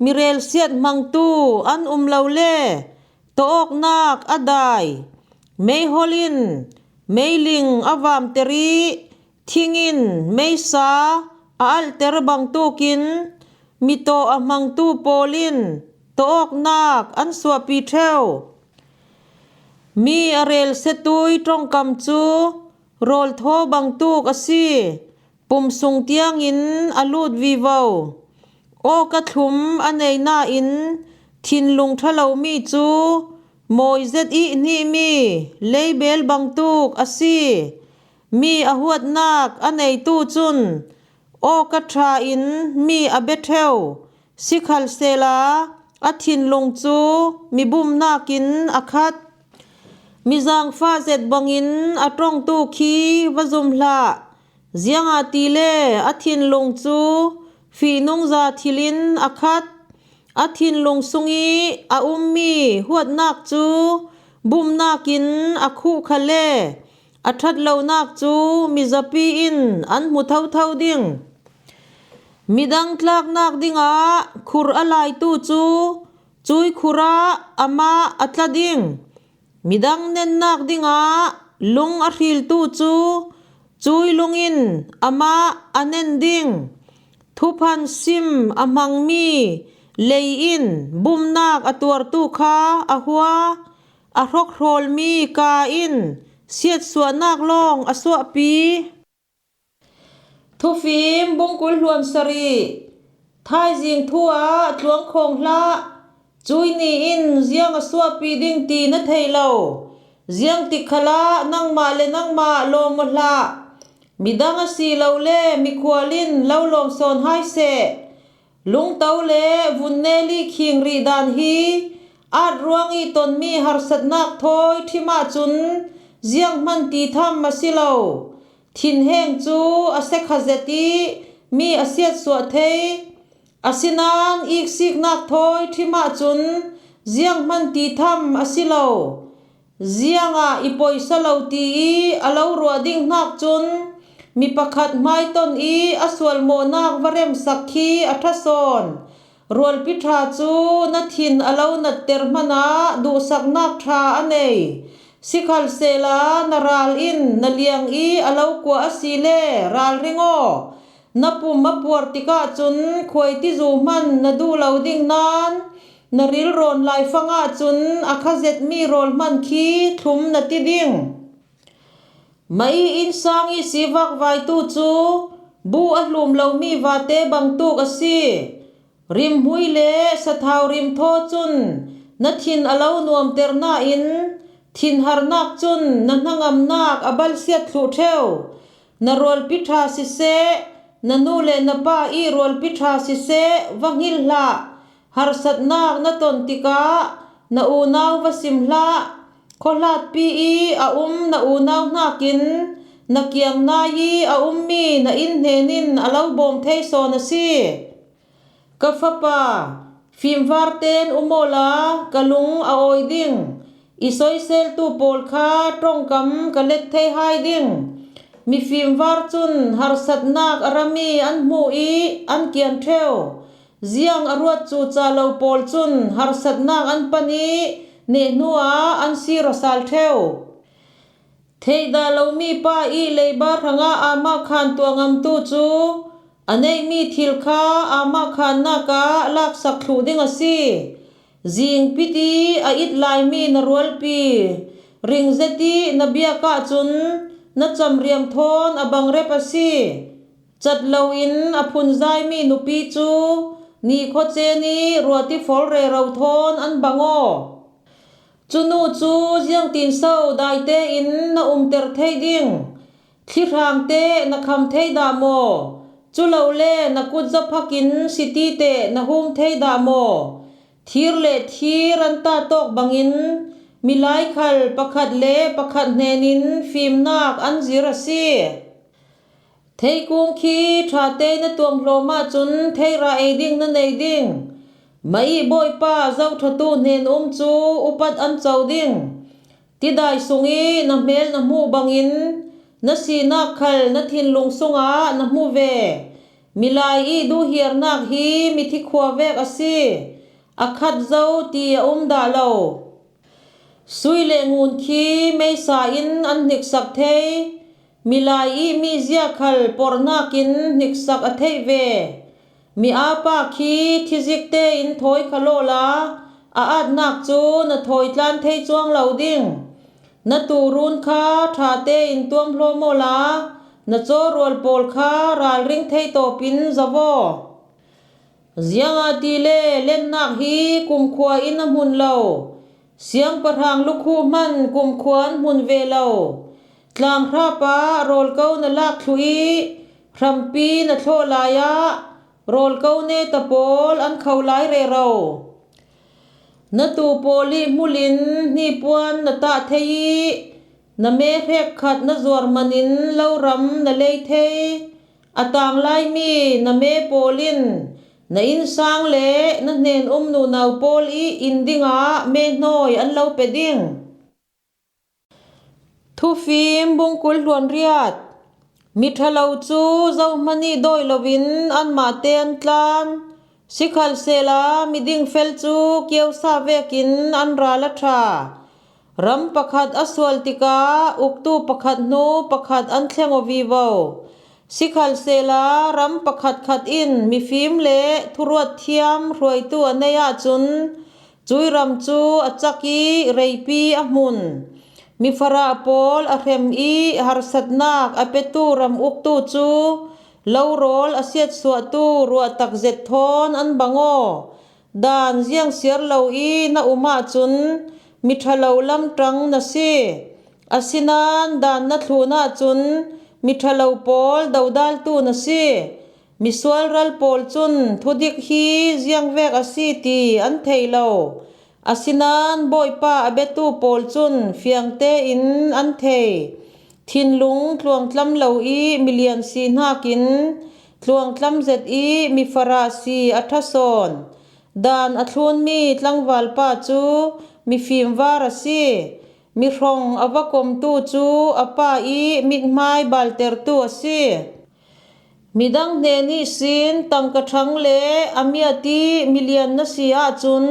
mi relsiat hmangtu an um lo le tawawknak a dai, meihol in meiling a vamter i thing in meisa a alhter bangtukin mi tawh a hmangtu pawl in tawawknak an suahpi ṭheu. Mi a relsiatui ṭongkam cu rawlthaw bangtuk a si. Pum sung tiangin a lut vivo. Awka thlum a nei nain thinlung ṭha lomi cu mawi zet i hnihmi leibel bangtuk a si. Mi a huatnak a neitu cun awka ṭha in mi a bia ṭheu, sikhalsehla a thinlung cu mibumnak in a khat. Mi zangfah zet bangin a ṭongtu khi va zum hlah, ziangahtile a thinlung cu fihnungza thil in a khat. A thinlung sung i a ummi huatnak cu bumnak in a khuh khal le a ṭhat lonak cu mizapi in an hmu thotho ding. Midang tlaknak dingah khur a laitu cu cui khur ah amah a tla ding. Midang nennak dingah lung a hriltu cu cui lung in amah a nen ding. Thuphan sim a hmangmi lei in bumnak a tuartu kha a hua, a hrokhrawlmi kaa in siatsuahnak lawng a suahpi. Thufim bungkul hluan sarih. Thaizing thu ah tluang khawng hlah. Cui ni in ziang a suahpi ding ti na thei lo. Ziang tik khalah nangmah le nangmah lawm aw hlah. Midang a si lo le mikhual in lo lawm sawn hai seh. Lungto le vun nel i khing rih dan hi at ruang i tonmi harsatnak thawi ṭhim ahcun zianghman ti tham a si lo. Thinheng cu a sekha zet i mi a siatsuah thei. Asinain iksiknak thawi ṭhim ahcun zianghman ti tham a si lo. Ziangah i poisa lo ti i a lo ruah ding hnak cun mi pakhat hmaiton i a sualmawhnak va remsak khi a ṭha sawn. Rualpi ṭha cu na thin a lo natter hmanah duhsaknak ṭha a nei. Sikhalsehla na ral in na liang i a lo kuah a si le ralring aw. Na pum a puar tikah cun khuaitizu hman na duh lo ding nain na rilrawn laifang ahcun a kha zetmi rawl hman khi thlum na ti ding. Mah i innsang ihsi vakvaitu cu bu a hlum lomi vate bangtuk a si. Rimhmui le sathau rimthaw cun na thin a lo nuamter nain thinharnak cun na hnangamnak a balsiat thluh ṭheu. Na rualpi ṭha siseh, na nu le na pa i rualpi ṭha siseh, va hngilh hlah. Harsatnak na ton tikah na unau va sim hlah. Khuahlatpi i a um na unau hnakin na kiang nai i a ummi na inn hnen in a lo bawm thei sawn a si. Ka fapa, fimvar tein um awla ka lung a awi ding. I soiseltu pawl kha ṭongkam ka let thei hai ding. Mifimvar cun harsatnak a rami an hmu i an kian ṭheu. Ziang a ruat cuca lo pawl cun harsatnak an pan i neh hnuah an sir a sal ṭheu. Theihdah lomi pa i leiba hrangah aa mah khan tuah ngamtu cu a neihmi thil kha aa mah khannak ah laksak thluh ding a si. Zingpit i a it laimi na rualpi ringzet i na biak ahcun na camriam thawn a bangrep a si. Cat loin a phunzaimi nupi cu ni khuacen i ruati for rero thawn an bang aw. Cunu cu ziangtinso daite in na umter thei ding? Thlihrang te na kham thei dah maw? Culole na kut zaphakin siti te na hum thei dah maw? Thir le thir an tah tawk bangin milai khal pakhat le pakhat hnenin fimnak an zir a si. Theikung khi ṭha tein na tuamhlawm ahcun theira ei ding na nei ding. Mah i Bawipa zoṭhatu hnen um cu upat an co ding. Tidai sung i na hmel na hmuh bangin na sinak khal na thinlung sungah na hmu ve. Milai i duhhiarnak hi mithi khua vek a si. A khat zo ti a um dah lo. Sui le ngun khi meisa in an hniksak thei. Milai i mizia khal porhnak in hniksak a theih ve. Mi aa pa khi thizik tein thawi kha lawla a atnak cu na thawi tlan thei cuang lo ding. Na tuurun kha ṭha tein tuamhlawm awla na cawrual pawl kha ralring thei tawpin zavaw. Ziangahtile lennak hi kumkhua in a hmun lo, siangpahrang lukhu hman kumkhua an hmun ve lo. Tlanghra pa rawlko na lak thluh i hrampi na thlawh lai ah rawlko neta pawl an kho lai rero. Na tuu pawl i hmulin hnipuan na tah thei i na me hrek khat na zuar manin lo ram na lei thei. A tanglaimi na me pawl in na innsang le na hnen um nunau pawl i inn dingah me hnawi an lo pe ding. Thufim bungkul hluan riat. Miṭhalo cu zohman i dawi loin anmahte an tlan. Sikhalsehla miding fel cu kiosa vekin an ral a ṭha. Ram pakhat a sual tikah uktu pakhat hnu pakhat an thleng aw vivo. Sikhalsehla ram pakhatkhat in mifim le thuruat thiam hruaitu a nei ahcun cui ram cu a cak i reipi a hmun. Mifarah pawl a hrem i harsatnak a petu ram uktu cu lo rawl a siatsuahtu ruahtak zet thawn an bang aw. Dan ziangsiar lo i na um ahcun miṭhalo lamṭang na si. Asinain dan na thlun ahcun miṭhalo pawl dodaltu na si. Misual ral pawl cun thudik hi ziangvek a si ti an thei lo. Asinain Bawipa a biatu pawl cun fiangte in an thei. Thinlung tluangtlam lo i milian si hnakin tluangtlam zet i mifarah si a ṭha sawn. Dan a thlunmi tlangvalpa cu mifim var a si. Mihrong a va komtu cu a pa i mithmai baltertu a si. Midang hnen ihsin tangka ṭhang le a miat i milian na si ahcun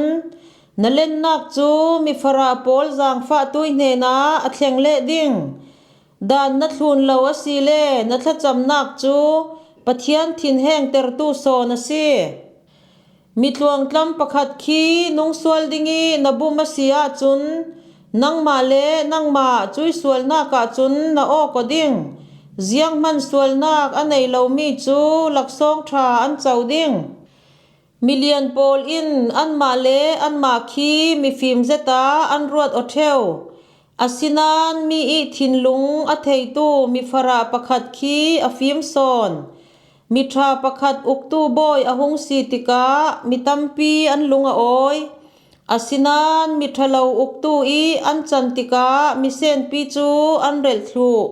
Na lennak cu mifarah pawl zaangfahtu hnenah a thleng leh ding. Daan na thlun lo asile na thlacamnak cu Pathian thinhengtertu sawn a si. Mitluangtlam pakhat khi nungsual ding i na bum a si ahcun, nangmah le nangmah cuih sualnak ahcun na awk aw ding. Zianghman sualnak a nei lomi cu laksawng ṭha an co ding. Milian pawl in anmah le anmah khi mifim zeta an ruat aw ṭheu. Asinain mi i thinlung a theitu mifarah pakhat khi a fim sawn. Miṭha pakhat uktu bawi a hung si tikah mi tampi an lung a awi. Asinain miṭhalo uktu i an can tikah misenpi cu an relh thluh.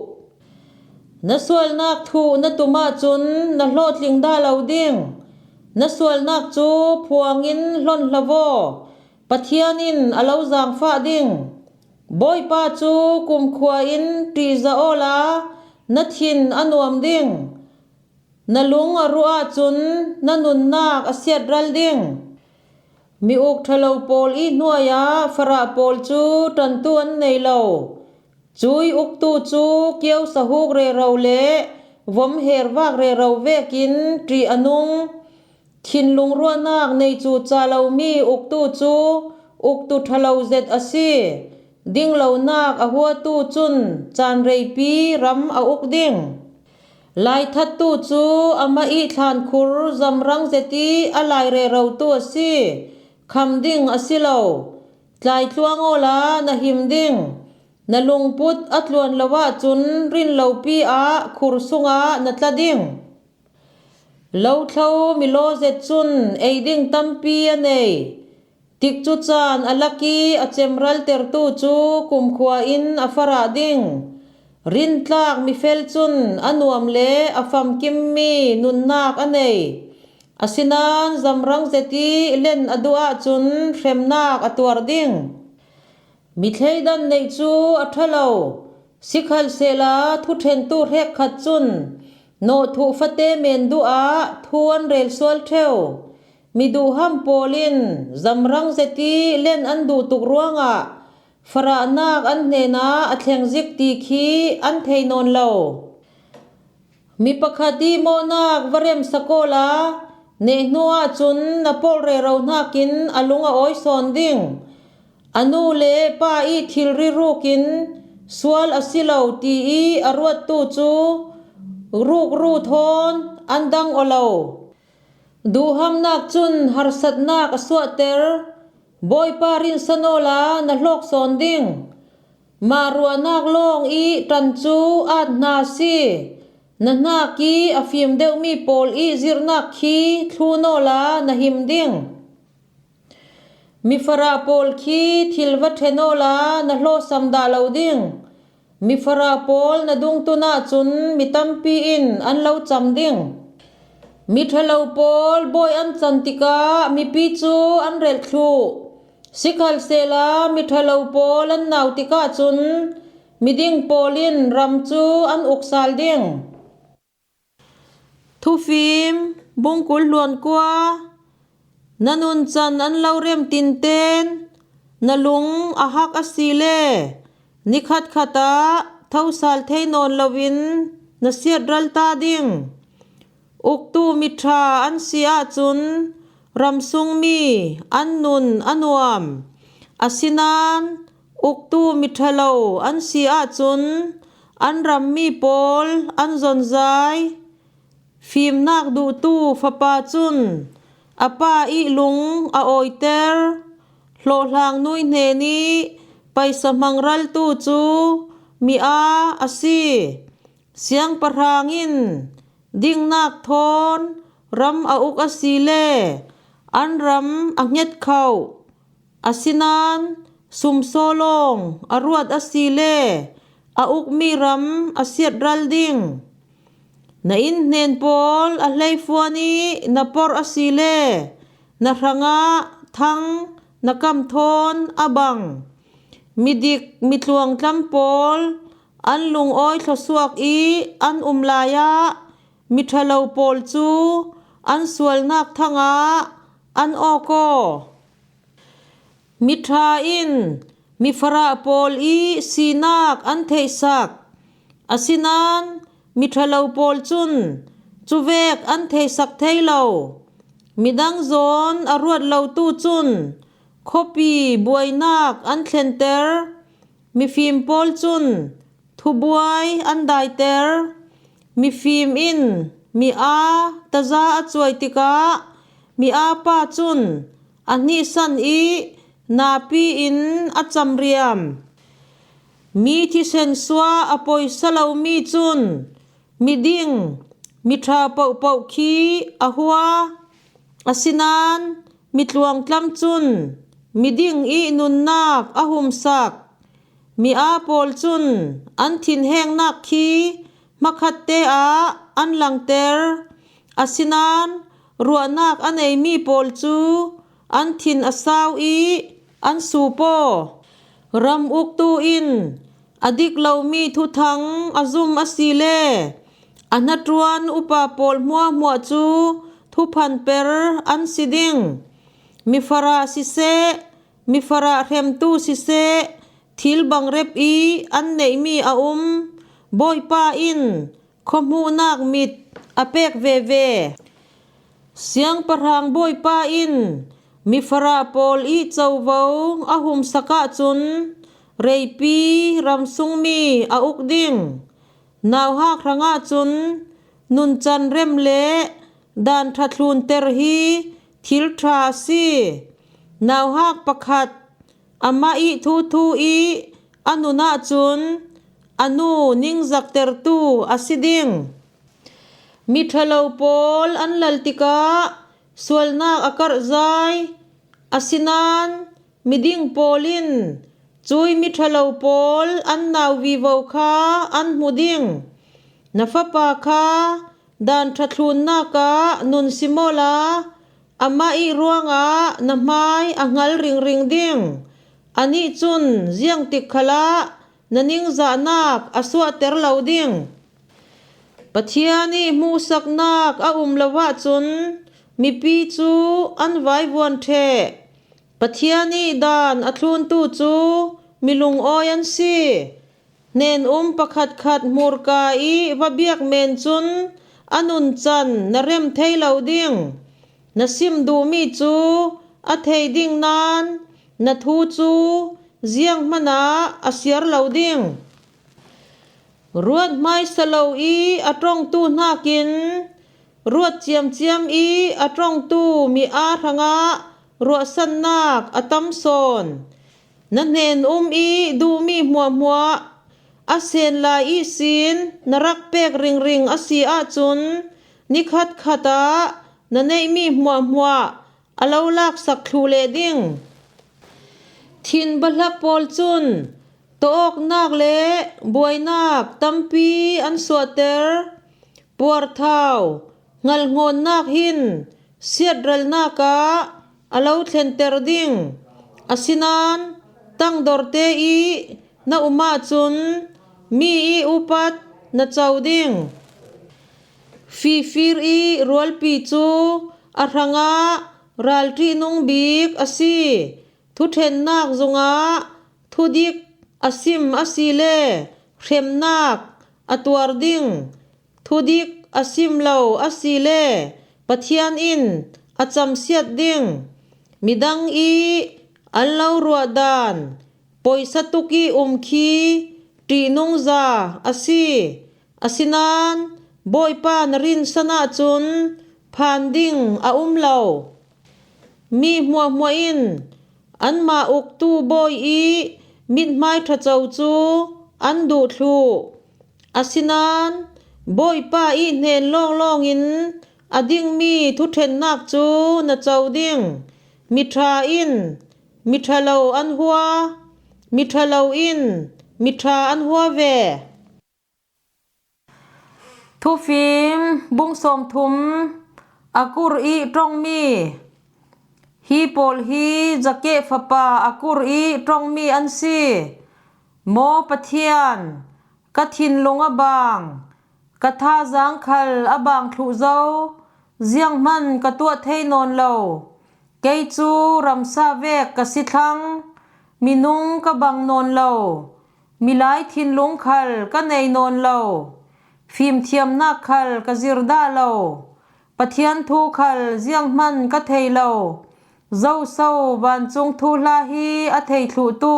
Na sualnak thuh na tum ahcun na hlawhtling dah lo ding. Na sualnak cu phuang in hlon hlavaw. Pathian in a lo zaangfah ding. Bawipa cu kumkhua in ṭihzah awla na thin a nuam ding. Na lung a ruh ahcun na nunnak a siatral ding. Mi uk ṭhalo pawl i hnuaiah farah pawl cu ṭantu an nei lo. Cuih uktu cu kio sahuk rero le vom hervak rero vekin ṭih a nung. Thinlung ruahnak nei cu ca lomi uktu cu uktu ṭhalo zet a si. Dinglonak a huatu cun caan reipi ram a uk ding. Laithattu cu amah i thlankhur zamrang zet i a lai rerotu a si. Kham ding a si lo. Tlaitluang awla na him ding. Na lungput a tluan lo ahcun rinlopi ah khur sungah na tla ding. Lothlo milaw zet cun ei ding tampi a nei. Tikcu caan a lak i a cemraltertu cu kumkhua in a farah ding. Rintlak mifel cun a nuam le a famkimmi nunnak a nei. Asinain zamrang zet i len a duh ahcun hremnak a tuar ding. Mi thleidan neih cu a ṭha lo, sikhalsehla thuṭhentu hrekkhat cun nawhthuh fate men duh ah thu an rel sual ṭheu. Mi duhham pawl in zamrang zet i len an duh tuk ruangah farahnak an hnenah a thleng zik ti khi an thei nawn lo. Mi pakhat i mawhnak va remsak awla neh hnu ahcun na polh rero hnakin a lung a awi sawn ding. A nu le pa i thilri rukin sual a si lo ti i a ruattu cu rukru thawn an dang aw lo. Duhhamnak cun harsatnak a suahter. Bawipa rinsan awla na hlawk sawn ding. Mah ruahnak lawng i ṭan cu at hna a si. Na hnak i a fim deuhmi pawl i zirhnak khi thlun awla na him ding. Mifarah pawl khi thil va ṭhen awla na hlawhsam dah lo ding. Mifarah pawl na dungtun ahcun mi tampi in an lo cam ding. Miṭhalo pawl bawi an can tikah mipi cu an relh thluh. Sikhalsehla miṭhalo pawl an nau tikah cun miding pawl in ram cu an uk sal ding. Thufim, bungkul hluan kua. Na nuncan an lo rem tinten na lung a hak a si le nikhat khat ah thosal thei nawn loin na siatral ta ding. Uktu miṭha an si ahcun ramsungmi an nun a nuam. Asinain uktu miṭhalo an si ahcun an rammi pawl an zonzai. Fimnak duhtu fapa cun a pa i lung a awiter. Hlawhhlang nui hnen i paisa hmangraltu cu mi aa a si. Siangpahrang in dingnak thawn ram a uk a si le an ram a hnget kho. Asinain sumsaw lawng a ruat a si le a ukmi ram a siatral ding. Na innhnen pawl a hleifuan i na porh a si le na hrangah thang na kam thawn a bang. Midik mitluangtlam pawl an lungawi thluasuak i an um lai ah miṭhalo pawl cu an sualnak thangah an awk aw. Miṭha in mifarah pawl i sinak an theihsak, asinan miṭhalo pawl cun cuvek an theihsak thei lo. Midang zawn a ruat lotu cun khuapi buainak an thlenter. Mifim pawl cun thubuai an daiter. Mifim in mi aa taza a cuai tikah mi aa pa cun a hnihsan i napi in a camriam. Mi thisen sua a poisa lomi cun miding miṭha pohpoh khi a hua. Asinan mitluang tlam cun miding i nunnak a humsak. Mi aa pawl cun an thinhengnak khi hmakhatte ah an langter. Asinan ruahnak a neimi pawl cu an thin a sau i an suup aw. Ram uktu in a dik lomi thuthang a zum a si le a hnaṭuan upa pawl hmuahhmuah cu thuphanper an si ding. Mifarah siseh, mifarah hremtu siseh, thil bangrep i an neihmi a um. Bawipa in khuahmuhnak mit a pek veve. Siangpahrang Bawipa in mifarah pawl i covo a humsak ahcun reipi ramsungmi a uk ding. Nauhak hrangah cun nuncan rem le dan ṭha thlunter hi thil ṭha a si. Nauhak pakhat amah i thuthu i a nun ahcun a nu ningzaktertu a si ding. Miṭhalo pawl an lal tikah sualnak a karhzai. Asinan miding pawl in cui miṭhalo pawl an nau vivo kha an hmu ding. Na fapa kha dan ṭha thlunnak ah nun simaw la, amah i ruangah na hmai a hngal ringring ding. Anih cun ziangtik khalah na ningzahnak a suahter lo ding. Pathian i hmuhsaknak a um lo ahcun mipi cu an vaivuan ṭheh. Pathian i dan a thluntu cu mi lungawi an si. Hnen um pakhatkhat hmurka i va biak men cun a nuncan na rem thei lo ding. Na sim duhmi cu a thei ding nain na thu cu zianghman ah a siar lo ding. Ruat hmaisa lo i a ṭongtu hnakin ruat ciamciam i a ṭongtu mi aa hrangah ruahsannak a tam sawn. Na hnen um i duhmi hmuahhmuah a sen lai ihsin na rak pek ringring a si ahcun nikhat khat ah na neihmi hmuahhmuah a lo laksak thluh leh ding. Thin bahlak pawl cun tawawknak le buainak tampi an suahter. Puarthau hngalhnawnnak hin siatralnak ah a lo thlenter ding. Asinan tangdorte i na um ahcun mi i upat na co ding. Fifir i rualpi cu a hrangah ralṭihnung bik a si. Thuṭhennak zongah thudik a sim a si le hremnak a tuar ding. Thudik a sim lo a si le Pathian in a camsiat ding. Midang i an lo ruah dan poisa tuk i um khi ṭihnungza a si. Asinan Bawipa na rinsan ahcun phan ding a um lo. Mi hmuahhmuah in anmah uktu bawi i mithmai ṭha co cu an duh thluh. Asinan Bawipa i hnen lawnglawng in a dingmi thuṭhennak cu na co ding. Miṭha in miṭhalo an hua, miṭhalo in miṭha an hua ve. Thufim bung sawmthum. A kur i ṭongmi. Hi pawl hi Zakeh fapa a kur i ṭongmi an si. Maw Pathian, ka thinlung a bang, ka thazaang khal a bang thluh zo, zianghman ka tuah thei nawn lo. Kei cu ramsa vek ka si thlang, minung ka bang nawn lo, milai thinlung khal ka nei nawn lo, fimthiamnak khal ka zir dah lo, Pathian thu khal zianghman ka thei lo, zoso vancung thuhla hi a thei thluhtu,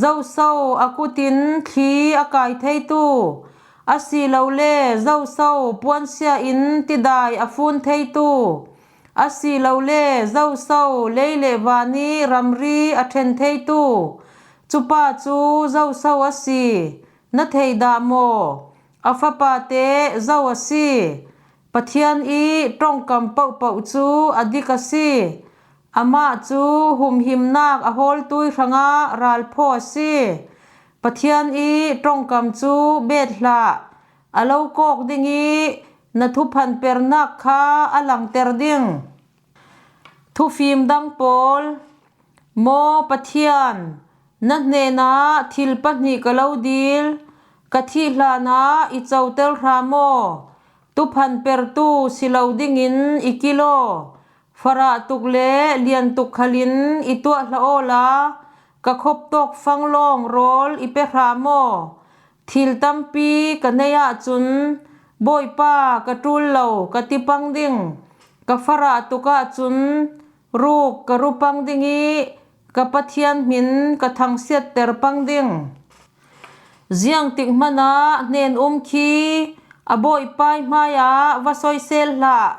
zoso a kutin thli a kai theitu, asilole zoso puansia in tidai a fun theitu, asilole zoso lei le van i ramri a ṭhen theitu, cupa cu zoso a si, na thei dah maw? A fapate zo a si. Pathian i ṭongkam pohpoh cu a dik a si. Amah cu humhimnak a hawltui hrangah ralphaw a si. Pathian i ṭongkam cu bet hlah, a lo kawk ding i na thuphan pernak kha a langter ding. Thufim dang pawl. Maw Pathian, na hnenah thil pahnih ka lo dil, ka thih hlanah i coter hra maw? Thuphan pertu si lo dingin i kil aw, farah tuk le lian tuk khalin i tuah hlah awla, ka khop tawk fang lawng rawl i pe hra maw? Thil tampi ka neih ahcun, Bawipa, ka ṭul lo, ka ti pang ding. Ka farah tuk ahcun, ruk ka ru pang ding i ka Pathian hmin ka thangsiatter pang ding. Ziangtik hmanah hnen-um khi a Bawipa hmaiah va soisel hlah.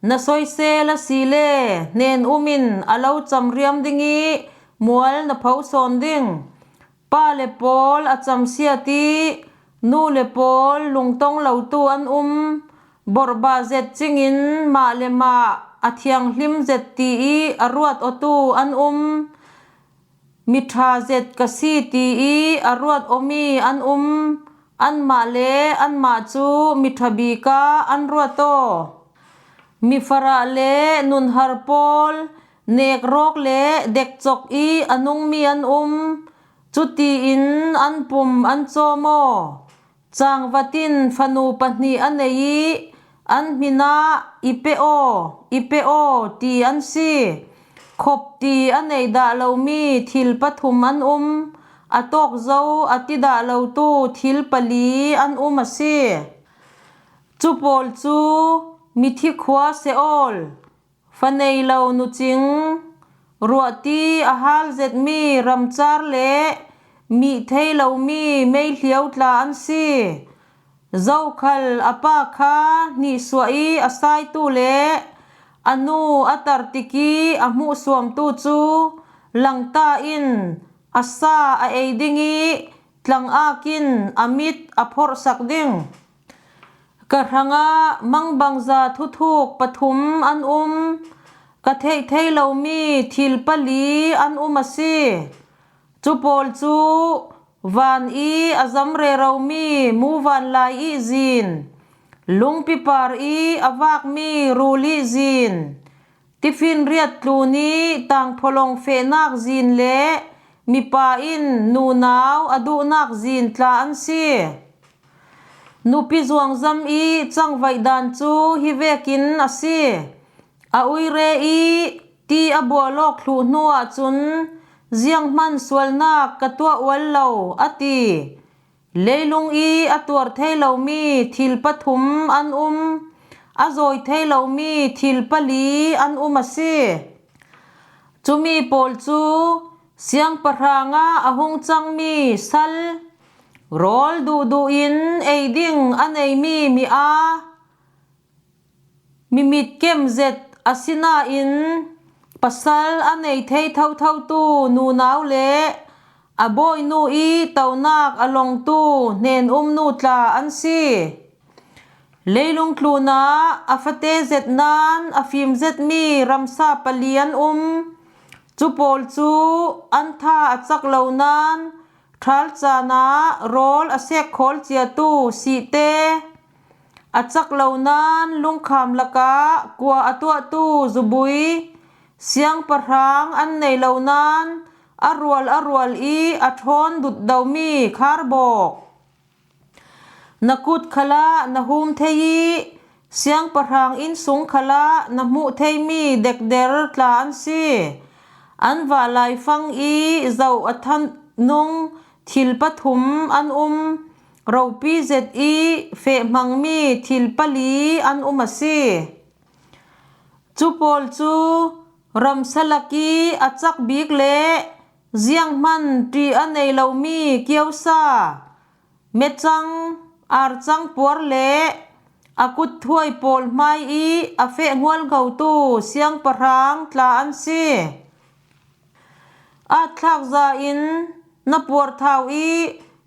Na soisel a si le hnen-um in a lo camriam ding i mual na pho sawn ding. Pa le pawl a camsiat i nu le pawl lungtong lotu an um. Borhbah zet cingin mah le mah a thianghlim zet ti i a ruat awtu an um. Miṭha zet ka si ti i a ruat aw mi an um. Anmah le anmah cu miṭha bik ah an ruat aw. Mifarah le nunhar pawl nekrawk le dekcok i a nungmi an um. Cutiin an pum an cawm aw. Cangvat in fanu pahnih a nei i an hmin ah, "I pe aw, i pe aw," ti an si. Khop ti a nei dah lomi thil pathum an um. A tawk zo a ti dah lotu thil pali an um a si. Cu pawl cu mithi khua Seol, fa nei lo nucing, ruahti a hal zetmi ramcar le mih thei lomi meihliau tla an si. Zokhal a pa kha hnihsuah i a saitu le a nu a tar tik i a hmuhsuamtu cu langta in a sa a ei ding i tlangak in a mit a phorhsak ding. Ka hrangah mangbangza thuthuk pathum an um. Ka theih thei lomi thil pali an um a si. Cu pawl cu van i a zam reromi muvanlai i zin, lungpipar i a vakmi rul i zin, tifinriat tlun i tangphawlawng fehnak zin le mipa in nunau a duhnak zin tla an si. Nupi zuangzam i cangvaih dan cu hi vekin a si. A uire i ti a bual awk thluh hnu ahcun, "Zianghman sualnak ka tuah ual lo," a ti. Leilung i a tuar thei lomi thil pathum an um. A zawi thei lomi thil pali an um a si. Cumi pawl cu siangpahrang ah a hung cangmi sal, rawl duhduh in ei ding a neimi mi a, mi mitkem zet a si nain, pasal a nei thei thothotu nunau le a bawinu i tonak a longtu hnen-um nu tla an si. Leilung tlunah a fate zet nan a fim zetmi ramsa pali an um. Cu pawl cu an tha a cak lo nan, ṭhal caan ah rawl a sek khawl ciatu sihte, a cak lo nan lungkham lakah kua a tuahtu zubui, siangpahrang an nei lo nan a rual a rual i a ṭhawn dutdomi kharbawk. Na kut khalah na hum thei i Siangpahrang innsung khalah na hmuh theimi dekder tla an si. An vah laifang i zoh a thanung thil pathum an um, ropi zet i fehhmangmi thil pali an um a si. Cu pawl cu ramsa lak i a cak bik le zianghman ṭih a nei lomi kiosa, mecang, arcang puar le a kut thuai pawl hmai i a feh hmualngotu siangpahrang tla an si. At thlak za in na puarthau i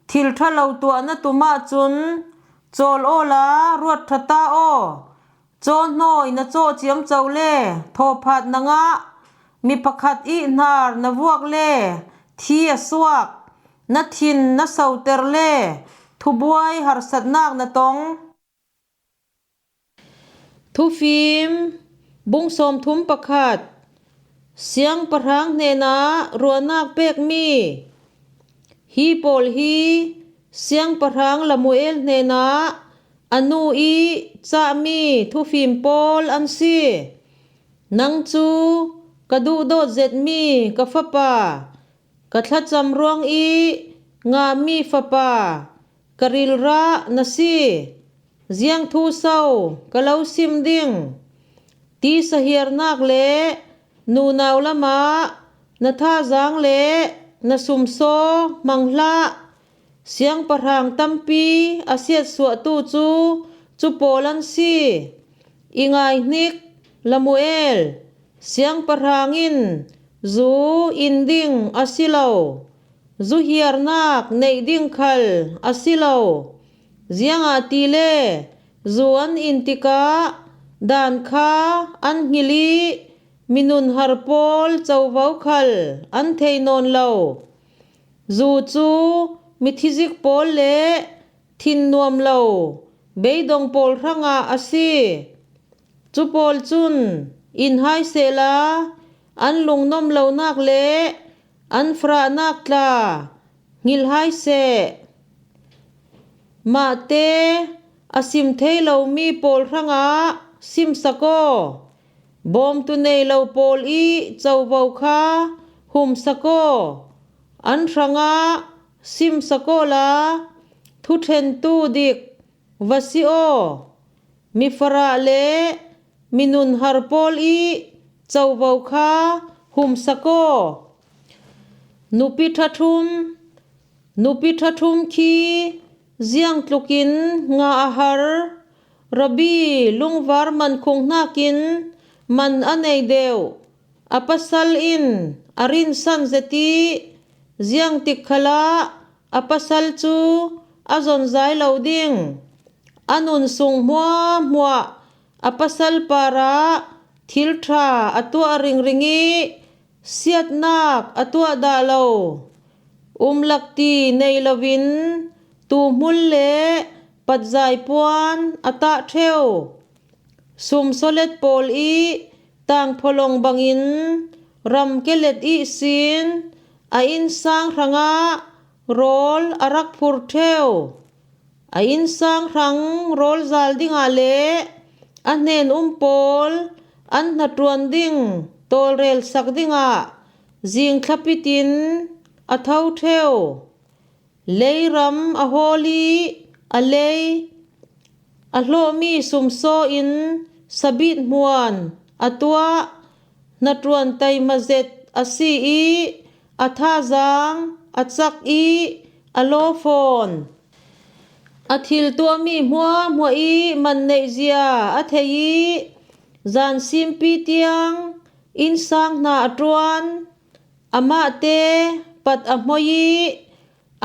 thil ṭha lo tuah na tum ahcun cawl awla ruat ṭha ta aw. Cawhnawi na cawh ciamco le thawphat na ngah. Mi pakhat i hnar na vuak le thi a suak. Na thin na soter le thubuai harsatnak na tong. Thufim, bung sawmthum pakhat. Siangpahrang hnenah ruahnak pekmi. Hi pawl hi siangpahrang Lamuel hnenah a nu i cahmi thufim pawl an si. Nang cu ka duhdawt zetmi ka fapa, ka thlacam ruang i ngahmi fapa, ka rilrah na si. Ziang thu so ka lo sim ding? Tisa hiarnak le nunau lamah na thazaang le na sumsaw hmang hlah. Siangpahrang tampi a siatsuahtu cu cu pawl an si. I ngaihnik, Lamuel, siangpahrang in zu in ding a si lo, zu hiarnak neih ding khal a si lo. Ziangahtile zu an in tikah dan kha an hngil i minunhar pawl covo khal an thei nawn lo. Zu cu mithizik pawl le thin nuam lo beidong pawl hrangah a si. Cu pawl cun in hai sehla an lungnuam lonak le an farahnak tla hngilh hai seh. Mahte a sim thei lomi pawl hrangah simsak aw. Bawmtu nei lo pawl i covo kha humsak aw. An hrangah simsak awla thuṭhentu dik va si aw. Mifarah le minunhar pawl i covo kha humsak aw. Nupi ṭhathum, nupi ṭhathum khi ziangtlukin ngah a har. Rabi lungvar man khung hnakin man a nei deuh. A pasal in a rinsan zet i ziangtik khalah a pasal cu a zonzai lo ding. A nun sung hmuahhmuah a pasal parah thil ṭha a tuah ringring i siatnak a tuah dah lo. Umlak ti nei loin tuhmul le patzai puan a tah ṭheu. Sum sawlet pawl i tangphawlawng bangin ram kelet ihsin a innsang hrangah rawl a rak phur ṭheu. A innsang hrang rawl zal dingah le a hnen um pawl an hnaṭuan ding tawlrel sak dingah zing thlapitin a tho ṭheu. Leiram a hawl i a lei a hlawhmi sumsaw in sabit hmuan a tuah. Hnaṭuan taima zet a si i a thazaang a cak i a law fawn. A thil tuahmi hmuahhmuah i man neihzia a thei i zan simpi tiang innsang hna a ṭuan. Amahte pat a hmoi i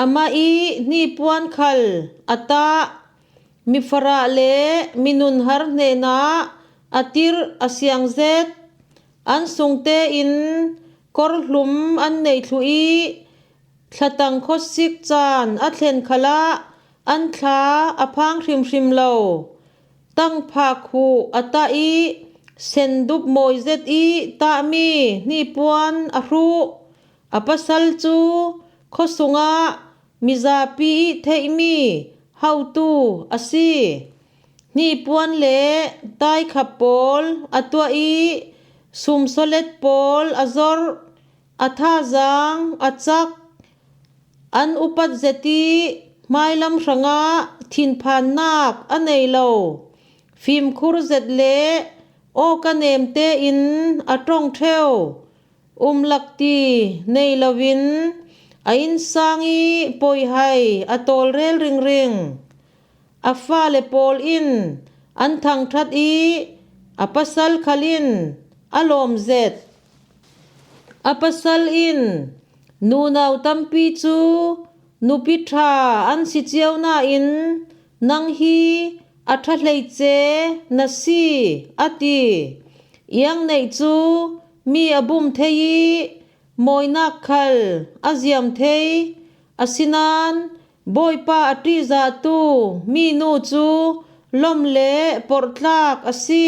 amah i hnipuan khal a tah. Mifarah le minunhar hnenah a tirh a siang zet. An sungte in korhlum an nei thluh i thlatang khuasik caan a thlen khalah an thla a phang hrimhrim lo. Tangphak huh a tah i sendup mawi zet i tahmi hnipuan a hruh. A pasal cu khuasungah mizapi i theihmi hotu a si. hnipuan le taikhap pawl a tuah i, sumsawlet pawl a zor, a thazang a cak, an upat zet i, hmailam hrangah thinphannak a nei lo fimkhur zet le awka nemte in a ṭong ṭheu, umlak ti nei loin a innsang i poihai a tawlrel ringring. A fale pawl in an thangṭhat i, a pasal khal in a lawm zet. A pasal in nunau tampi cu nupi ṭha an si cio nain, nang hi a ṭha hleice na si, a ti. Iang neih cu mi a bum thei i, mawinak khal a ziam thei. Asinain Bawipa a ṭihzahtu minu cu lawm le porhtlak a si.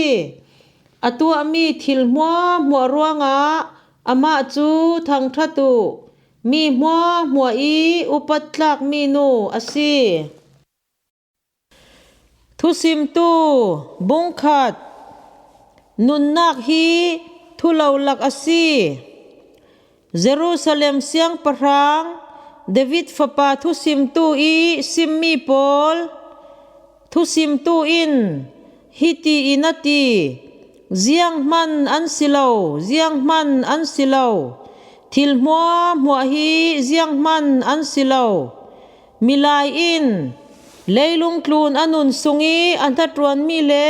A tuahmi thil hmuahhmuah ruangah amah cu thangṭhat uh. Mi hmuahhmuah i upattlak minu a si. Thusimtu bungkhat. Nunnak hi thulolak a si. Jerusalem siangpahrang David fapa thusimtu i simmi pawl. Thusimtu in hiti in a ti, zianghman an si lo, zianghman an si lo, thil hmuahhmuah hi zianghman an si lo. Milai in leilung tlun a nun sung i a hnaṭuanmi le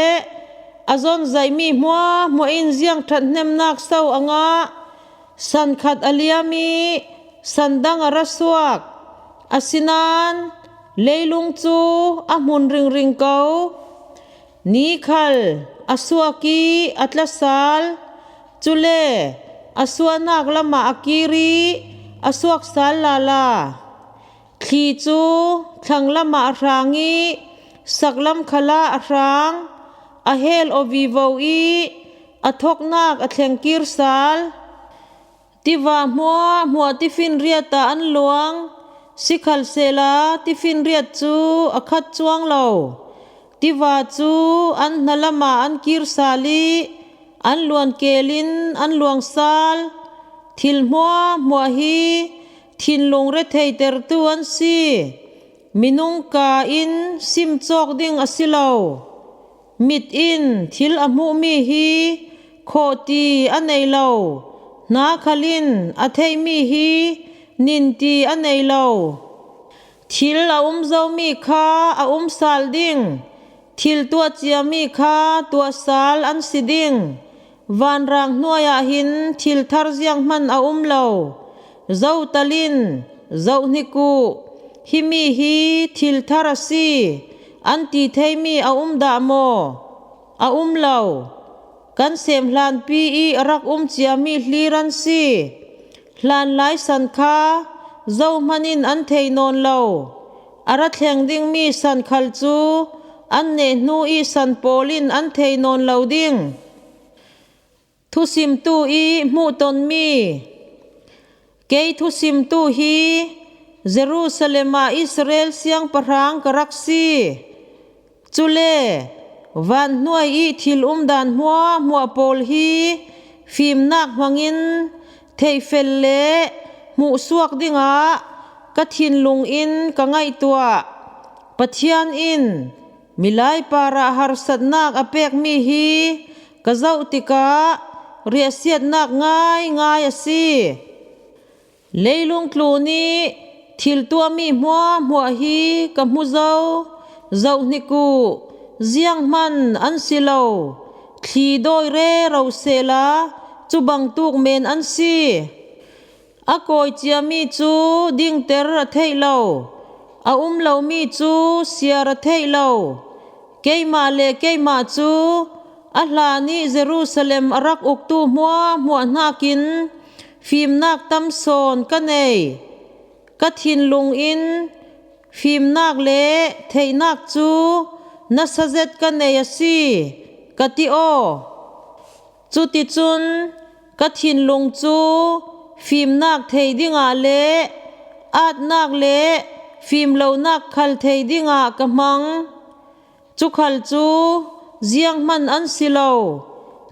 a zonzaihmi hmuahhmuah in ziang ṭhathnemnak so a ngah? San khat a liam i san dang a ra suak. Asinain leilung cu a hmun ringring ko. Ni khal a suak i a tlasal, cule a suahnak lamah a kir i a suaksal lala. Thli cu thlang lamah a hrang i saklam khalah a hrang, a hel aw vivo i a thoknak a thlengkir sal. Tiva hmuahhmuah tifinriat ah an luang, sikhalsehla tifinriat cu a khat cuang lo. Tiva cu an hnalamah an kir sal i an luan kel in an luang sal. Thil hmuahhmuah hi thinlung retheitertu an si. Minung ka in sim cawk ding a si lo. Mit in thil a hmuhmi hi khawhti a nei lo, hna khal in a theihmi hi ninti a nei lo. Thil a um zomi kha a um sal ding, thil tuah ciami kha tuah sal an si ding. Vanrang hnuai ah hin thil thar zianghman a um lo. Zotal in, zohhnik uh, himi hi thil thar a si, an ti theimi a um dah maw? A um lo. Kan sem hlanpi i a rak um ciami hlir an si. Hlanlai san kha zohman in an thei nawn lo. A ra thleng dingmi san khal cu an neh hnu i san pawl in an thei nawn lo ding. Thusimtu i hmuhtonmi. Kei thusimtu hi Jerusalem ah Israel siangpahrang ka rak si. Cule van hnuai i thil umdan hmuahhmuah pawl hi fimnak hmangin theihfel le hmuhsuak dingah ka thinlung in ka ngaihtuah. Pathian in milai parah harsatnak a pekmi hi ka zoh tikah riahsiatnak ngaingai a si. Leilung tlun i thil tuahmi hmuahhmuah hi ka hmu zo. Zohhnik uh, zianghman an si lo. Thli dawi rero sehla cu bangtuk men an si. A kawi ciami cu dingter a theih lo, a um lomi cu siar a theih lo. Keimah le keimah cu a hlan i Jerusalem a rak uktu hmuahhmuah hnakin fimnak tam sawn ka nei. Ka thinlung in fimnak le theihnak cu nasa zet ka nei a si, ka ti aw. Cuticun ka thinlung cu fimnak thei dingah le atnak le fimlonak khal thei dingah ka hmang. Cu khal cu zianghman an si lo,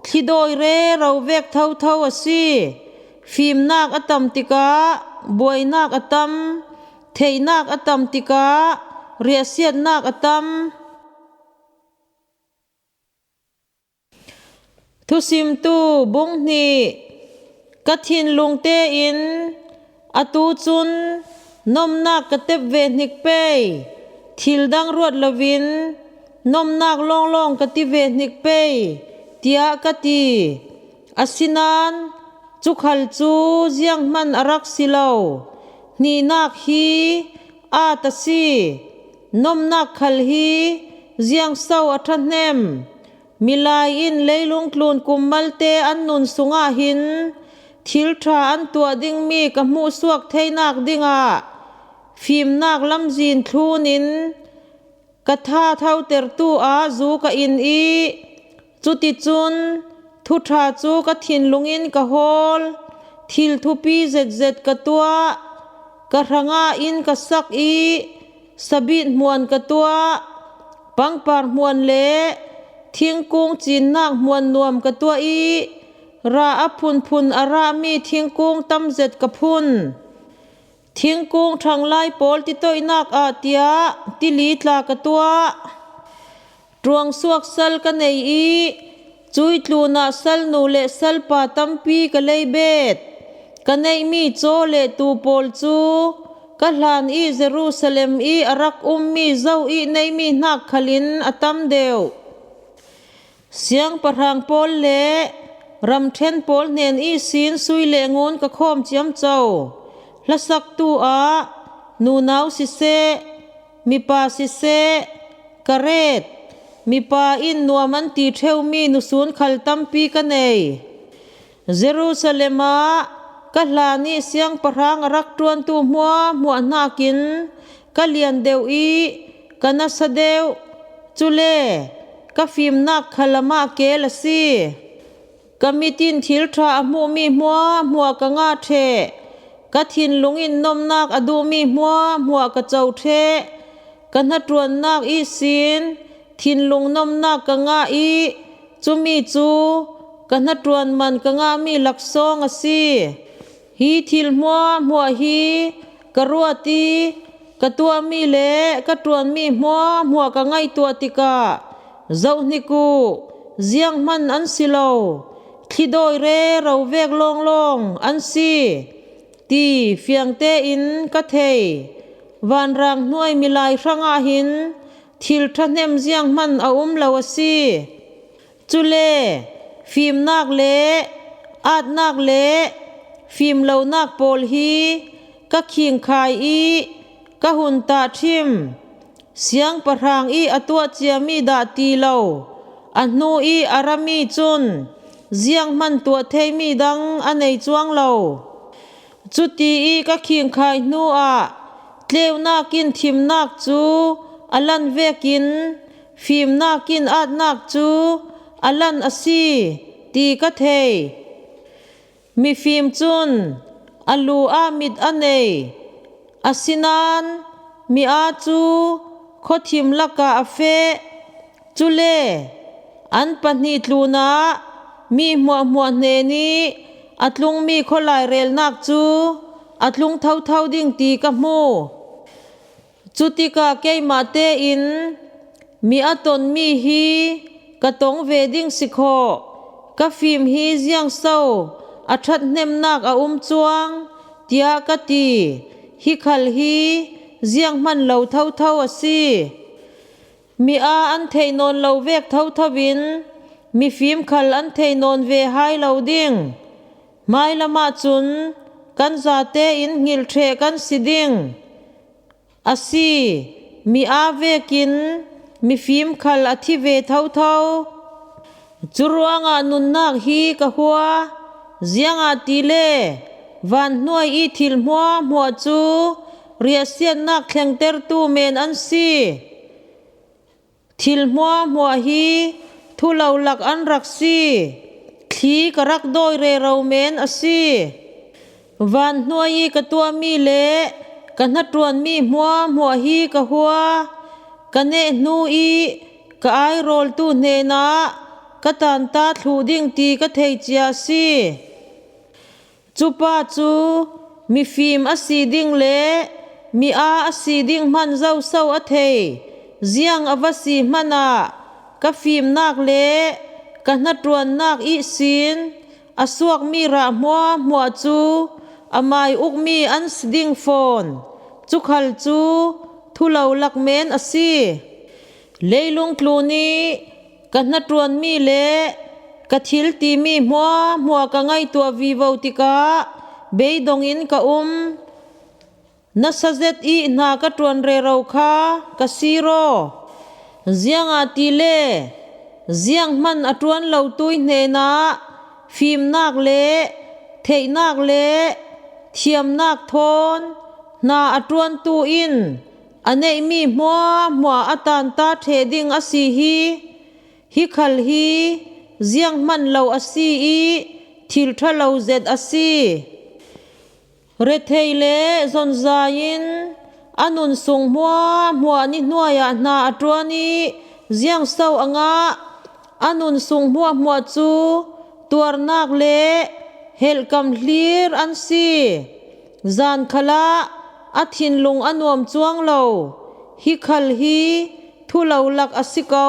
thlidawi rero vek thotho a si. Fimnak a tam tikah buainak a tam, theihnak a tam tikah riahsiatnak a tam. Thusimtu bung hnih. Ka thinlung tein atu cun nomnak ka tep ve hnik pei, thil dang ruat loin nomnak lawnglawng ka ti ve hnik pei, tiah ka ti. Asinain cu khal cu zianghman a rak si lo. Hnihnak hi aat a si. Nomnak khal hi ziangso a ṭhahnem! Milai in leilung tlun kum malte an nun sungah hin thil ṭha an tuah dingmi ka hmuhsuak theinak dingah fimnak lamzin thlun in ka tha thotertu ah zu ka in i, cuticun thuṭha cu ka thinlung in ka hawl. Thil thupi zetzet ka tuah, ka hrangah inn ka sak i, sabit hmuan ka tuah, pangpar hmuan le thingkung cinnak hmuan nuam ka tuah i, ra a phunphun a rahmi thingkung tamzet ka phun. Thingkung ṭhanglai pawl titoihnak ah tiah tili tla ka tuah. Ṭuangsuak sal ka nei i, cui tlunah salnu le salpa tampi ka lei bet. Ka neihmi caw le tuu pawl cu ka hlan i Jerusalem i a rak ummi zo i neihmi hnak khalin a tam deuh. Siangpahrang pawl le ramṭhen pawl hnen ihsin sui le ngun ka khawm ciamco. Hlasaktu ah nunau siseh, mipa siseh, ka ret. Mipa in nuam an ti ṭheumi nusun khal tampi ka nei. Jerusalem ah ka hlan i siangpahrang a rak ṭuantu hmuahhmuah hnakin ka lian deuh i ka nasa deuh. Cule ka fimnak khal amah kel a si. Ka mit in thil ṭha a hmuhmi hmuahhmuah ka ngah ṭheh. Ka thinlung in nomnak a duhmi hmuahhmuah ka co ṭheh. Ka hnaṭuannak ihsin thinlung nomnak ka ngah i, cumi cu ka hnaṭuan man ka ngahmi laksawng a si. Hi thil hmuahhmuah hi ka ruat i, ka tuahmi le ka ṭuanmi hmuahhmuah ka ngaihtuah tikah, zohhnik uh, zianghman an si lo, thlidawi rero vek lawnglawng an si, ti fiang tein ka thei. Vanrang hnuai milai hrangah hin thil ṭhahnem zianghman a um lo a si. Cule fimnak le aatnak le fimlonak pawl hi ka khingkhai i ka hun tahṭhim. Siangpahrang i a tuah ciami dah ti lo a hnu i a rami cun zianghman tuah theimi dang a nei cuang lo. Cuti i ka khingkhai hnuah tleunak in thimnak cu a lan vekin fimnak in aatnak cu a lan a si, ti ka thei. Mifim cun a lu ah mit a nei, asinain mi aa cu khuathim lakah a feh. Cule an pahnih tlunah mi hmuahhmuah hnen i a tlungmi khualai relnak cu a tlung thotho ding ti ka hmu. Cutikah keimah tein mi a tonmi hi ka tong ve ding si khawh, ka fim hi ziangso a ṭhathnemnak a um cuang, tiah ka ti. Hi khal hi zianghman lo thotho a si. Mi aa an theih nawn lo vek thotho in mifim khal an thei nawn ve hai lo ding. Hmailam ahcun kan zate in hngilh ṭheh kan si ding a si. Mi aa vekin mifim khal a thi ve thotho. Cu ruangah nunnak hi ka hua, ziangahtile van hnuai i thil hmuahhmuah cu riahsiatnak thlengtertu men an si. Thil hmuahhmuah hi thulo lak an rak si, thli ka rak dawi rero men a si. Van hnuai i ka tuahmi le ka hnaṭuanmi hmuahhmuah hi ka hua, ka neh hnu i ka airawltu hnenah ka tanta thluh ding ti ka thei cia a si. Cupa cu mifim a si ding le mi aa a si ding hman zoso a thei? Ziang a va si hmanah ka fimnak le ka hnaṭuannak ihsin a suakmi rah hmuahhmuah cu a mai ukmi an si ding fawn. Cu khal cu thu lo lak men a si. Leilung tlun i ka hnaṭuanmi le ka thil timi hmuahhmuah ka ngaihtuah vivo tikah beidongin ka um. Nasa zet i hna ka ṭuan rero kha ka sir aw. Ziangahtile zianghman a ṭuan lo tui hnenah fimnak le theihnak le thiamnak thawn hna a ṭuantu in a neihmi hmuahhmuah a tanta ṭheh ding a si hi. Hi khal hi zianghman lo a si i thil ṭha lo zet a si. Rethei le zonzai in a nun sung hmuahhmuah ni hnuaiah hna a ṭuan i ziangso a ngah? A nun sung hmuahhmuah cu tuarnak le helhkam hlir an si. Zan khalah a thinlung a nuam cuang lo. Hi khal hi thu lo lak a si ko.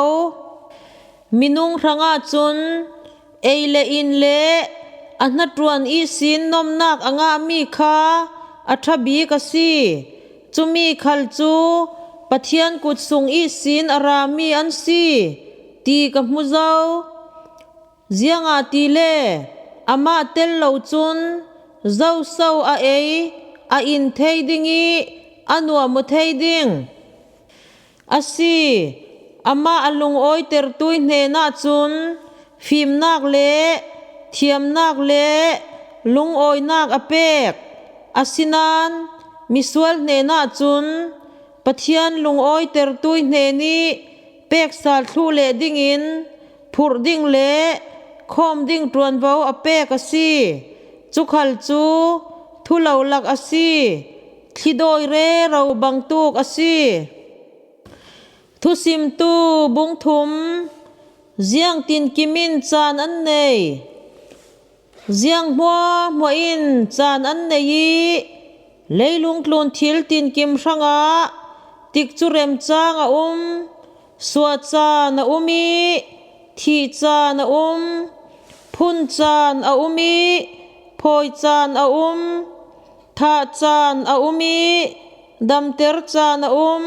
Minung hrangah cun ei le in le a hnaṭuan ihsin nomnak a ngahmi kha a ṭha bik a si. Cumi khal cu Pathian kut sung ihsin a rami an si ti ka hmu zo. Ziangahtile amah tel lo cun zoso a ei a in thei ding i a nuam aw thei ding? A si, amah a lungawitertu hnenah cun fimnak le thiamnak le lungawinak a pek. Asinain misual hnenah cun Pathian lungawitertu hnen i pek sal thluh leh dingin phurh ding le khawm ding ṭuanvo a pek a si. Cu khal cu thu lo lak a si. Thlidawi rero bangtuk a si. Thusimtu bung thum. Ziang tinkim in caan an nei? Ziang hmuahhmuah in caan an nei i leilung tlun thil tinkim hrangah tikcu remcang a um. Suah caan a um i thih caan a um. Phun caan a um i phawi caan a um. Thah caan a um i damter caan a um.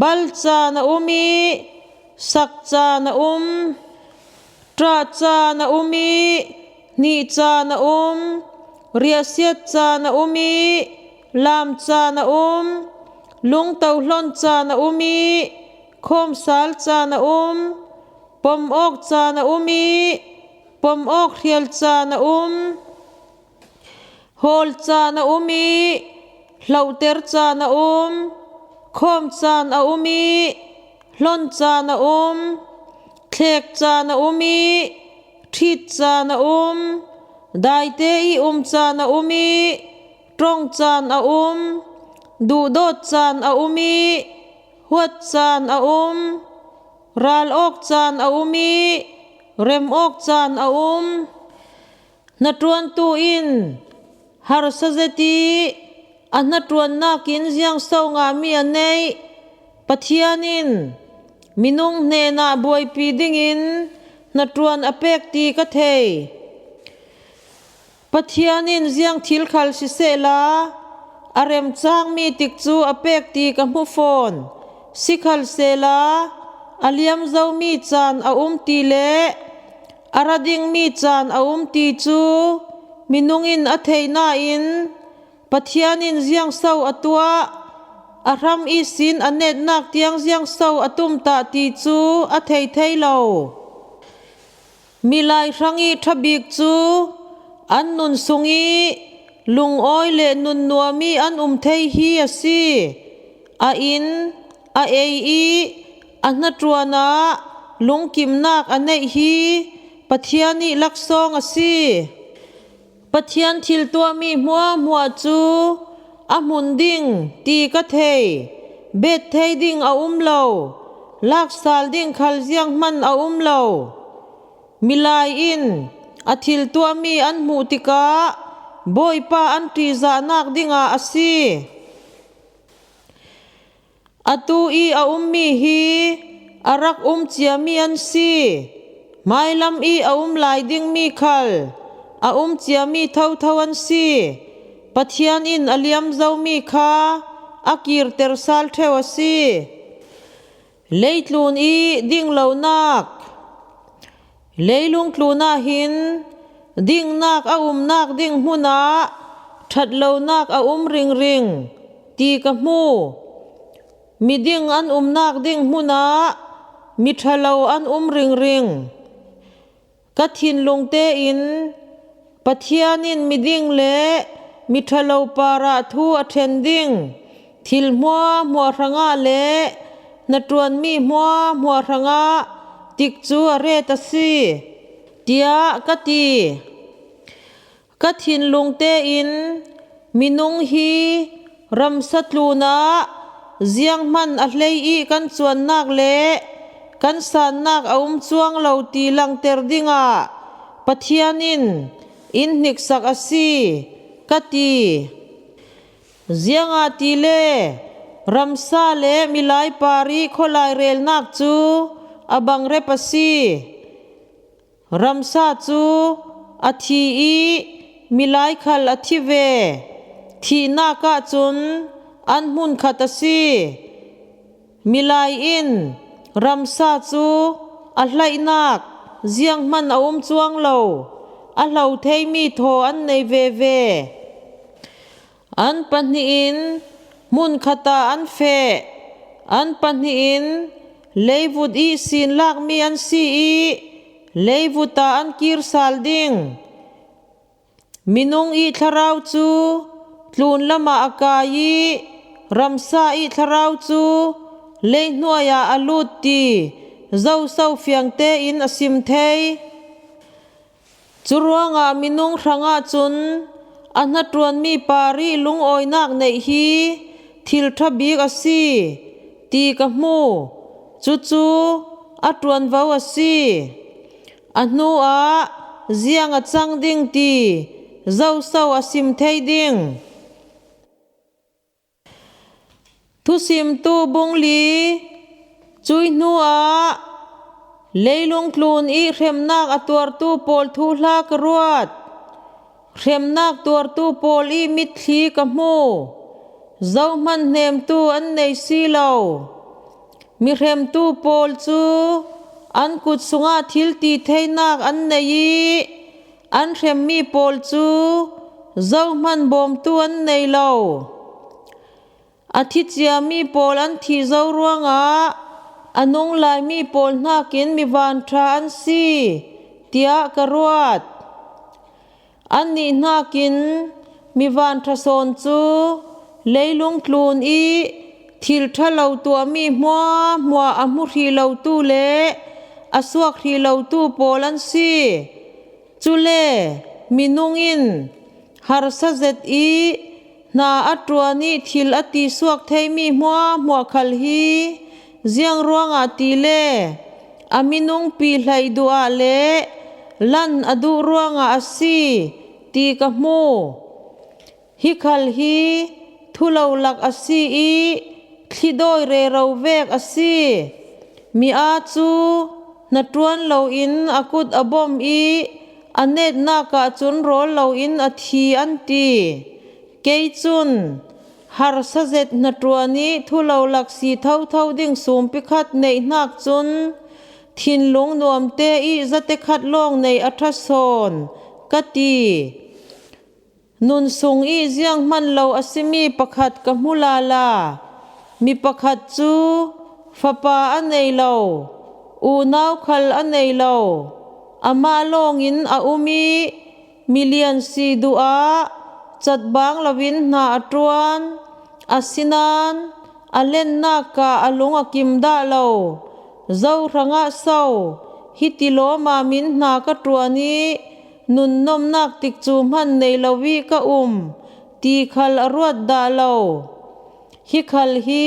Bal caan a um i sak caan a um. Ṭah caan a um i hnih caan a um. Riahsiat caan a um i lam caan a um. Lungto hlon caan a um i khawmsal caan a um. Pom awk caan a um i pom awk hrial caan a um. Hawl caan a um i hlohter caan a um. Khawm caan a um i hlon caan a um. Thlek caan a um i ṭhit caan a um. Daite i um caan a um i ṭong caan a um. Duhdawt caan a um i huat caan a um. Ral awk caan a um i rem awk caan a um. Hnaṭuantu in harsa zet i a hnaṭuannak in ziangso ngahmi a neih? Pathian in minung hnenah buaipi dingin hnaṭuan a pek ti ka thei. Pathian in ziang thil khal sisehla a remcangmi tikcu a pek ti ka hmu fawn. Sikhalsehla a liam zomi caan a um ti le a ra dingmi caan a um ti cu minung in a thei nain Pathian in ziangso a tuah, a hram ihsin a netnak tiang ziangso a tumtah ti cu a thei thei lo. Milai hrang i ṭha bik cu an nun sung i lungawi le nun nuam i an um thei hi a si. A in, a ei i a hnaṭuan ah lungkimnak a neih hi Pathian i laksawng a si. Pathian thil tuahmi hmuahhmuah cu a hmun ding ti ka thei. Bet thei ding a um lo. Laksal ding khal zianghman a um lo. Milai in a thil tuahmi an hmuh tikah Bawipa an ṭihzahnak dingah a si. Atu i a ummi hi a rak um ciami an si. Hmailam i a um lai dingmi khal a um ciami thotho an si. Pathian in a liam zomi kha a kirter sal ṭheu a si. Leitlun i dinglonak. Leilung tlunah hin dingnak a umnak ding hmunah ṭhatlonak a um ringring ti ka hmu. Miding an umnak ding hmunah miṭhalo an um ringring. Ka thinlungte in Pathian in miding le miṭhalo parah thu a ṭhen ding thil hmuahhmuah hrangah le hnaṭuanmi hmuahhmuah hrangah tikcu a ret a si, tiah ka ti. Ka thinlungte in minung hi ramsa tlunah zianghman a hlei i kan cuannak le kan sannak a um cuang lo ti langter dingah Pathian in in hniksak a si, ka ti. Ziangahtile ramsa le milai parih khawlai relnak cu a bangrep a si. Ramsa cu a thi i milai khal a thi ve. Thihnak ahcun an hmunkhat a si. Milai in ramsa cu a hlaihnak zianghman a um cuang lo, a hlo theimi thaw an nei veve. An pahnih in hmunkhat ah an feh. An pahnih in leivut i sin lakmi an si i leivut ah an kir sal ding. Minung i thlarau cu tlun lamah a kai i ramsa i thlarau cu leihnuai ah a lut ti zoso fiang tein a sim thei. Curuangah minung hrangah cun a hnaṭuanmi parih lungawinak neih hi thil ṭha bik a si ti ka hmu. Cucu a ṭuanvo a si. A hnuah ziang a cang ding ti zoso a sim thei ding? Thusimtu bung li. Cui hnuah leilung tlun i hremnak a tuartu pawl thuhla ka ruat. Hremnak tuartu pawl i mitthli ka hmu. Zohman hnemtu an nei si lo. Mihremtu pawl cu an kut sungah thil ti theinak an nei i an hremmi pawl cu zohman bawmtu an nei lo. A thi ciami pawl an thih zo ruangah a nung laimi pawl hnakin mi vanṭha an si, tiah ka ruat. Annih hnakin mi vanṭha sawn cu leilung tlun i thil ṭha lo tuahmi hmuahhmuah a hmu hrih lotu le a suak hrih lotu pawl an si. Cule minung in harsa zet i hna a ṭuan i thil a tisuak theimi hmuahhmuah khal hi ziang ruangah tile a minungpi hlaih duh ah le lan a duh ruangah a si ti ka hmu. Hi khal hi thulo lak a si i thlidawi rero vek a si. Mi aa cu hnaṭuan loin a kut a bawmh i a netnak ahcun rawl loin a thi an ti. Kei cun harsa zet hnaṭuan i thulo lak si thotho ding sumpi khat neih hnak cun thinlung nuamte i zate khat lawng nei a ṭha sawn, ka ti. Nun sung i zianghman lo a simi pakhat ka hmu lala. Mi pakhat cu fapa a nei lo, unau khal a nei lo, amah lawngin a um i milian si duh ah catbang loin hna a ṭuan. Asinain a lennak ah a lung a kim dah lo. Zo hrangah so hiti lawmam in hna ka ṭuan i nunnomnak tikcu hman nei lo i ka um ti khal a ruat dah lo. Hi khal hi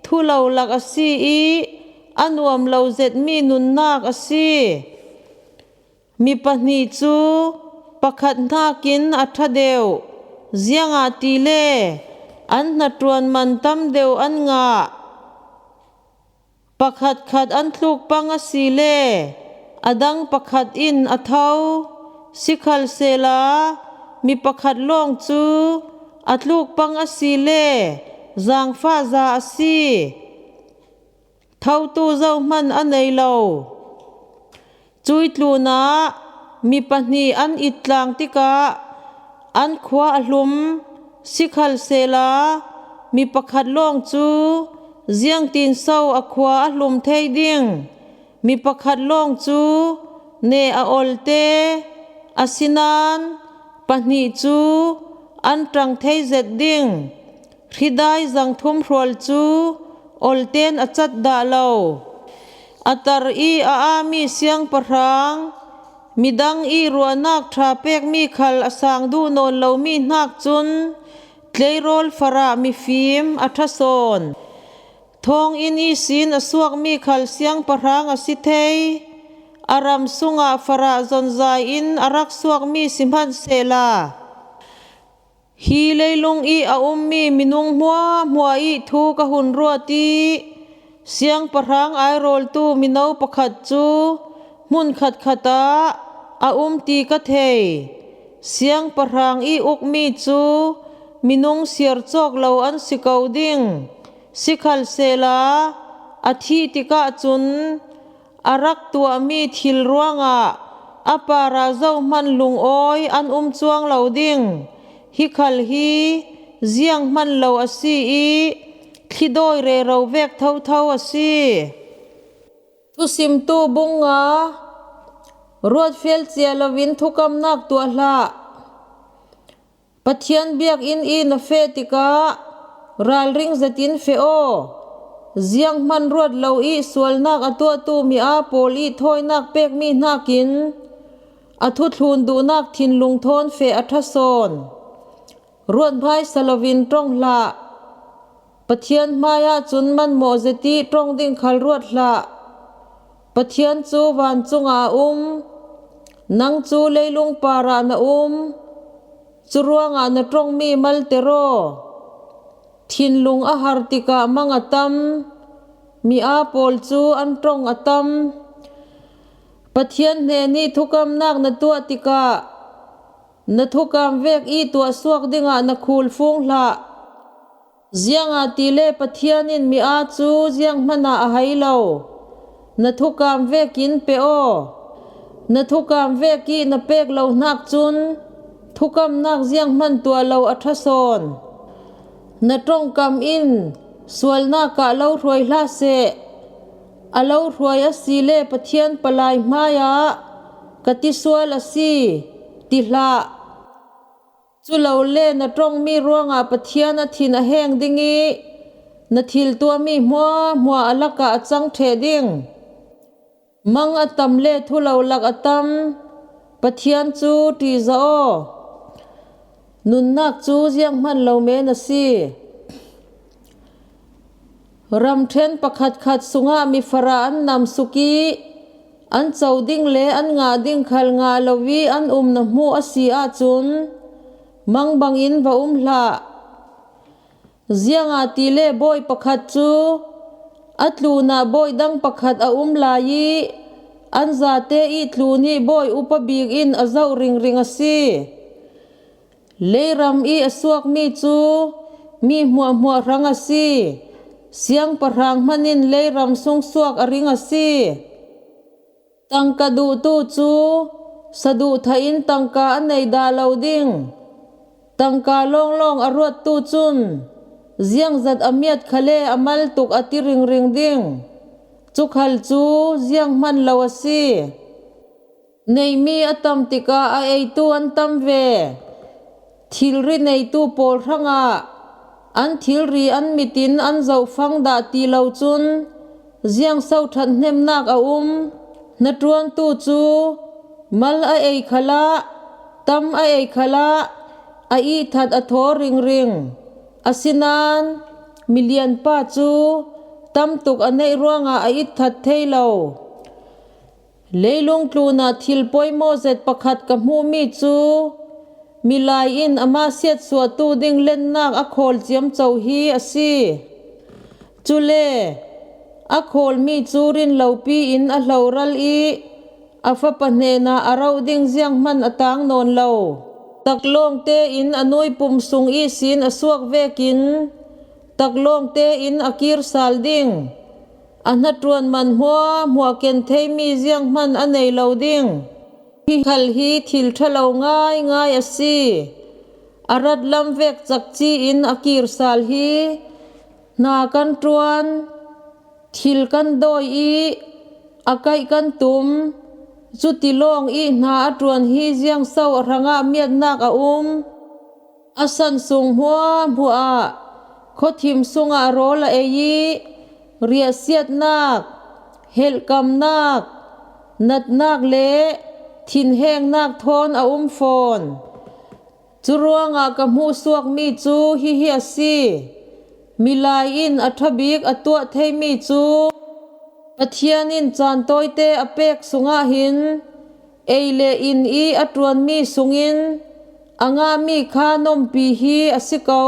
thulo lak a si i a nuam lo zetmi nunnak a si. Mi pahnih cu pakhat hnakin a ṭha deuh, ziangahtile an hnaṭuan man tam deuh an ngah. Pakhatkhat an tluk pang a si le a dang pakhat in a tho. Sikhalsehla mi pakhat lawng cu a tluk pang a si le zaangfahza a si, thotu zohman a nei lo. Cui tlunah mi pahnih an it tlang tikah an khua a hlum. Sikhalsehla mi pakhat lawng cu ziangtin so a khua a hlum thei ding? Mi pakhat lawng cu ne a olte, asinain pahnih cu an ṭang thei zet ding. Hridai zang thum hrual cu olten a cat dah lo. A tar i a aami siangpahrang, midang i ruahnak ṭha pekmi khal a sang duh nawn lomi hnak cun tleirawl farah mifim a ṭha sawn. Thawnginn ihsin a suakmi khal siangpahrang a si thei. A ram sungah farah zonzai in a rak suakmi sihmanhsehla, hi leilung i a ummi minung hmuahhmuah i thu ka hun ruat i siangpahrang airawltu mino pakhat cu hmun khatkhat ah a um ti ka thei. Siangpahrang i ukmi cu minung siar cawk lo an si ko ding. Sikhalsehla a thih tikah cun a rak tuahmi thil ruangah a parah zohhmanh lungawi an um cuang lo ding. Hi khal hi zianghman lo a si i thlidawi rero vek thotho a si. Thusimtu bung nga. Ruat fial cia loin thukamnak tuah hlah. Pathian biakinn i na feh tikah ralring zetin feh aw. Zianghman ruat lo i sualnak a tuahtu mi aa pawl i thawinak pekmi hnakin a thuthlun duhnak thinlung thawn feh a ṭha sawn. Ruat hmaisa loin ṭong hlah. Pathian hmaiah cun manmawh zet i ṭong ding khal ruat hlah. Pathian cu vancung ah a um, nang cu leilung parah na um, curuangah na ṭongmi malte raw. Thinlung a har tikah mang a tam, mi aa pawl cu an ṭong a tam. Pathian hnen i thukamnak na tuah tikah na thukam vek i tuahsuak dingah na khul fung hlah. Ziangahtile Pathian in mi aa cu zianghman ah a hei lo. Na thukam vekin pe aw. Na thukam vek i na pek lo hnak cun thukamnak zianghman tuah lo a ṭha sawn. Na ṭongkam in sualnak ah lo hruai hlah seh. A lo hruai a si le Pathian palai hmaiah ka tisual a si, ti hlah. Culole na ṭongmi ruangah Pathian a thin a heng ding i na thil tuahmi hmuahhmuah a lakah a cang ṭheh ding. Mang a tam le thulo lak a tam Pathian cu ṭihzah aw. Nunnak cu zianghman lo men a si. Ramṭhen pakhatkhat sungah mifarah an namsuk i an co ding le an ngah ding khal ngah lo i an um na hmuh a si ahcun mang bangin va um hlah. Ziangahtile bawi pakhat cu a tlunah bawi dang pakhat a um lai i an zate i tlun i bawi upa bik in a zoh ringring a si. Leiram i a suakmi cu mi hmuahhmuah hrang a si. Siangpahrang hman in leiram sung suak a ring a si. Tangka duhtu cu saduhthah in tangka a nei dah lo ding. Tangka lawnglawng a ruattu cun ziangzat a miat khale a mal tuk a ti ringring ding. Cu khal cu zianghman lo a si. Neihmi a tam tikah a eitu an tam ve. Thilri neitu pawl hrangah an thilri an mit in an zohfang dah ti lo cun ziangso ṭhathnemnak a um. Hnaṭuantu cu mal a ei khalah, tam a ei khalah a ihthat a thaw ringring. Asinain milianpa cu tamtuk a neih ruangah a itthat thei lo. Leilung tlunah thil poimaw zet pakhat ka hmuhmi cu, milai in amah siatsuahtu ding lennak a khawl ciamco hi a si. Cule a khawlmi cu rinlopi in a hloral i a fapa hnenah a roh ding zianghman a tang nawn lo. Taklawngte in a nuipum sung ihsin a suak vekin taklawngte in a kirsal ding. A hnaṭuan man hmuahhmuah ken theimi zianghman a nei lo ding. Hi khal hi thil ṭha lo ngaingai a si. A ratlam vek cakci in a kirsal hi hna kan ṭuan, thil kan dawi i a kaih kan tum, cuti lawng i hna a ṭuan hi ziangso a hrangah miatnak a um. A san sung hmuahhmuah ah khuathim sungah rawl a ei i riahsiatnak, helhkamnak, natnak le thinhengnak thawn a um fawn. Curuangah ka hmuhsuakmi cu hihi a si. Milai in a ṭha bik a tuah theimi cu Pathian in caan tawite a pek sungah hin ei le in i a ṭuanmi sungin a ngahmi kha nompi hi a si ko.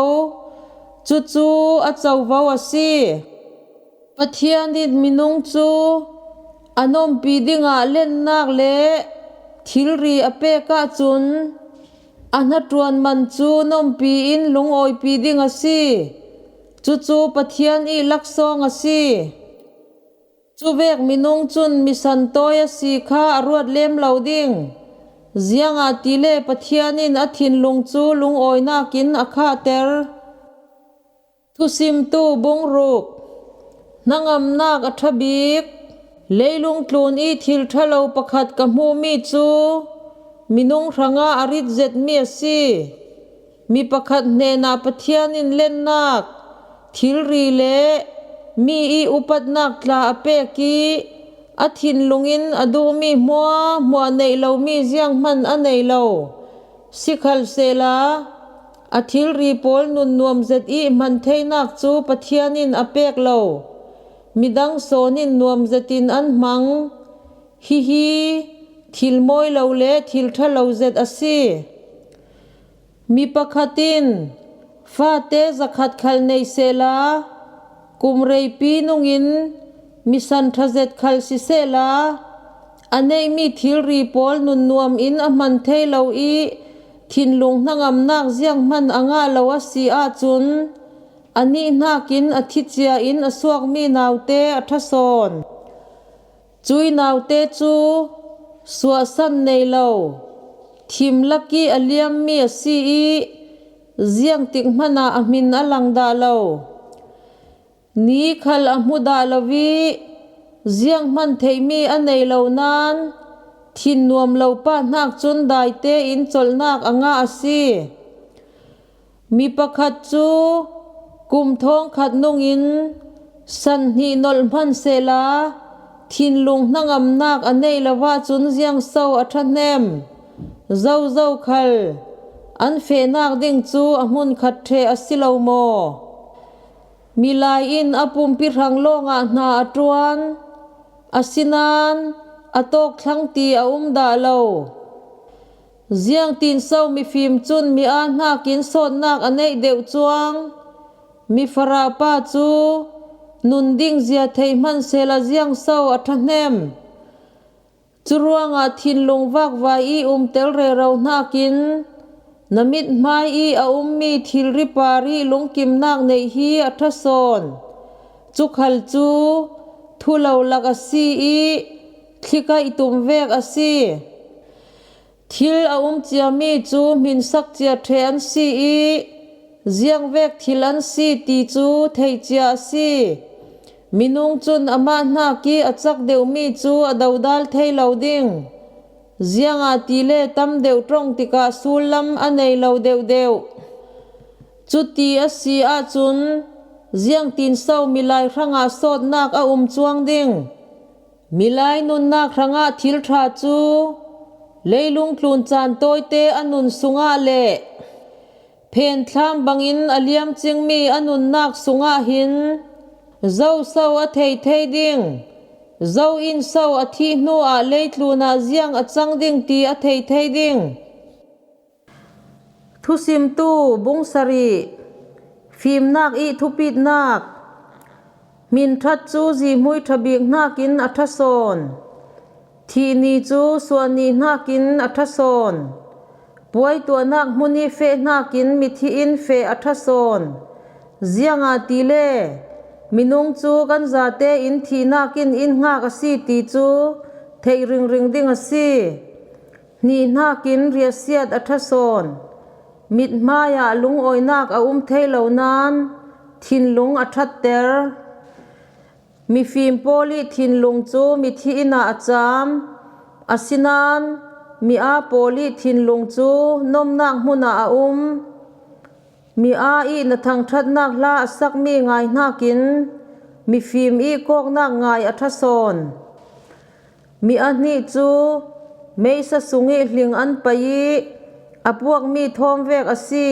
Cucu a covo a si. Pathian in minung cu a nompi dingah lennak le thilri a pek ahcun a hnaṭuan man cu nompi in lungawipi ding a si. Cucu Pathian i laksawng a si. Cuvek minung cun misan tawi a si kha a ruat lem lo ding, ziangahtile Pathian in a thinlung cu lungawinak in a khahter. Thusimtu bung ruk. Hnangamnak a ṭha bik. Leilung tlun i thil ṭha lo pakhat ka hmuhmi cu minung hrangah a rit zetmi a si. Mi pakhat hnenah Pathian in lennak, thilri le mi i upatnak tla a pek i a thinlung in a duhmi hmuahhmuah neih lomi zianghman a nei lo. Sikhalsehla a thilri pawl nunnuam zet i hman theinak cu Pathian in a pek lo. Midang sawn in nuam zetin an hmang. Hihi thil mawi lo le thil ṭha lo zet a si. Mi pakhat in fate zakhat khal nei sehla, kum reipi nungin misan ṭha zet khal si sehla, a neihmi thilri pawl nunnuam in a hman thei lo i thinlung hnangamnak zianghman a ngah lo a si ahcun, anih hnakin a thi cia in a suakmi naute a ṭha sawn. Cui naute cu suahsan nei lo, thim lak i a liammi a si i ziangtik hmanah a hmin a lang dah lo. Ni khal a hmu dah lo i zianghman theihmi a nei lo nain thinnuam lo pa hnak cun daite in colhnak a ngah a si. Mi pakhat cu kum thawngkhat nungin san hnih nolh hman sehla, thinlung hnangamnak a neih lo ahcun ziangso a ṭhahnem? Zozo khal an fehnak ding cu a hmunkhat ṭheh a si lo maw? Milai in a pumpi hrang lawngah hna a ṭuan, asinain a tawkthlang ti a um dah lo. Ziangtinso mifim cun mi aa hnakin sawtnak a neih deuh cuang? Mifarah pa cu nun ding zia thei hman sehla ziangso a ṭhahnem? Curuangah thinlung vakvai i umtel rero hnakin na mithmai i a ummi thilri par i lungkimnak neih hi a ṭha sawn. Cu khal cu thu lo lak a si i thlikaih tum vek a si. Thil a um ciami cu hminsak cia ṭheh an si i ziangvek thil an si ti cu theih cia a si. Minung cun amah hnak i a cak deuhmi cu a dodal thei lo ding, ziangahtile tam deuh ṭong tikah sullam a nei lo deuhdeuh. Cuti a si ahcun ziangtinso milai hrangah sawtnak a um cuang ding? Milai nunnak hrangah thil ṭha cu leilung tlun caan tawite a nun sungah le phenthlam bangin a liamcingmi a nunnak sungah hin Zo so a thei thei ding? Zo in so a thih hnuah leitlunah ziang a cang ding ti a thei thei ding? Thusimtu bung sarih. Fimnak ih thupitnak. Hmin ṭhat cu zihmui ṭha bik hnakin a ṭha sawn. Thih ni cu suah ni hnakin a ṭha sawn. Puai tuahnak hmun ih feh hnakin mithi in feh a ṭha sawn. Ziangahtile minung cu kan zate in thihnak in in hngak a si ti cu theih ringring ding a si. Hnih hnakin riahsiat a ṭha sawn. Mithmai ah lungawinak a um thei lo nain thinlung a ṭhatter. Mifim pawl ih thinlung cu mithi inn ah a caam. Asinain mi aa pawl ih thinlung cu nomnak hmun ah a um. Mi aa ih na thangṭhatnak hla a sakmi ngai hnakin mifim ih kawknak ngai a ṭha sawn. Mi a hnih cu meisa sung ih hling an pai ih a puakmi thawm vek a si.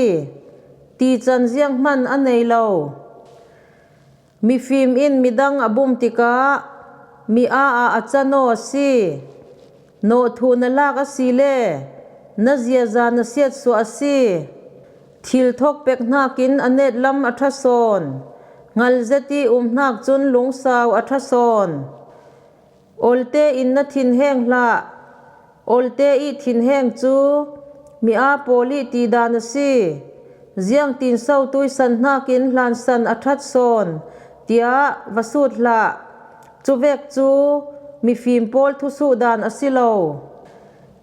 Tican zianghman a nei lo. Mifim in midang a bum tikah mi aa ah a can aw a si. Nawhthuh na lak a si le na ziaza na siatsuah a si. Thil thok pek hnakin a netlam a ṭha sawn. Hngal zet ih um hnak cun lungsau a ṭha sawn. Olte in na thinheng hlah. Olte ih thinheng cu mi aa pawl ih tidan a si. Ziangtin so tuisan hnakin hlansan a ṭhat sawn, tiah va sut hlah. Cuvek cu mifim pawl thusuh dan a si lo.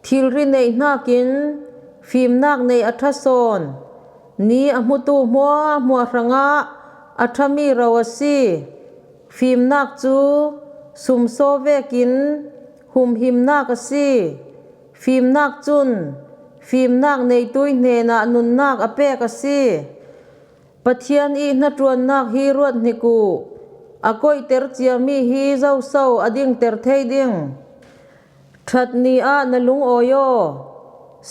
Thilri neih hnakin fimnak nei a ṭha sawn. Ni a hmutu hmuahhmuah hrangah a ṭhami ro a si. Fimnak cu sumsaw vekin humhimnak a si. Fimnak cun fimnak neitui hnenah nunnak a pek a si. Pathian ih hnaṭuannak hi ruat hnik uh. A koihter ciami hi zoso a dingter thei ding? Ṭhat ni ah na lungawi aw.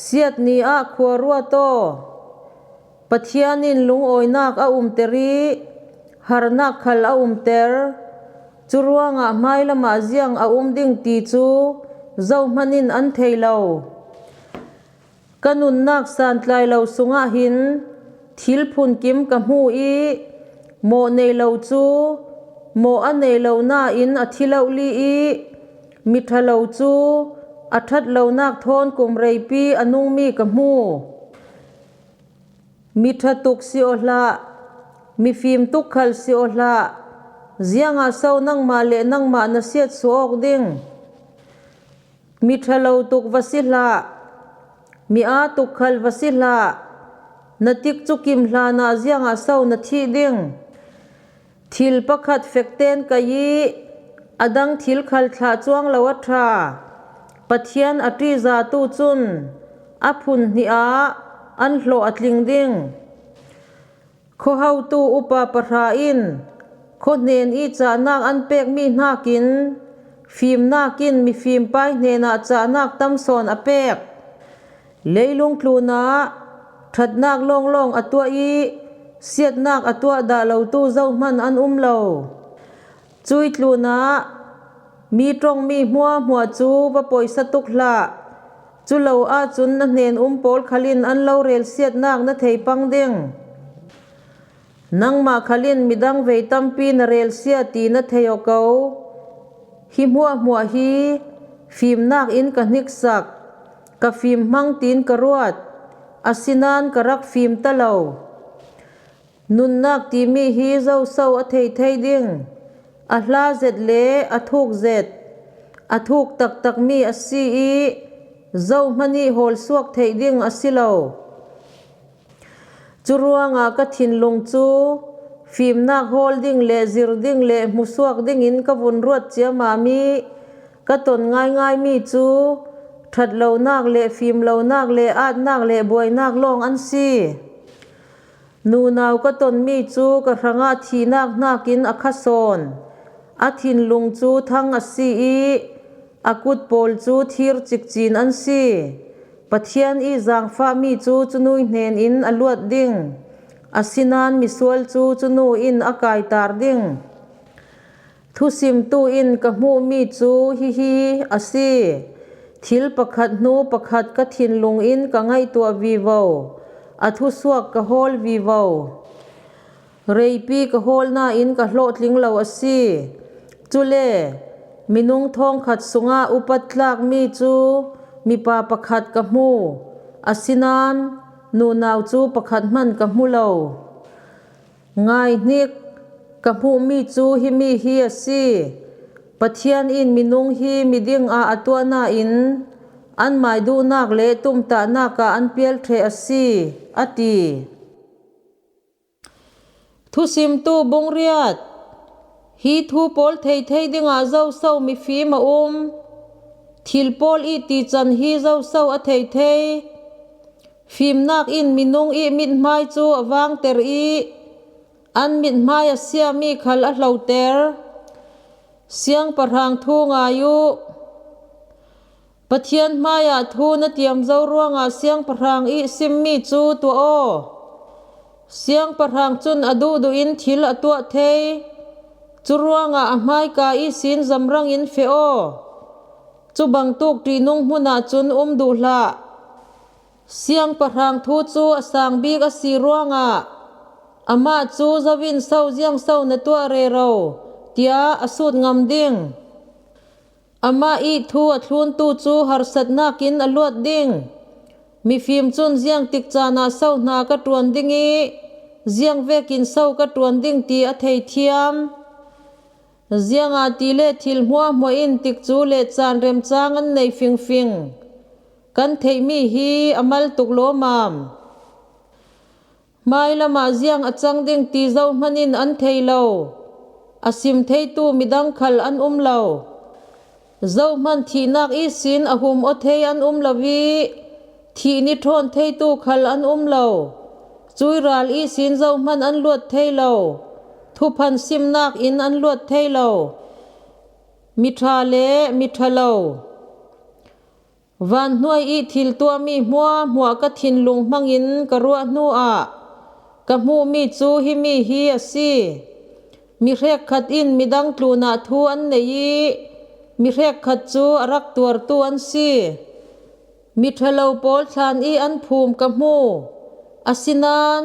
Siat ni ah khua ruat aw. Pathian in lungawinak a umter ih harnak khal a umter. Curuangah hmailam ah ziang a um ding ti cu zohman in an thei lo. Ka nunnak santlai lo sungah hin thil phunkim ka hmu ih mawh nei lo cu mawh a nei lo nain a thi lohli ih miṭha lo cu a ṭhat lonak thawn kum reipi a nungmi ka hmu. Miṭha tuk si aw hlah, mifim tuk khal si aw hlah, ziangah so nangmah le nangmah na siatsuah awk ding? Miṭha lo tuk va si hlah, mi aa tuk khal va si hlah, na tikcu kim hlanah ziangah so na thih ding? Thil pakhat fekten kai ih a dang thil khal thlah cuang lo a ṭha. Pathian a ṭihzatu cun a phun hnih ah an hlawh a tling ding. Khuahotu upa pahra in khuahnen ih cahnak an pekmi hnakin fimnak in mifim pai hnenah cahnak tam sawn a pek. Leilung tlunah ṭhatnak lawnglawng a tuah ih siatnak a tuah dah lotu zohman an um lo. Cuih tlunah mi ṭongmi hmuahhmuah cu va poisa tuk hlah. Culo ahcun na hnen um pawl khal in an lo relsiatnak na thei pang ding. Nangmah khal in midang vei tampi na relsia ti na thei aw ko. Hi hmuahhmuah hi fimnak in ka hniksak, ka fim hmang tiin ka ruat, asinain ka rak fim ta lo. Nunnak timi hi zoso a thei thei ding? A hla zet le a thuk zet, a thuk taktakmi a si ih zohman ih hawlsuak theih ding a si lo. Curuangah ka thinlung cu fimnak hawl ding le zir ding le hmusuak dingin ka vun ruat ciammam ih ka ton ngaingaimi cu ṭhat lonak le fim lonak le aatnak le buainak lawng an si. Nunau ka tonmi cu ka hrangah thihnak hnakin a kha sawn. A thinlung cu thang a si ih a kut pawl cu thir cikcin an si. Pathian ih zaangfahmi cu cunu hnen in a luat ding, asinain misual cu cunu in a kaitar ding. Thusimtu in ka hmuhmi cu hihi a si: Thil pakhat hnu pakhat ka thinlung in ka ngaihtuah vivo, a thusuak ka hawl vivo. Reipi ka hawlna in ka hlawhtling lo a si. Cule minung thawngkhat sungah upat tlakmi cu mipa pakhat ka hmu, asinain nunau cu pakhat hmanh ka hmu lo. Ngai hnik, ka hmuhmi cu himi hi a si: Pathian in minung hi miding ah a tuah nain anmai duhnak le tumtahnak ah an pial ṭheh a si, a ti. Thusimtu bung riat. Hi thu pawl thei thei dingah zoso mifim a um? Thil pawl i ti can hi zoso a thei thei? Fimnak in minung i mithmai cu a vangter i an mithmai a siami khal a hloter. Siangpahrang thu ngai uh. Pathian hmaiah thu na tiam zo ruangah siangpahrang i simmi cu tuah aw. Siangpahrang cun a duhduh in thil a tuah thei. Cu ruangah a hmaika ihsin zamrang in feh aw. Cu bangtuk ṭihnung hmunah cun um duh hlah. Siangpahrang thu cu a sang bik a si ruangah amah cu zo in so ziangso na tuah rero, tiah a sut ngam ding. Amah i thu a thluntu cu harsatnak in a luat ding. Mifim cun ziangtik caan ah so hna ka ṭuan ding i ziang vekin so ka ṭuan ding ti a thei thiam. Ziangahtile thil hmuahhmuah in tikcu le caan remcang an nei fingfing. Kan theihmi hi a mal tuk lawmam. Hmailam ah ziang a cang ding ti zohman in an thei lo. A sim theitu midang khal an um lo. Zohman thihnak ihsin a hum aw thei an um lo i thih ni ṭhawn theitu khal an um lo. Cui ral ihsin zohman an luat thei lo. Thuphan simnak in an luat thei lo. Miṭha le miṭha lo. Van hnuai i thil tuahmi hmuahhmuah ka thinlung hmangin ka ruah hnuah ka hmuhmi cu himi hi a si: Mi hrekkhat in midang tlunah thu an nei i mi hrekkhat cu a rak tuartu an si. Miṭhalo pawl thlan i an phum ka hmu, asinain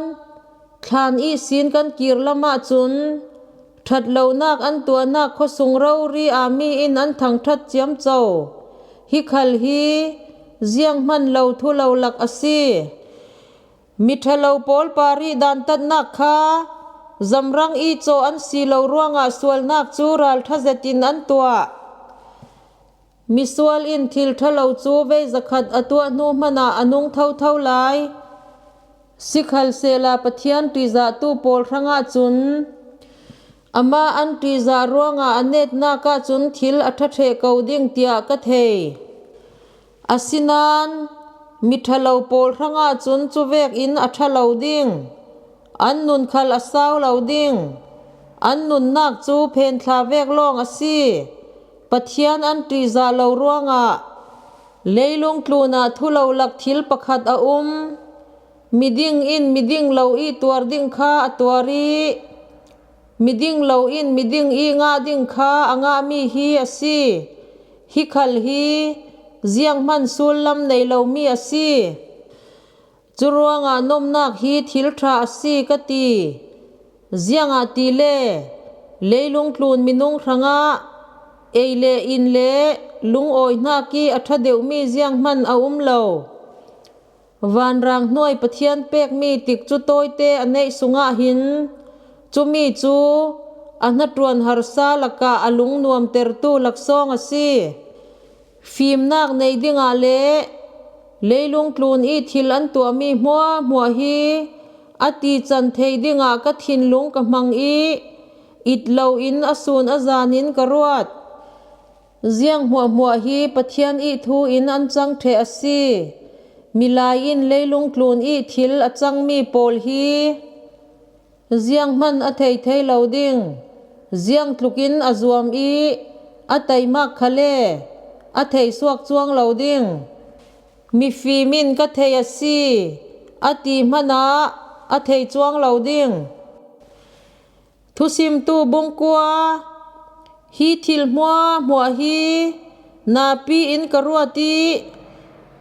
thlan ihsin kan kir lam ahcun ṭhat lonak an tuahnak khuasung rori ah mi in an thangṭhat ciamco. Hi khal hi zianghman lo thu lo lak a si. Miṭhalo pawl parih dantatnak kha zamrang i cawh an si lo ruangah sualnak cu ralṭha zetin an tuah. Misual in thil ṭhalo cu vei zakhat a tuah hnu hmanah a nung thotho lai. Sikhalsehla Pathian ṭihzahtu pawl hrangah cun amah an ṭihzah ruangah a netnak ahcun thil a ṭha ṭheh ko ding tiah ka thei. Asinain miṭhalo pawl hrangah cun cu vekin a ṭha lo ding. An nun khal a sau lo ding. An nunnak cu phenthla vek lawng a si. Pathian an ṭihzah lo ruangah leilung tlunah thu lo lak thil pakhat a um. Miding in miding lo i tuar ding kha a tuar i miding lo in miding i ngah ding kha a ngahmi hi a si. Hi khal hi zianghman sullam nei lomi a si. Cu ruangah nomnak hi thil ṭha a si ka ti. Ziangahtile leilung tlun minung hrangah ei le in le lungawi hnak i a ṭha deuhmi zianghman a um lo. Vanrang hnuai Pathian pekmi tikcu tawite a neih sungah hin cumi cu a hnaṭuan harsa lakah a lungnuamtertu laksawng a si. Fimnak nei dingah le leilung tlun i thil an tuahmi hmuahhmuah hi a tican thei dingah ka thinlung ka hmang i it loin a sun a zanin ka ruat. Ziang hmuahhmuah hi Pathian i thu in an cang ṭheh a si. Milai in leilung tlun i thil a cangmi pawl hi zianghman a thei thei lo ding. Ziang tlukin a zuam i a taimak khale a thei suak cuang lo ding. Mifim in ka thei a si a ti hmanah a thei cuang lo ding. Thusimtu bungkua. Hi thil hmuahhmuah hi napi-in ka ruat ih,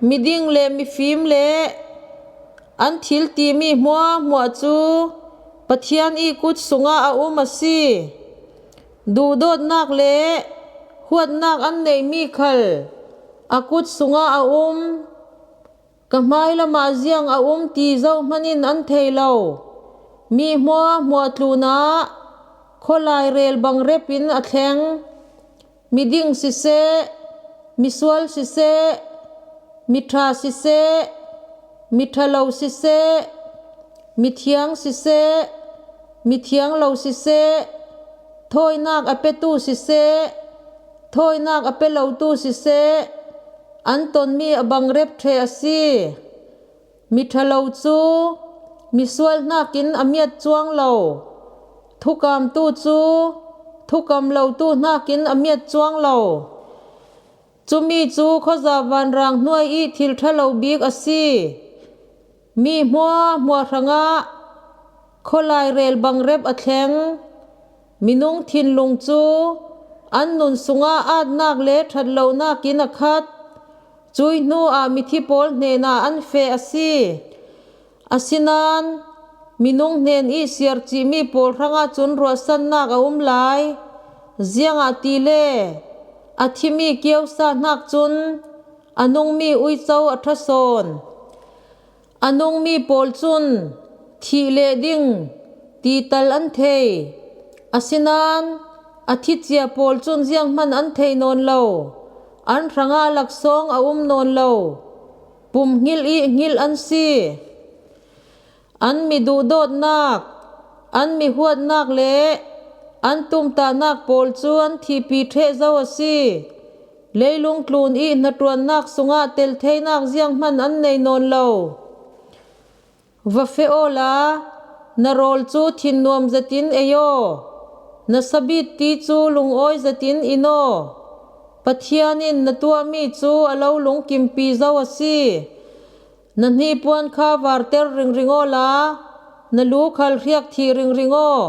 miding le mifim le an thil timi hmuahhmuah cu Pathian ih kut sungah a um a si. Duhdawtnak le huatnak an neihmi khal a kut sungah a um. Ka hmai lamah ziang a um ti zohman in an thei lo. Mi hmuahhmuah tlunah khawlai rel bangrep in a thleng. Miding siseh, misual siseh, miṭha siseh, miṭha lo siseh, mithiang siseh, mithiang lo siseh, thawinak a petu siseh, thawinak a pe lotu siseh, an tonmi a bangrep ṭheh a si. Miṭha lo cu misual hnakin a miat cuang lo, thukamtu cu thukam lotu hnakin a miat cuang lo. Cumi cu khuazah vanrang hnuai ih thil ṭha lo bik a si. Mi hmuahhmuah hrangah khawlai rel bangrep a thleng. Minung thinlung cu an nun sungah aatnak le ṭhat lonak in a khat. Cui hnuah mithi pawl hnenah an feh a si. Asinain minung hnen ih siar cihmi pawl hrangah cun ruahsannak a um lai. Ziangahtile a thimi kiosa hnak cun a nungmi uico a ṭha sawn. A nungmi pawl cun thih leh ding ti tal an thei. Asinain a thicia pawl cun zianghman an thei nawn lo. An hrangah laksawng a um nawn lo. Pum hngilh ih hngilh an si. An mi duhdawtnak, an mi huatnak le an tumtahnak pawl cu an thihpi ṭheh zo a si. Leilung tlun ih hnaṭuannak sungah tel theinak zianghman an nei nawn lo. Va feh awla, na rawl cu thinnuam zetin ei aw, na sabitti cu lungawi zetin in aw. Pathian in na tuahmi cu a lo lungkimpi zo a si. Na hnipuan kha varter ringring awla, na lu khal hriak thih ringring aw.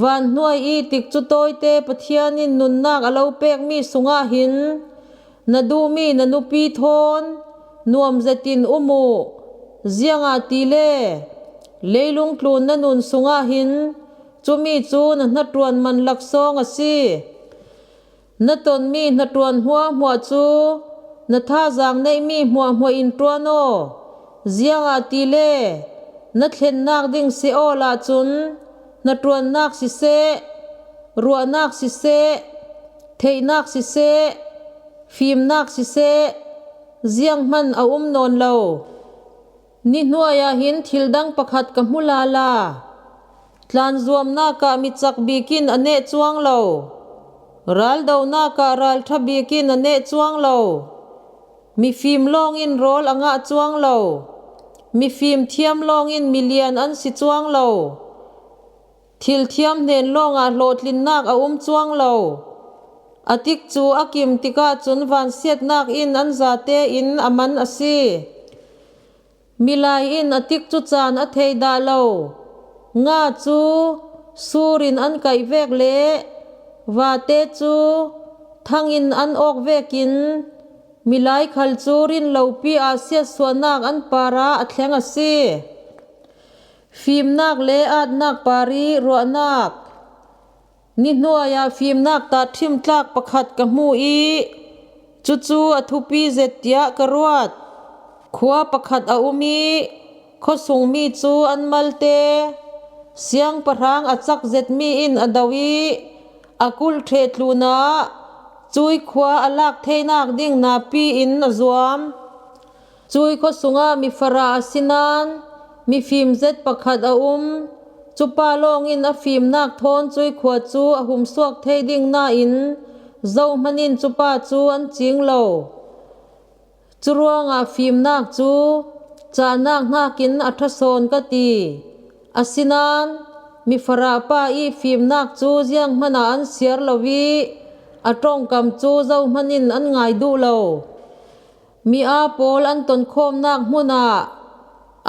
Van hnuai ih tikcu tawite Pathian in nunnak a lo pekmi sungah hin na duhmi na nupi thawn nuam zetin um uh. Ziangahtile leilung tlun na nun sungah hin cumi cu na hnaṭuan man laksawng a si. Na tonmi hnaṭuan hmuahhmuah cu na thazaang neihmi hmuahhmuah in ṭuan aw. Ziangahtile na thlennak ding si awla cun hnaṭuannak siseh, ruahnak siseh, theihnak siseh, fimnak siseh, zianghman a um nawn lo. Ni hnuai ah hin thil dang pakhat ka hmu lala. Tlanzuamnak ah mi cak bik in a neh cuang lo. Raldonak ah ralṭha bik in a neh cuang lo. Mifim lawng in rawl a ngah cuang lo. Mifim thiam lawng in milian an si cuang lo. Thil thiam hnen lawngah hlawhtlinnak a um cuang lo. A tikcu a kim tikah cun vansiatnak in an zate in a man a si. Milai in a tikcu caan a thei dah lo. Nga cu sur in an kaih vek le vate cu thang in an awk vekin milai khal cu rinlopi ah siatsuahnak an parah a thleng a si. Fimnak le aatnak parih ruahnak. Ni hnuai ah fimnak tahṭhim tlak pakhat ka hmu ih cucu a thupi zet tiah ka ruat. Khua pakhat a um ih khuasungmi cu an malte. Siangpahrang a cak zetmi in a do ih a kulh ṭheh tlunah cui khua a lak theinak ding napi in a zuam. Cui khua sungah mifarah a si nain mifim zet pakhat a um. Cupa lawng in a fimnak thawn cui khua cu a humsuak thei ding nain zohman in cupa cu an cing lo. Curuangah fimnak cu cahnak hnakin a ṭha sawn ka ti. Asinain mifarah pa ih fimnak cu zianghman ah an siar lo ih a ṭongkam cu zohman in an ngai duh lo. Mi aa pawl an tonkhawmnak hmun ah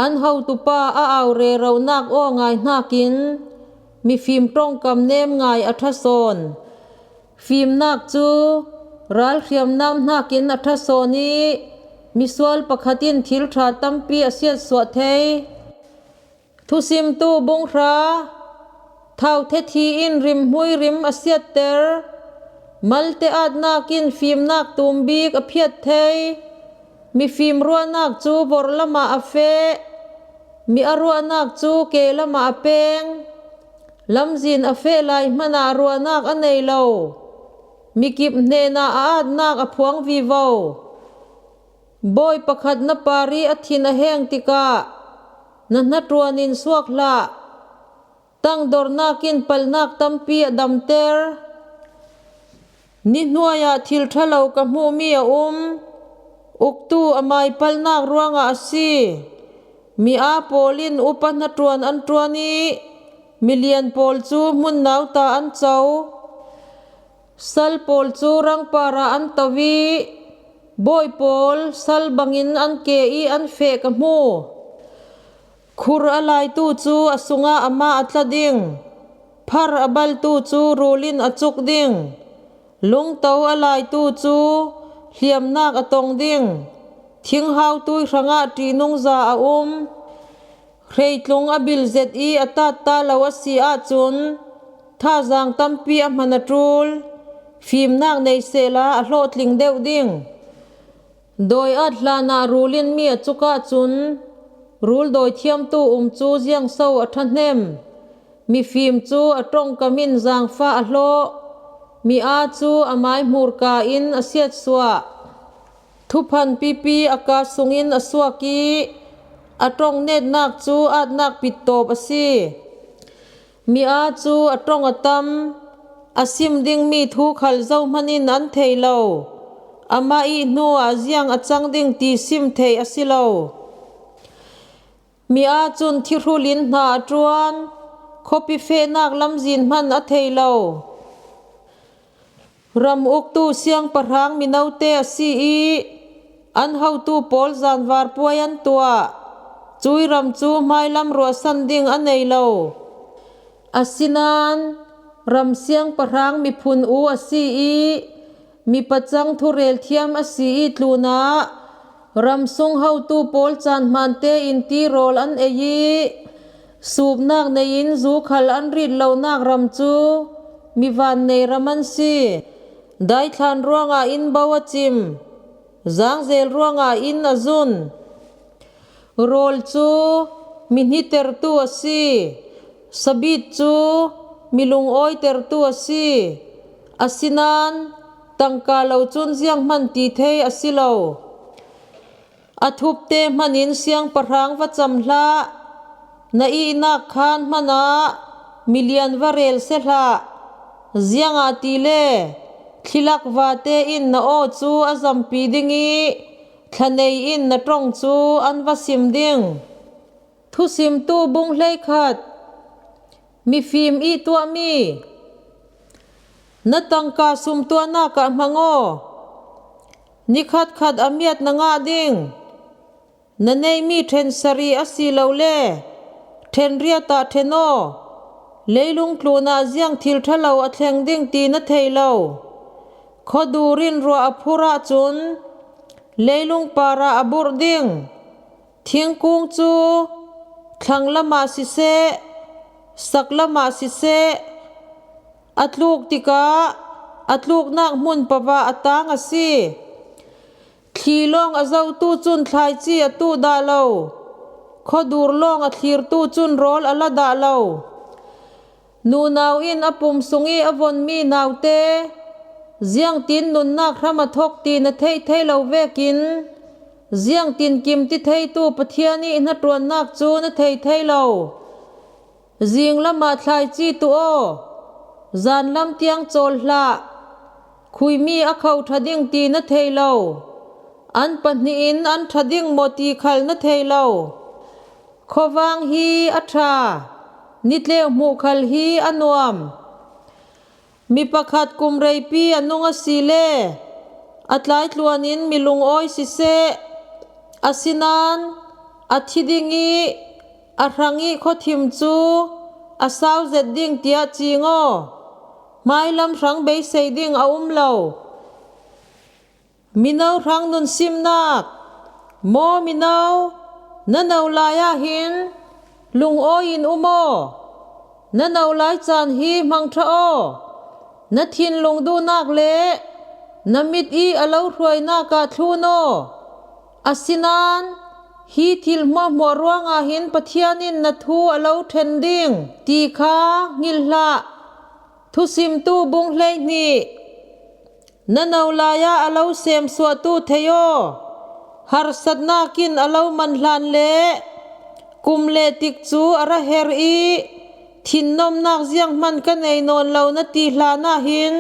an hotupa a au reronak aw ngai hnakin mifim ṭongkam nem ngai a ṭha sawn. Fimnak cu ralhriamnam hnakin a ṭha sawn i misual pakhat in thil ṭha tampi a siatsuah thei. Thusimtu bunghra. Thau thethi in rimhmui rim a siatter. Malte atnak in fimnak tum bik a phiat thei. Mifim ruahnak cu vorhlamah a feh. Mi a ruahnak cu ke lamah a peng. Lamzin a feh lai hmanah ruahnak a nei lo. Mikip hnenah a atnak a phuang vivo. Bawi pakhat na parih a thin a heng tikah na hnaṭuan in suak hlah. Tangdornak in palhnak tampi a damter. Ni hnuaiah thil ṭha lo ka hmuhmi a um. Uktu a mai palhnak ruangah a si. Mi aa pawl in upa hnaṭuan an ṭuan i milian pawl cu hmun nauta an co. Sal pawl cu rangpar ah an to i bawi pawl sal bangin an ke i an feh ka hmu. Khur a laitu cu a sungah amah a tla ding. Phar a baltu cu rul in a cuk ding. Lungto a laitu cu hliamnak a tong ding. Thinghau tui hrangah ṭihnungza a um. Hreitlung a bil zet i a tatta lo a si ahcun thazaang tampi a hman a ṭul. Fimnak nei sehla a hlawhtling deuh ding. Dawi at hlanah rul in mi a cuk ahcun rul dawi thiamtu um cu ziangso a ṭhahnem. Mifim cu a ṭongkam in zaangfah a hlawh. Mi aa cu a mai hmurka in a siatsuah. Thuphan pipi a kaa sungin a suak i a ṭong netnak cu atnak pittawp a si. Mi aa cu a ṭong a tam. A sim dingmi thu khal zohman in an thei lo. Amah i hnuah ziang a cang ding ti sim theih a si lo. Mi aa cun thihrul in hna a ṭuan. Khuapi fehnak lamzin hman a thei lo. Ram uktu siangpahrang minote a si i an hotu pawl zanvar puai an tuah. Cui ram cu hmailam ruahsan ding a nei lo. Asinain ram siangpahrang miphun u a si i mipacang thurel thiam a si i tlunah ram sung hotu pawl caan hmante in tirawl an ei i supnak nei in zu khal an rit lonak ram cu mi vannei ram an si. Daithlan ruangah inn bo a cim. Zangzel ruangah inn a zun. Rawl cu mi hnitertu a si. Sabit cu mi lungawitertu a si. Asinain tangka lo cun zianghman ti thei a si lo. A thupte hman in siangpahrang va cam hlah. Na ihnak khaan hmanah milian va rel se hlah. Ziangahtile thlilak vate in na aw cu a zampi ding i thlanei in na ṭong cu an va sim ding. Thusimtu bung hleikhat. Mifim i tuahmi. Na tangka sumtuahnak ah hmang aw. Nikhat khat a miat na ngah ding. Na neihmi ṭhen sarih a si lo le ṭhen riat ah ṭhen aw. Leilung tlunah ziang thil ṭha lo a thleng ding ti na thei lo. Khuadur in ruah a phurh ahcun leilung parah a burh ding. Thingkung cu thlang lamah siseh, sak lamah siseh, a tluk tikah a tluknak hmun pavah a tang a si. Thli lawng a zohtu cun thlaici a tuh dah lo. Khuadur lawng a thlirtu cun rawl a la dah lo. Nunau in a pum sung i a vonmi naute ziangtin nunnak hram a thawk ti na theih thei lo vekin ziangtin kim ti theitu Pathian i hnaṭuannak cu na thei thei lo. Zinglamah thlaici tuh aw. Zanlam tiang cawl hlah. Khuimi a kho ṭha ding ti na thei lo. An pahnih in an ṭha ding maw ti khal na thei lo. Khuavang hi a ṭha. Nitleu hmuh khal hi a nuam. Mi pakhat kum reipi a nung a si le a tlaitluan in mi lungawi siseh, asinain a thi ding i a hrang i khuathim cu a sau zet ding tiah cing aw. Hmailam hrang beisei ding a um lo. Mino hrang nunsimnak. Maw mino, na no lai-ah hin lungawi-in um aw. Na no lai caan hi hmang ṭha aw. Na thinlung duhnak le na mit i a lo hruainak ah thlun aw. Asinain hi thil hmuahhmuah ruangah hin Pathian in na thu a lo ṭhen ding ti kha hngilh hlah. Thusimtu bung hleihnih. Na no lai-ah a lo semsuahtu thei aw. Harsatnak in a lo man hlan le kum le tik cu a ra her i thinnomnak zianghman ka nei nawn lo na ti hlanah hin,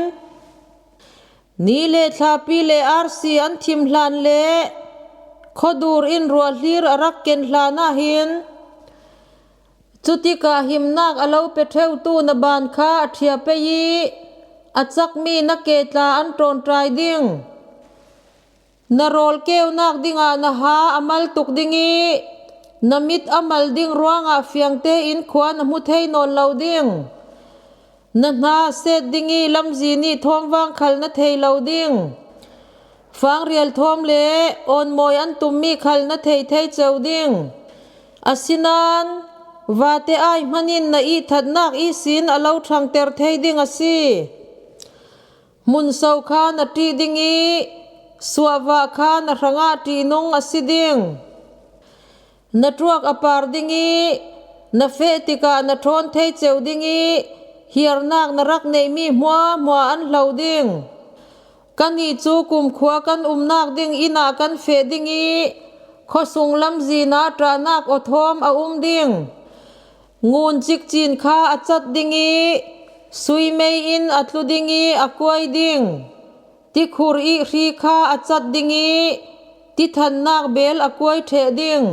ni le thlapi le arsi an thim hlan le khuadur in ruahhlir a rak ken hlanah hin, cutikah himnak a lo pe ṭheutu na baan kha a ṭhia pei i a cakmi na ke tla an ṭawnṭai ding. Na rawl keunak dingah na ha a mal tuk ding i na mit a mal ding ruangah fiang tein khua na hmu thei nawn lo ding. Na hna set ding i lamzi nih thawmvang khal na thei lo ding. Fangrial thawm le awnmawi an tummi khal na thei thei ceu ding. Asinain vate ai hmanin na ihthatnak ihsin a lo ṭhangter thei ding a si. Hmunso kha na ṭih ding i suahvah kha na hrangah ṭihnung a si ding. Na ṭuak a par ding i na feh tikah na ṭhawn thei ceu ding i hiarnak na rak neihmi hmuahhmuah an hlo ding. Kannih cu kumkhua kan umnak ding inn ah kan feh ding i khuasung lamzin ah ṭahnak awthawm a um ding. Ngun cikcin kha a cat ding i suimei in a tlu ding i a kuai ding. Tikhur i hri kha a cat ding i tithannak bel a kuai ṭheh ding.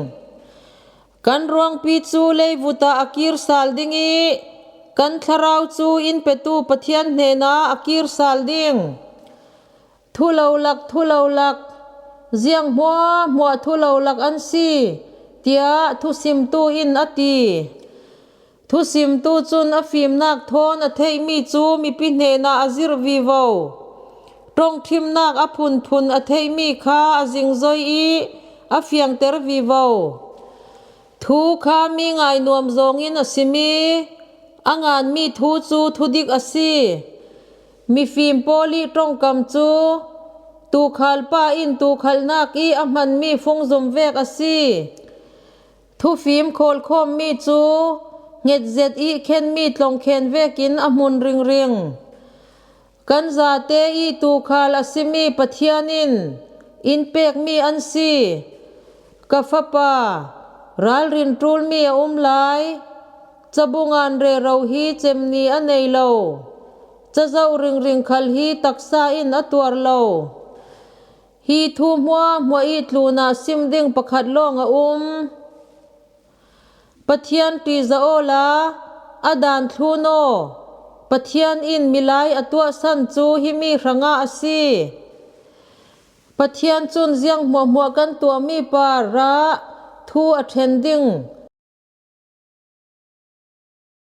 Kan ruangpi cu leivut ah a kir sal ding i kan thlarau cu in petu Pathian hnenah a kir sal ding. Thu lo lak, thu lo lak, ziang hmuahhmuah thu lo lak an si, tiah thusimtu in a ti. Thusimtu cun a fimnak thawn a theihmi cu mipi hnenah a zirh vivo. Ṭongṭhimnak a phunphun a theihmi kha a zingzoi i a fiangter vivo. Thu kha mi ngai nuam zawngin a sim i a nganmi thu cu thudik a si. Mifim pawl i ṭongkam cu tuukhal pa in tuukhalnak i a hmanmi fungzum vek a si. Thufim khawlkhawmmi cu hngetzet i khenmi tlongkhen vekin a hmun ringring. Kan zate i tuukhal a simi Pathian in in pekmi an si. Ka fapa, ralrin ṭulmi a um lai. Cabungan rero hi cemni a nei lo. Cazoh ringring khal hi taksa in a tuar lo. Hi thu hmuahhmuah i tlunah sim ding pakhat lawng a um. Pathian ṭihzah awla a daan thlun aw. Pathian in milai a tuahsan cu himi hrangah a si. Pathian cun ziang hmuahhmuah kan tuahmi parah thu a ṭhen ding